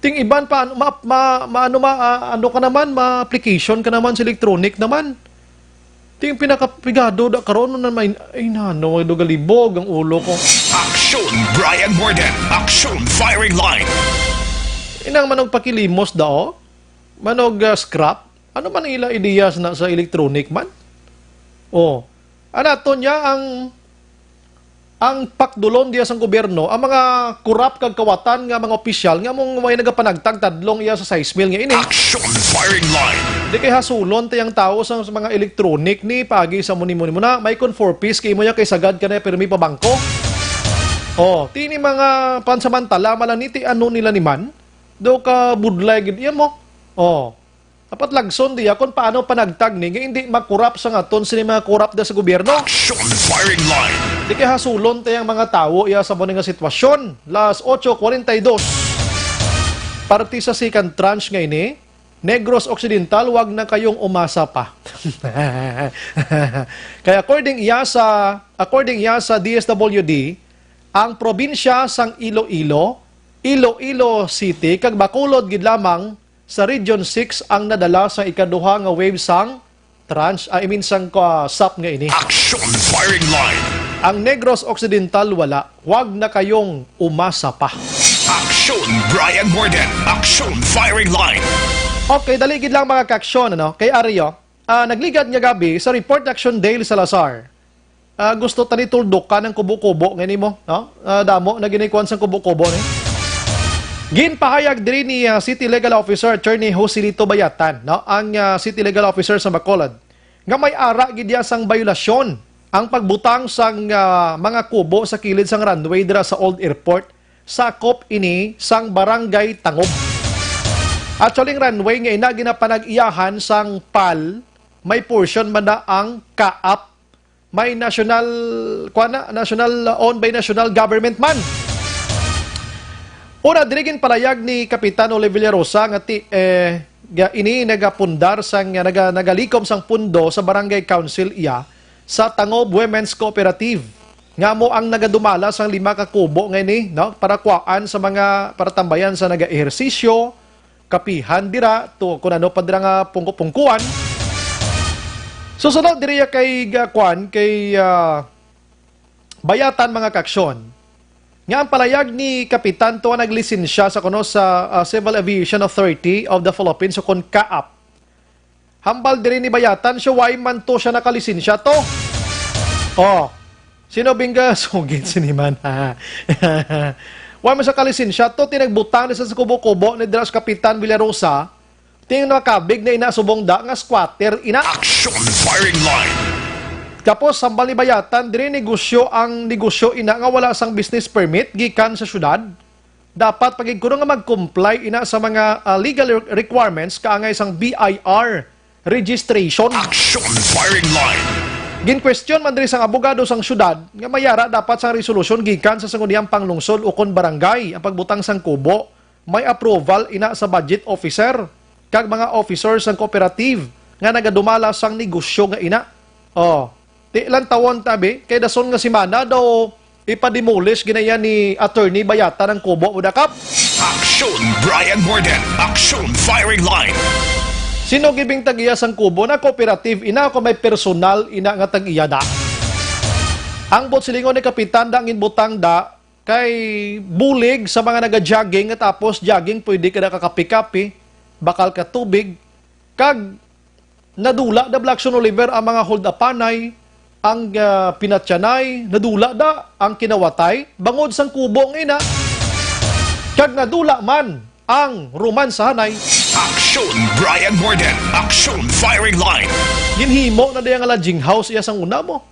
Ting iban pa, ano, ma, ma, ma, ano, ma, ah, ano ka naman, ma-application ka naman sa electronic naman. Ting pinakapigado da karon na may, ay, nano, may dugalibog ang ulo ko. Action, Brian Morden. Action, Firing Line. Inang manog pakilimos da, oh. Manog, ah, scrap. Ano man ila ideas na sa electronic man? Oh. Ana to niya ang, ang pakdulon diya sang gobyerno, ang mga kurap kag kawatan nga mga opisyal nga mong may nagapanagtag tadlong iya sa sais mil nga ini. Action Firing Line. Di kay hasulon tayang tawo sa, sa mga electronic ni pagi sa muni-muni mo na, may conforpis kay mo ya kay sagad ka na pirmi pa bangko. Oh, tini mga pansamantala, malaniti ano nila ni man? Do ka budlay gid iya mo. Oh. Dapat lagson diya kung paano panagtag ni nga hindi makurap sa ngaton sini mga kurap da sa gobyerno. Action Firing Line. Di kay hasulon tayang mga tawo iya sa muni nga sitwasyon. Las ocho cuarenta y dos. Parte sa second tranche nga ini, Negros Occidental, wag na kayong umasa pa. Kaya according iya sa, according iya sa D S W D, ang probinsya sang Iloilo, Iloilo City, kag Bacolod gid lamang sa Region six ang nadala sa ikaduha nga wave sang tranche, I mean, sang, ah, sap nga ini. Action Firing Line. Ang Negros Occidental wala. Huwag na kayong umasa pa. Action Brian Morden. Action Firing Line. Okay, dali gid lang, mga kaaksyon, ano? Kay Ario, ah, nagligad nga gabi sa report, Action Dale Salazar. Ah, gusto ta ni tuldukan ang kubo-kubo nga nimo, no? Ah, damo na ginikuan sang kubo-kubo ni. Ginpahayag diri ni, ah, City Legal Officer Attorney Joselito Bayatan, no? Ang, ah, City Legal Officer sa Bacolod, nga may ara gid iya sang bayolasyon ang pagbutang sang, ah, mga kubo sa kilid sang runway dira sa Old Airport. Sakop ini sang Barangay Tangob. Actually, ang runway nga ina ginapanag-iyahan sang pal, may portion man na ang kaap may national, kuwan na, national, uh, owned by national government man. Una, diri ginpalayag ni Kapitan Ole Villarosa nga ti-, eh, ga-, ini nagapundar sang, nga naga-, nagalikom sang pundo sa Barangay Council iya sa Tangob Women's Cooperative, nga amo ang nagadumala sang lima ka kubo nga ini, no, para kuwaan sa mga, para tambayan sa nagaehersisyo, kapihan dira, to, kun ano pa dira nga pungko-pungkuan. Susunod diri ya kay, ah, kwan, kay, ah, Bayatan, mga kaaksyon. Nga ang palayag ni Kapitan to nga naglisensya sa kuno sa, ah, Civil Aviation Authority of the Philippines, o kon kaap. Hambal diri ni Bayatan, siya way man to siya nakalisensya to. Oh, sino bingga sugid sini man, ha? Way man siya kalisensya to, tinagbutang ni sa kubo-kubo ni dira sa Kapitan Villarosa. Ting nakabig na ina subong da nga squatter ina. Action firing line. Tapos, sambal ni Bayatan, diri negosyo ang negosyo ina nga wala sang business permit gikan sa syudad. Dapat pagigkuno nga mag-comply ina sa mga, ah, legal re-, requirements kaangay sang B I R registration. Action firing line. Gin-question man diri sang abogado sang syudad nga mayara dapat sang resolusyon gikan sa sangguniang panglungsod ukon barangay ang pagbutang sang kubo. May approval ina sa budget officer kag mga officers sang cooperative nga nagadumala sang negosyo nga ina. Oh, di lang tawon tabi kay dason nga semana daw ipa-demolish ginaya ni Attorney Bayatan ang kubo, Uda Kap. Action, Brian Morden. Action, firing line. Sino gibing tag-iya sang kubo na cooperative ina, kung may personal ina nga tag-iya da? Ang bot silingon ni Kapitan da ang inbutang da kay bulig sa mga naga-jogging, nga tapos jogging pwede ka nakakapi-kapi, bakal ka tubig, kag nadula da, Blackson Oliver, ang mga hold-upanay, ang, ah, pinatyanay, nadula da ang kinawatay, bangod sang kubo nga ina, kag nadula man ang romansahanay. Action, Brian Morden. Action, firing line. Ginhimo na diya nga lodging house iya sang una mo.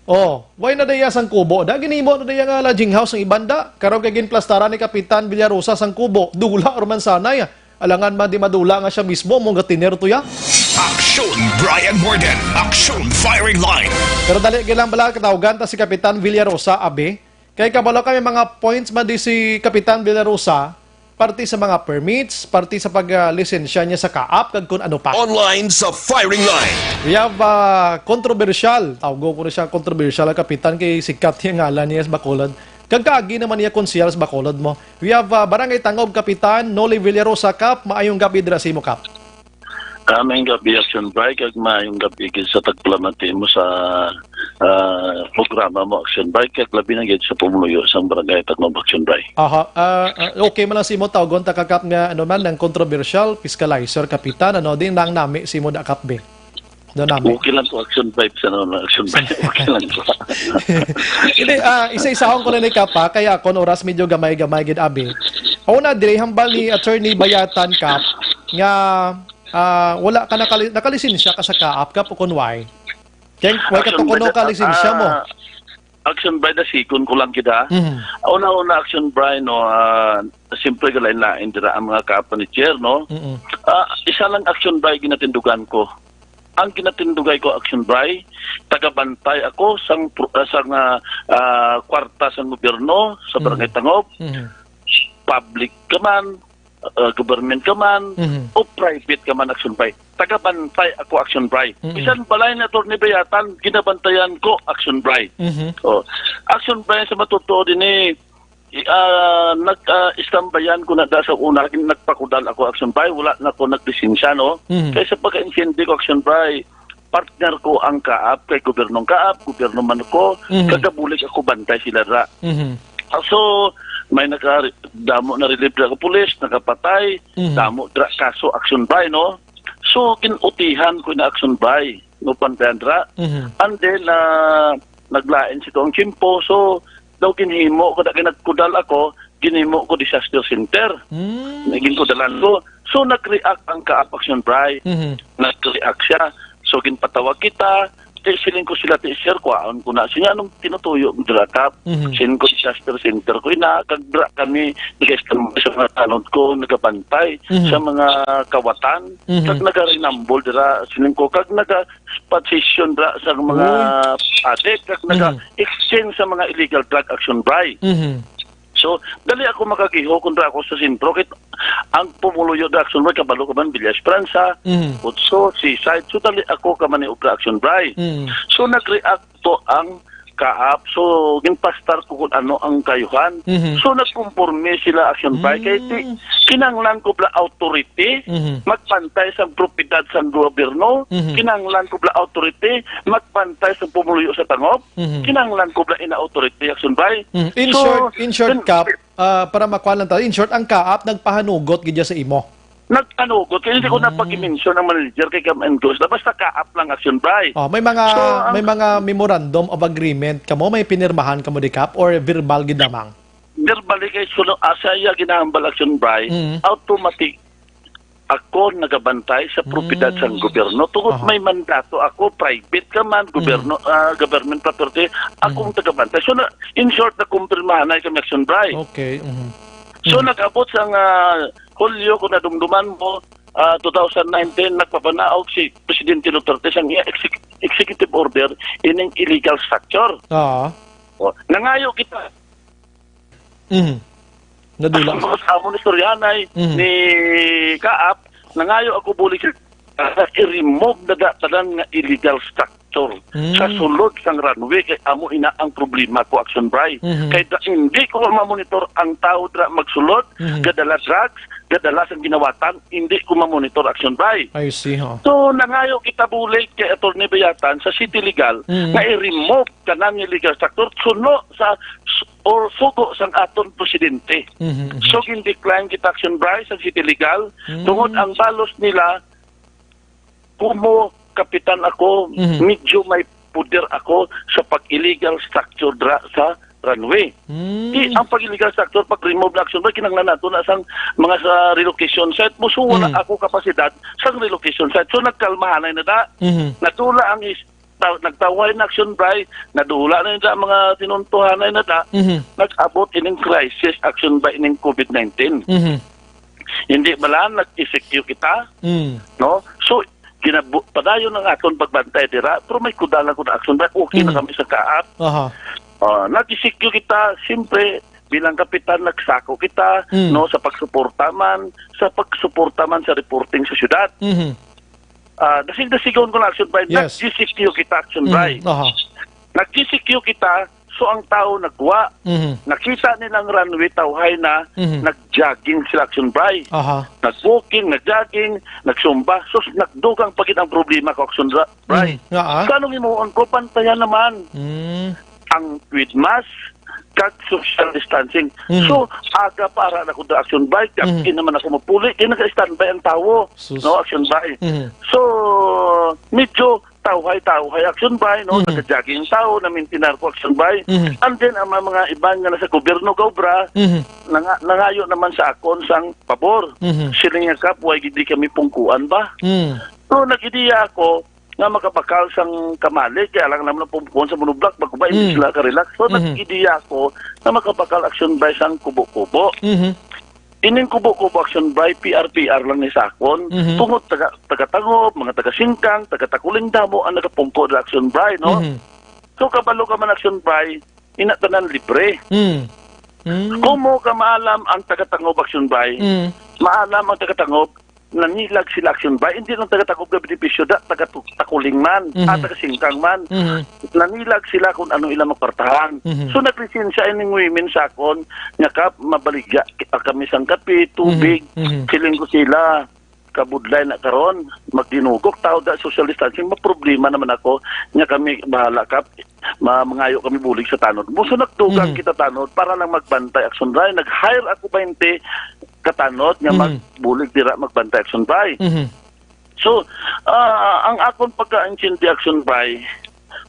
Oh, way na diya sang kubo da, ginhimo na diya nga lodging house ang iban da. Karon kay ginplastaran ni Kapitan Villarosa sang kubo, dula, romansahanay. Alangan man di madula nga siya mismo mo gatiner to ya. Action, Brian Morden. Action, firing line. Pero dali gyud lang bala, katawgan ta si Kapitan Villarosa, abi. Kay kabalo kami mga points man di si Kapitan Villarosa, parte sa mga permits, parte sa pag, ah, lisensya niya sa kaap, kag kun ano pa. Online sa firing line. We have, ah, controversial. Tawgo ko na siya controversial, ang Kapitan, kay sikat yung ngalan niya sa Bacolod. Kag kaagi naman niya konsehal sa Bacolod mo. We have, ah, Barangay Tangob, Kapitan Noli Villarosa, Kap. Maayong gabi dira sa imo, Kap. Ah, maayong gabi, Action Bike, kag maayong gabi gid sa tagpalamati mo sa, ah, programa mo, Action Bike, kag labi na gid sa pumuluyo sang Barangay Tangob, Action Bike. Aha, ah, ah, okay man lang sa imo tawgon ta ka, Kap, nga ano man ang controversial fiscalizer, Kapitan, ano, di nang nami sa imo da, Kap, be? Do nami. Okay lang ko, Action Bike, sa ano, Action Bike, okay lang ko. Hindi, ah, isa-isahon ko na ni Kap, ha, kaya kon oras medyo gamay-gamay gid, abi. Una, diri hambal ni Attorney Bayatan, Kap, nga, ah, wala ka nakali-, nakalisensya ka sa kaap, Kap, o kun way? Kay way ka Action to kuno Bike, ka lisensya mo. Ah, Action Bike, da second ko lang kita. Mhm. Una-una, Action Bike, no, ah, siyempre, galain-lain dira ang mga kaap ni Chair, no? Mm-mm. Ah, isa lang, Action Bike, ginatindugan ko. Ang ginatindugay ko, Action Bike, tagabantay ako sang pro-, ah, sang, ah, ah, kwarta sang gobyerno sa Mhm. Barangay Tangob. Mhm. Public ka man, uh, government ka man, Mhm. o private ka man, Action Bike. Tagabantay ako, Action Bike. Mhm. Bisan balay ni Attorney Bayatan, ginabantayan ko, Action Bike. Mhm. Oh, Action Bike, sa matutuo din eh, i-, ah, nag, ah, istambayan ko na da sa una, gin-, nagpakudal ako, Action Bike, wala na ko naglisensya, no? Mhm. Kay sa pagka-intindi ko, Action Bike, partner ko ang kaap, kay gobyernong kaap, gobyerno man ko, Mhm. kagabulig ako, bantay sila ra. Mhm. Ah, so, may naka-, damo na relief dira ka pulis, nakapatay, Mhm. damo dira kaso, Action Bike, no? So, kinutihan ko na, Action Bike, no, pantayan dira. Mhm. And then, ah, naglain si ang tiyempo, so, daw ginhimo ko na kinagkudal ako, ginhimo ko disaster center. Mm. Naging kudalan ko. So, nag-react ang kaap, Action Bike. Mhm. Nag-react siya. So, ginpatawag kita, Ti, siling ko sila, ti, sir, kwaon ko na. Siya, anong tinutuyo mo dira, Kap? Mhm. Siling ko, disaster center ko ina, kag dira kami, nag-standby sa mga tanod ko, nagabantay Mhm. sa mga kawatan, Mhm. kag nagarinambol dira, siling ko, kag naga-spot session dira sa mga Uy. adik, kag Mhm. naga-exchange sa mga illegal drug, Action Bike. Mhm. So, dali ako makagiho kung dira ako sa sentro. Kit ang pumuluyo da, Action Bike, kabalo ka man, Villa Esperanza, Mhm. Otso, Seaside. So, dali ako ka maniobra, Action Bike. Mhm. So, nag-react to ang kaap. So, ginpastar ko kung ano ang kayuhan. Mhm. So, nagkumporme sila, Action Bay. Kay ti, Mm. kinahanglan ko bala authority, Mhm. magbantay sa propiedad sa gobyerno. Mhm. Kinahanglan ko bala authority, magbantay sa pumuluyo sa tangop. Mhm. Kinahanglan ko bala ina authority, Action Bay. Mhm. In So, short, in short, yun Kap, ah, para makuha lang tayo, in short, ang kaap nagpahanugot gid sa imo. Nagpanugot, kaya hindi ko na Mm. pag-mention ang manager kay Cam and Goes. Basta kaap lang, Action Bay. Oh, may mga, So, ang may mga memorandum of agreement kamo, may pinirmahan kamo di, Kap, or verbal gid lamang? Verbally kay suno, ah, sa iya ginahambal, Action Bay, Mm. automatic ako nagabantay sa propiedad sang Mm. gobyerno. Tungod Aha. may mandato ako, private ka man, gobyerno, Mm. ah, government property, akong Mm. tagabantay. So, na, in short, nakumpirmahan na kami, Action Bay. Okay, mhm. So, Mm. nag-abot sang, ah, Hulyo, kung nadumduman mo, ah, two thousand nineteen, nagpapanaog si Presidente Duterte sang iya exec-, executive order ining illegal structure. Oo. O, nangayo kita. Mhm. Nadula. Sa amon istoryahanay Mhm. ni Kaap, nangayo ako bulig sa, ah, i-remove na da-, tanan nga illegal structure Mm. sa sulod sang runway, kay amo ina ang problema ko, Action Bay. Mhm. Kay da-, hindi ko mamonitor ang tao dira magsulod, Mhm. gadala drugs, gadala sang ginawatan, hindi ko mamonitor, Action Bay. I see, ho. So, nangayo kita bulig kay Attorney Bayatan sa City Legal Mhm. nga i-remove kanang illegal structure suno sa s-, or sugo sang aton presidente. Mhm, mhm. So, gin-decline kita, Action Bay, sa City Legal, Mm. tungod ang balos nila kumo kapitan ako, Mhm. medyo may poder ako sa pag-illegal structure dra sa runway. Mm. Di ang pag-illegal structure, pag-remove na, Action Bay, kinahanglan nato na sang mga sa relocation site. Musuwa na Mm. ako kapasidad sang relocation site. So, nagkalmahanay na da. Mhm. Nadula ang is-, ta-, nagtawhay na, Action Bay, nadula na da mga tinuntuhanay na da. Mhm. Nag-abot ining crisis, Action Bay, ining covid nineteen. Mhm. Hindi bala nag-E C Q kita, Mm. no? So, ginabu-, padayon ang aton pagbantay dira, pero may kudalan ko na, Action Bay, okay na Mm. kami sa kaap. Aha. Ah, nag-E C Q kita, siyempre, bilang kapitan, nagsako kita, Mm. no, sa pagsuporta man, sa pagsuporta man sa reporting sa syudad. Mhm. Ah, dasig-dasigon ko na, Action Bay, Yes. nag-E C Q kita, Action Mm. Bay. Aha. Nag-E C Q kita, so ang tao nagwa. Mhm. Nakita nila ang runway, tawhay na, Mhm. nag-jogging sila, Action Bay. Aha. Nag-walking, nag-jogging, nagsumba. So, nagdugang pa gid ang problema ko, Action Ra-, Bay. Mhm. Nga, ah. So, anong himuon ko? Bantayan naman Mm. ang with mask kag social distancing. Mhm. So, aga para na ko da, Action Bay. Kag Mhm. di naman ako mapuli. Kaya naka-standby ang tao. Sus. No, Action Bay. Mhm. So, medyo tawhay-tawhay, Action Bay, no? Mhm. Nag-jogging ang tao, na-maintain ko, Action Bay. Mhm. And then, ang mga, mga iban nga nasa gobyerno gaobra, Mhm. nanga-, nangayo naman sa akon sang pabor. Mhm. Sila nga, "Kap, why gid di kami pungkuan ba?" Mm. So, nag-ideya ako nga makabakal sang kamali, kaya lang naman ang pungkuan sa monoblock, bago ba, hindi Mm. sila ka-relax. So, Mhm. nag-ideya ako nga makabakal, Action Bay, sang kubo-kubo. Mhm. Ining kubo-kubo, Action Bay, P R P R lang ni sa akon. Mhm. Tungod taga, taga Tangob, mga taga Singkang, taga Takuling damo ang nagapungko dira, Action Bay, no? Mhm. So, kabalo ka man, Action Bay, ina tanan libre. Mm. Mm. Kumo ka maalam ang taga Tangob, Action Bay, Mm. maalam ang taga Tangob, nanilag sila, Action Bay. Hindi lang taga Tangob nga benepisyo, da, taga Tu-, Takuling man, Mhm. ah, taga Singkang man. Mhm. Nanilag sila kung ano ilang makwartahan. Mhm. So, naglisensya ining women sa akon, nga, "Kap, mabaligya ki-, ah, kami sang kape, tubig." Mhm. Mhm. Siling ko sila, "Kabudlay na karon, magdinugok tao da social distancing, maproblema naman ako. Nga kami, bahala, Kap. Ma-, mangayo kami bulig sa tanod." Muso nagdugang Mhm. kita tanod para lang magbantay, Action Bay. Nag-hire ako baynte ka tanod nga Mhm. magbulig dira, magbantay, Action Bay. Mhm. So, ah, ang akon pagkaintindi, Action Bay,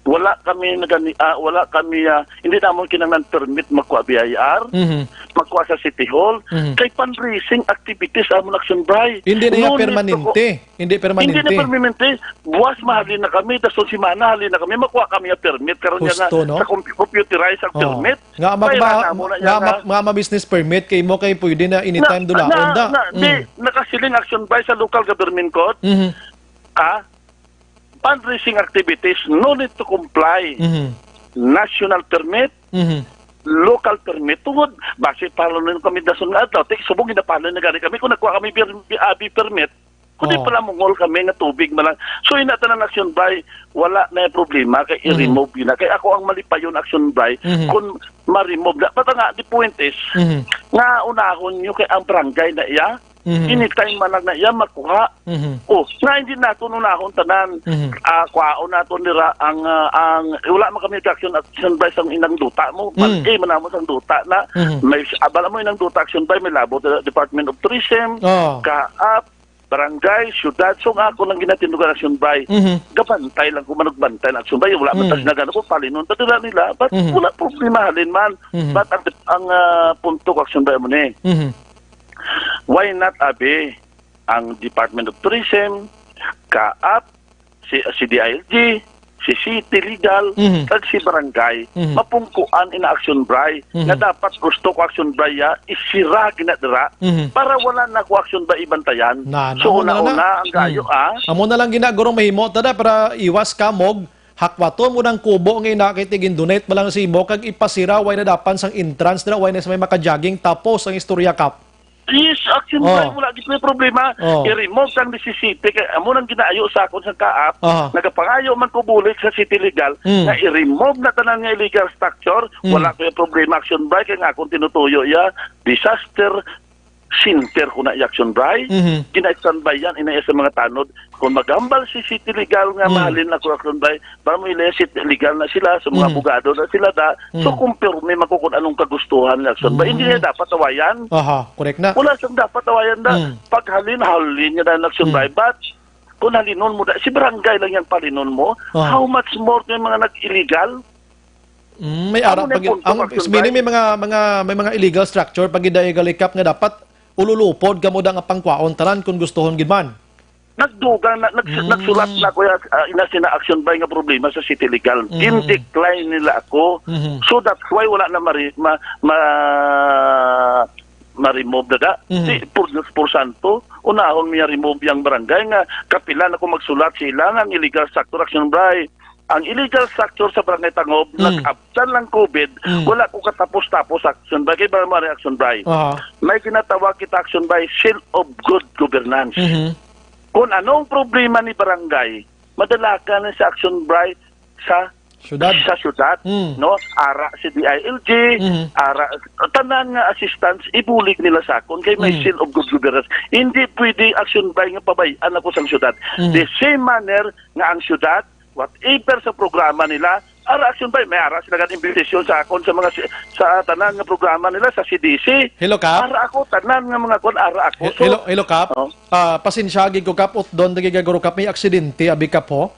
wala kami nagani-, ah, wala kami, ah, hindi namon kinahanglan permit magkuha B I R, Mhm. magkuha sa City Hall. Mhm. Kay fundraising activities amon, Action Bay. Hindi na yan No need to permanente. Hindi permanente. Hindi na permanente. Buwas mahalin na kami, dason semana halin na kami, makuha kami ang permit. Karon nga nga, Husto, no? sa compu-, computerize ang Oo. permit. Nga, mag-, Bayran ma-, na mo na nga, niya ma-, nga. nga ma-business permit kay mo kay pwede na anytime Na, dulaon na, da. na, di, Mm. nakasiling, Action Bay, sa local government code. Mhm. Ah, fundraising activities, no need to comply. Mhm. National permit, Mhm. local permit. Tungod, basi follow na kami dason nga adlaw. Tik, subong ginapalo na gani kami. Kung nagkuha kami per-, abi permit, Kundi Oh. pala mungol kami nga tubig man lang. So, ina tanan, Action Bay, wala na yung problema kay Mhm. i-remove yun na. Kay ako ang malipayon, Action Bay, Mhm. kung ma-remove na. But nga, the point is, Mhm. nga unahon nyo kay ang barangay na iya, Mhm. anytime man lang na iya, makuha. Mhm. Oh, nga hindi nato unahon tanan. Mhm. Ah, kwaon nato nira ang, ah, ang, wala man kami Action, Action Bay sang inang duta mo. Mm. Bal-, eh, manamo sang duta na. Mhm. May, abala mo inang duta, Action Bay, may labot na Department of Tourism, Oh. kaap, barangay, syudad. So, nga ako lang ginatindugan, Action Bay. Mhm. Gabantay lang ko, manugbantay na, Action Bay. Wala man Mm. tas nagano ko, palinon ta dira nila. But Mhm. wala problema halin man. Mhm. But ang, ang, ah, punto ko, Action Bay, mo ni. Mhm. Why not, abi, ang Department of Tourism, kaap, si, si D I L G, si City Legal, Mhm. kag si Barangay, Mhm. mapungkuan ina, Action Bay, Mhm. nga dapat gusto ko, Action Bay, ya, isira gina dira, Mhm. para wala na ko, Action Bay, ibantayan. Na, So, amo na lang. una-una, ang gayo, Mm. ah. Amo na lang ginaguro mahimo, tada, para iwas ka mog hakwaton mo ng kubo nga ina kay tigin-donate mo lang sa imo kag ipasira, way na dapan sang entrance dira, way na sa may maka-jogging, tapos ang istorya, Kap. Yes, Action Oh. Bay, wala gid may problema. Oh. I-remove sang necessity kay amo nang ginaayo sa akon sa kaap. Aha. Nagapangayo man ko bulig sa City Legal Mm. nga i-remove na tanan nga illegal structure. Mm. Wala ko yung problema, Action Bay, kay nga akong tinutuyo ya, disaster center ko na, Action Bay. Mhm. Gina-standby yan, inaya sa mga tanod. Kung maghambal si City Legal nga Mm. mahalin na ko, Action Bay, para mo ilay, City Legal na sila, sa mga Mm. abogado na sila da. So, Mm. kumpirme man ko kung anong kagustuhan ni Action Bay. Hindi Mm. niya dapat awayan. Aha, correct na. Wala siyang dapat awayan na Mm. paghalin, halin niya na Action Mm. Bay. But, kung halinon mo, da, si barangay lang yung palinon mo, Aha. how much more yung mga nag-illegal? Mm, may Amo ara na pag yung punto, ang Action meaning Bay. May mga, mga, may mga illegal structure pag gidaigalikap nga dapat ululupod kamo da nga pangkwaon tanan kung gustuhon gid man. Nagdugang na, nag-, Mm. nagsulat na ko ya, ah, ina sina Action Bay nga problema sa City Legal. Mm. Gin-decline nila ako. Mhm. So that's why wala na mari-, ma-, ma-, ma-remove na da. Mhm. Si Pur-, Pursanto, unahon niya remove yang barangay nga kapilan ako magsulat sila nga ang illegal structure, Action Bay. Ang illegal structure sa Barangay Tangob, Mm. nag-abtan lang COVID, Mm. wala ko katapos-tapos, Action Bay. Kay ba mo, Action Bay? Aha. May ginatawag kita, Action Bay, seal of good governance. Mhm. Kung anong problema ni barangay, madala ka na sa, Action Bay, sa Syudad. sa syudad, Mm. no? Ara si D I L G, Mhm. ara, tanan nga assistance, ibulig nila sa akon kay may Mm. seal of good governance. Hindi pwede, Action Bay, nga pabay-an ako sang syudad. Mm. The same manner nga ang syudad, whatever sa programa nila, ara, Action Bay, may ara sila nga invitation sa akon sa mga si-, sa tanan nga programa nila sa C D C. Hello, Kap. Ara ako, tanan nga mga kon, ara ako. He-, So, hello, hello, Kap. Oh. Ah, pasensya gid ko, Kap, utdon lagi ka, guro, Kap, may aksidente abi, Kap, ho.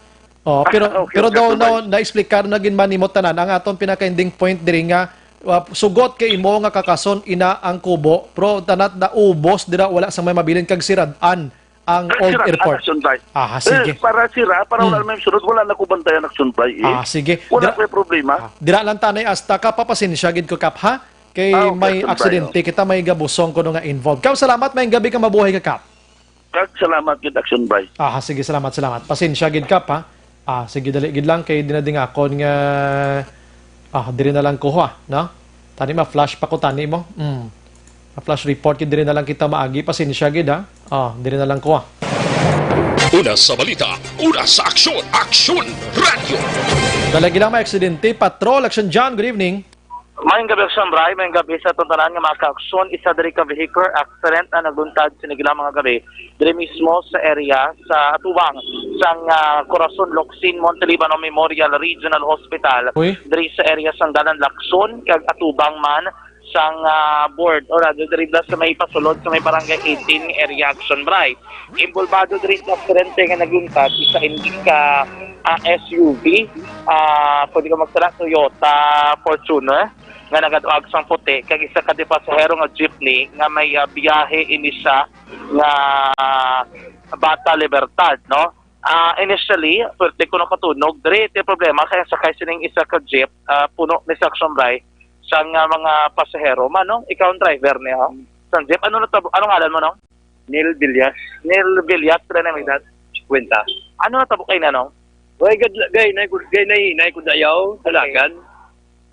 Oh, pero, Ah, okay, pero okay, daw, okay, na, okay. Na-explicar na gid man nimo tanan ang aton pinaka-ending point diri nga, ah, sugot kay imo nga kakason ina ang kubo, pero tanat na ubos dira, wala sang may mabilin kag sirad-an ang Old Sira, Airport. Action Bay. Ah, Eh, sige. Para sira, para wala Hmm. may sunod, wala na ko bantayan, Action Bay, eh. Ah, sige. Wala Dira-, may problema. Ah, dira lang tanay hasta ka, papasensya gid ko, Kap, ha? Kay Ah, okay, may Action Bay, aksidente oh. kita, may gabusong kuno nga involved. Kap, salamat, may gabi ka, mabuhay ka, Kap. Kag salamat gid, Action Bay. Ah, sige, salamat, salamat. Pasensya gid, Kap, ha? Ah, sige, dali gid lang kay dinadingakon nga, ah, diri na lang ko, ha, no? Tani ma-flash pa ko, tani mo. Mm. Ma-flash report gid, diri na lang kita maagi, pasensya gid, ha? Ah, diri na lang ko, ha. Una sa balita, una sa aksyon, Aksyon Radyo. Dala gid lang may aksidente. Patrol, Action John, good evening. Maayong gabi, Action Bri. Maayong gabi sa aton tanan nga mga ka-aksyon. Isa diri ka vehicular accident ang nagluntad sini gid lang mga gabi diri mismo sa area sa atubang sang, ah, Corazon Locsin Montelibano Memorial Regional Hospital, Uy. Diri sa area sang Dalan Lacson kag atubang man sang, ah, board or, ah, diri bala sa may pasulod sa may Barangay eighteen area, Action Bri. Involbado diri sa aksidente nga nagluntad isa ini ka, ah, S U V, ah, pwede ka magsala, Toyota Fortuner nga nagaduag sang puti kag isa ka di pasahero nga jeepney nga may, ah, biyahe ini siya nga Bata Libertad, no? Ah, initially, pwerte ko nakatunog. Diri, ito yung problema, kaya sakay sining isa ka jeep, ah, puno ni sa Action Bri, sang, ah, mga pasahero. Manong, ikaw ang driver niya, oh. Sang jeep, ano na tabo-, anong ngalan mo, no? Neil Villas. Neil Villas, pila na may edad? Kwenta. Ano natabo kay na, no? Way gad-, gay na, gay na, hinay ko dayaw, Okay. Dalagan.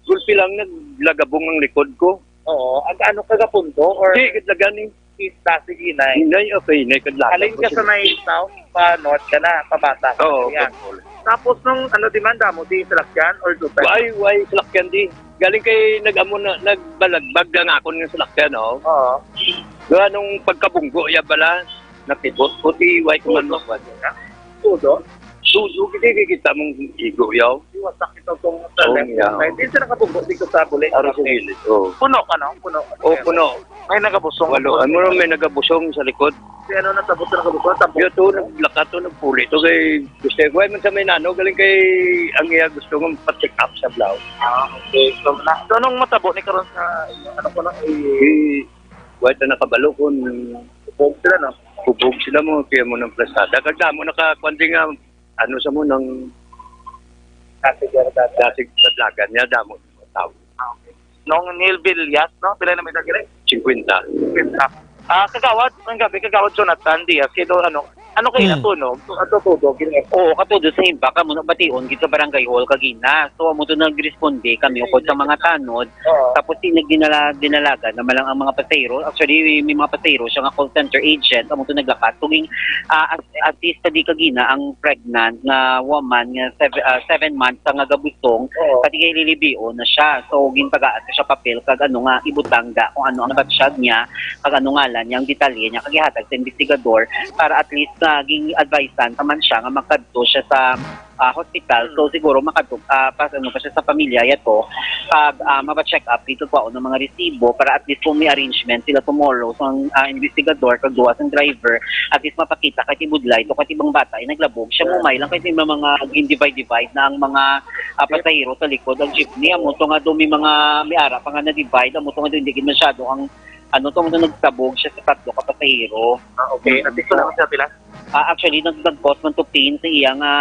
Gulpi lang naglagabong ang likod ko. Oo. Ang ano ka gapunto, or? Di, gid lagan eh. East Pasig, Inay. Inay, okay, Inay, kadlasan. Halin ka sa may south, pa north ka na, pabasa ka Oo, na yan. Pagpuli. Tapos nung ano, demanda mo, di salakyan or dutay? Why, why salakyan di? Galing kay nag-amo na, nagbalagbag ang akon nga salakyan, oh. Oo. Doon nung pagkabunggo, ya bala, nakibot, puti, why ko man magwan. Tudo? Tudo, hindi kikita mong igo, yaw. Di wasak ito kung sa Oo, left yeah. Side. Di siya nakabunggo dito sa buli. Aro sa gilid, oo. Puno ka, no? Puno. Oo, puno. May nagabusong. Walo. Ano ron, may nagabusong sa likod. Si ano nasabot sa nagabusong? Tapos? Yo, to, naglakat to, nagpuli to kay gusto ko. Ay, man sa may nano, galing kay ang iya gusto nga pa-check up sa blaw. Ah, okay. So, na, so anong matabo ni karon sa inyo? Ano ko na, eh, Di, wala na nakabalo kung Hubog sila, no? Hubog sila mo, kaya mo ng plasada. Kag damo nakakuan din nga, ano sa mo, nang Kasi dyan na dati. Dasig sa Blagan niya, damo ng mga tao. Ah, okay. Nung Neil Villas, no? Pila na may dagili? Singkwenta. Singkwenta. Ah, Kagawad, ang gabi, Kagawad Jonathan Diaz, kay do, ano, ano kayo Hmm. natunog? Ato tudo, gini. Oo, katudo sa iba, kamo na bation, gid sa barangay hall, kagina. So, amo to nagresponde kami, upod sa mga tanod. Oo. Tapos, di nagdinala-, dinalagan naman lang ang mga pasahero. Actually, may, may mga pasahero siya nga call center agent, amo to naglakat. Kung, ah, as, as is, di kagina, ang pregnant nga woman nga seven, ah, seven months ang nagabusong, Oo. Pati kay lilibion na siya. So, gintagaan ko siya papel, kag ano nga, ibutang da kung ano ang batsyag niya, kag ano ngalan niya, ang detalye niya, kag ihatag sa investigador para at least na ging advisean pa man siya nga magkadto siya sa, ah, hospital. So, Hmm. siguro makadto, ah, pas-, ano pa siya sa pamilya, yato, kag, ah, mapa-check up dito, kuhaon ng mga resibo para at least kung may arrangement sila tomorrow, so ang, ah, investigador, kag duwa sang driver, at least mapakita kay tibudlay to, kay tibang bata, ay naglabog siya, Yeah. Mumay lang, kay may mga gin-divide-divide na ang mga, ah, Yep. pasahero sa likod, ang jeepney, amo to nga do may mga, may ara pa nga na-divide, amo to nga do hindi gid masyado ang, ano to, nga nagtabog siya sa tatlo ka pasahero. Ah, okay. Mm. At least wala man siya pila? Ah, actually, nag-, nag-cause man to pain sa iya nga,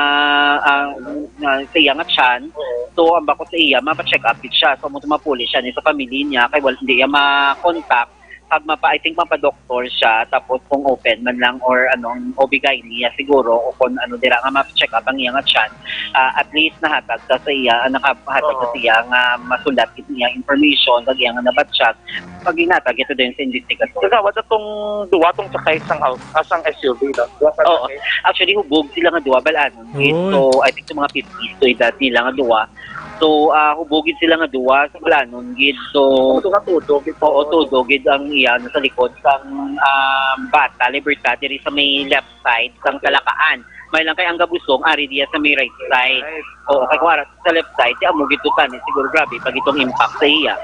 ah, nga, sa iya nga tiyan. Oo. So, ang bako sa iya, mapa-check up gid siya. So, amo to mapuli siya ni sa family niya, kay wal-, hindi iya ma-contact. Pag mapa-, I think mapa-doktor siya, tapos kung open man lang or anong O B gynae niya siguro, o kung ano dira nga mapa-check up ang iya nga tiyan, ah, at least nahatag sa, sa iya, ah, nakahatag sa Oo. siya nga masulat gid niya information, kag iya nga nabatsyag, pag ginhatag ito din sa investigador. Kagawad, atong duwa tong sakay sang au-, ah, sang S U V, no? Duwa ka Oo. sakay? Actually, hubog sila nga duwa, bal-anon gid. Oy. So, I think sa mga fifties to edad nila nga duwa. So, ah, hubog gid sila nga duwa, sa bal-anon gid. So, Tudo ka, tudo gid. Oo, tudo gid ang iya, ano, sa likod sang, um, bata, Libertad, diri sa may left side sang Talakaan. May lang kay ang gabusong, ari diya sa may right side. Right. Oo, kay kung ara sa left side, di amo gid to tani. Siguro grabe pag itong impact sa iya.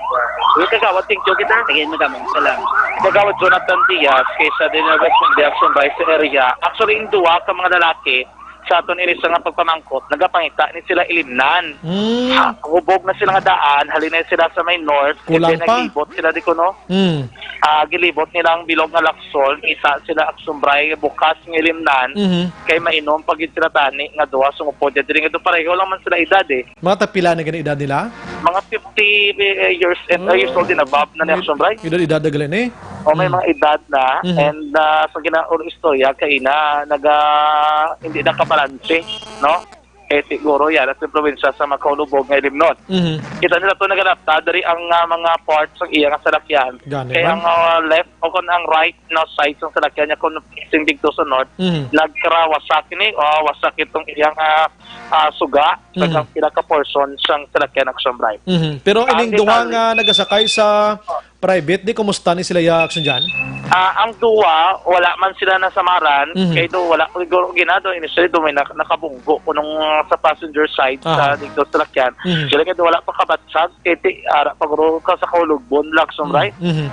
Uy, Kagawad, thank you kita. Sige, madam, salamat. Kagawad Jonathan Diaz, kay sa din ang responde action by sa area. Actually, yung duwa ka mga lalaki, sa aton ini sa nga pagpamangkot, nagapangita ni sila ilimnan. Mm. Ha, hubog na sila nga daan, halin na sila sa may north, Kulang and then pa. Naglibot sila di kuno. Mm. Ah, gilibot nila ang bilog nga Lacson, kita sila Action Bray, bukas nga ilimnan, Mhm. kay mainom pa gid sila tani nga duha sungupod. Diri nga do pareho lang man sila edad, eh. Mga tagpila na gani edad nila? Mga fifty, eh, years and, ah, years old and above na ni Action Bray. Edad-edad na gali ni? O, may Hmm. mga edad na, Mhm. and, ah, sa ginaon istorya, kay na, naga, hindi nakabalanse, no? Eh, siguro yan, at yung probinsya sa Macaulubog nga ilimnon. Mhm. Kita nila to, nagalapta, dari ang, ah, mga parts sa iya nga salakyan. Gani Kaya man. Ang, ah, left o kung ang right na side sa salakyan niya, kung facing dito sa north, Mhm. nagkarawasak ini, o wasak itong iyang, ah, ah, suga, Mhm. sa pinaka-portion sang salakyan, Action Bray. Mhm. Pero Ang ining duha detalye nga nagasakay sa private, di kumusta ni sila ya, Action Jan? Ah, ang duha, wala man sila nasamaran, Mhm. kay do wala ko siguro ginado, initially do may nak-, nakabunggo kunong, ah, sa passenger side sa Aha. dito sa salakyan. Mhm. Sila kay do wala pa kabatsag, kay ti, ara, pagro ka sa Kaulugbon, Action Bray. Mhm.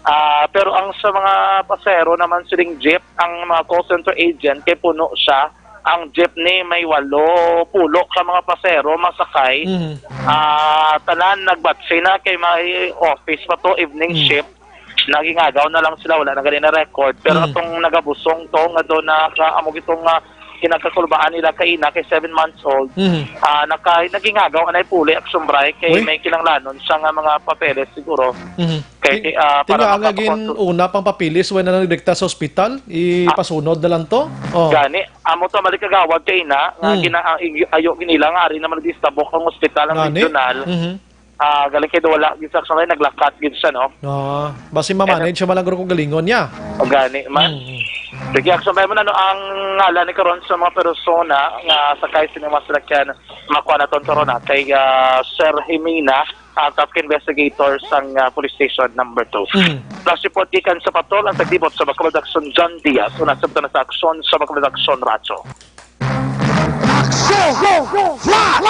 Ah, pero ang sa mga pasahero naman sining jeep, ang mga call center agent, kay puno siya, ang jeepney may walo pulo ka mga pasahero masakay. Mhm. Ah, tanan nagbatsi na kay may office pa to, evening Mm. shift. Nagingagaw na lang sila, wala na gani na record. Pero Mm. atong nagabusong to, nga doon na ka, amo gitong, ah, kinagkakulbaan nila kaina kay seven months old. Mhm. Ah, naka-, nagingagaw anay puli, Action Bray, kay Uy. May kinanglanon siya nga mga papeles siguro. Mhm. Kay, Ti-, ah, para tinga nga gin makapakonsul- una pang papeles, wala na nagdikta sa ospital, Ah. ipasunod na lang to. Oh. Gani, Amo to, mali kagawad kay ina, nga Hmm. gina-, ang ig-, ayo ginila nga ari naman nag-establish ang ospital ang Gani? regional. Mhm. Ah, galing kay wala gid sa action line, naglakat gid siya, no? Ah, basi ma-manage siya man lang guro kung galingon niya. O gani man. Mm. Sige, action line mo na, no, ang ngalan ni karon sa mga persona nga sakay sa mga salakyan, makuha naton karon, ah, kay, ah, Sir Jimena, ang traffic investigator sang, ah, police station number two. Mm. Flash report gikan sa patrol, ang taglibot sa Bacolod Action, John Diaz. Una, sabta na sa aksyon sa Bacolod Action Radyo. Aksyon! Flash!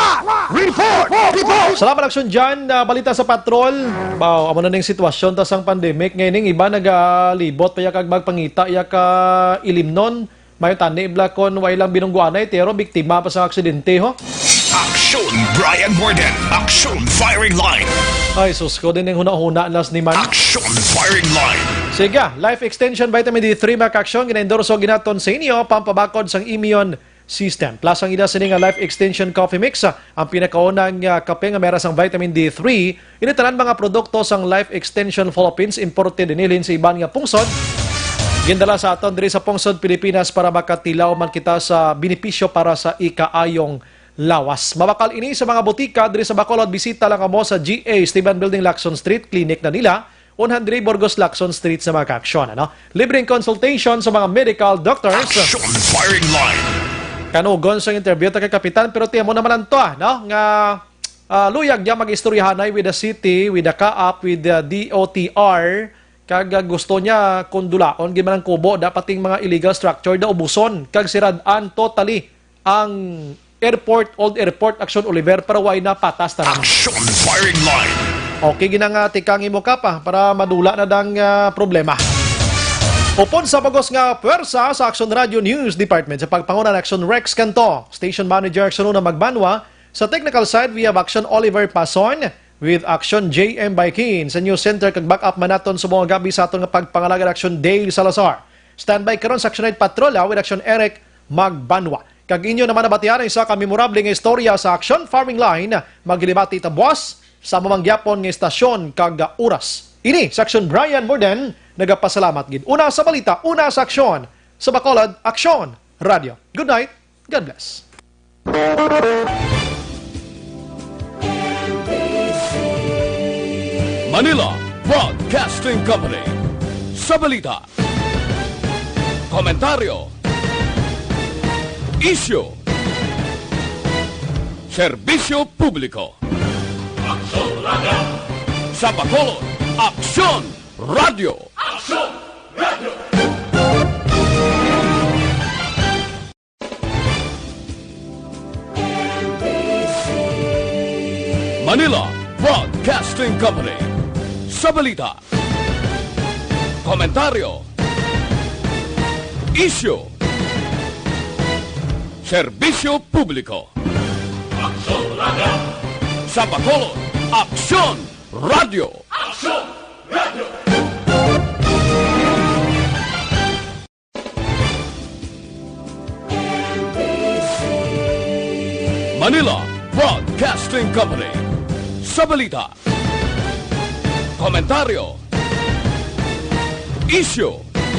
Report! Report! Salamat, Aksyon John. Ah, balita sa patrol. Baw, amo na ning sitwasyon ta sang pandemic. Ngayon, ning iba nagalibot pa ya kag magpangita ya ka ilimnon. May tani bala kon way lang binungguanay, pero biktima pa sa aksidente, ho. Aksyon Brian Morden. Aksyon Firing Line. Ay, sus ko, din yung huna-huna, last ni man. Aksyon Firing Line. Sige, Life Extension Vitamin D three, mga ka-aksyon, gina-endorso ginaton sa inyo, pampabakod sang immune system. Plus, ang ila sini nga Life Extension Coffee Mix, ah, ang pinakaunang, ah, kape nga meron sang vitamin D three. Ini tanan mga produkto sang Life Extension Philippines, imported, inilhin sa iban nga pungsod. Gindala sa aton diri sa pungsod Pilipinas para makatilaw man kita sa benepisyo para sa ikaayong lawas. Mabakal ini sa mga butika diri sa Bacolod. Bisita lang kamo sa G A Esteban Building, Lacson Street, Clinic na nila, one hundred Burgos Lacson Street sa mga ka-aksyon, ano? Libreng consultation sa mga medical doctors. Action Firing Line. Kanugon sa interview ta kay Kapitan, pero tiyan mo naman lang to, ah, no? Nga, ah, luyag niya mag-istoryahanay with the city, with the CAAP, with the D O T R, kag, ah, gusto niya kung dulaon gid man ang kubo, dapat ting mga illegal structure na ubuson kag sirad-an totally ang airport, old airport, Action Oliver, para way na patas tanan. Action Firing Line. Okay, ginang, ah, tikang imo ka pa para madula na dang, ah, problema. Upod sa bugos nga pwersa sa Action Radio News Department, sa pagpanguna ni Action Rex Canto, Station Manager Action Una Magbanwa, sa technical side, we have Action Oliver Pason, with Action J M Baikin, sa News Center kag backup man naton sa mga gabi sa aton nga pagpangalagad, Action Dale Salazar. Standby karon sa Action Night Patrol, ah, with Action Eric Magbanwa. Kag inyo naman nabatian ang isa ka memorable nga istorya sa Action Firing Line, maghilibati ta buas sa amo man gyapon nga istasyon kag oras. Ini sa Action Brian Morden, nagapasalamat gid. Una sa balita, una sa aksyon, sa Bacolod, Action Radio. Good night, God bless. Manila Broadcasting Company. Sa balita, komentaryo, isyu, serbisyo publiko. Aksyon Radio. Sa Bacolod, Aksyon Radio. Aksyon Radio. Manila Broadcasting Company. Sa balita, komentaryo, isyu, serbisyo publiko. Aksyon Radio. Sa Bacolod, Aksyon Radio. Aksyon Radio. Manila Broadcasting Company. Sa balita, komentaryo, isyu,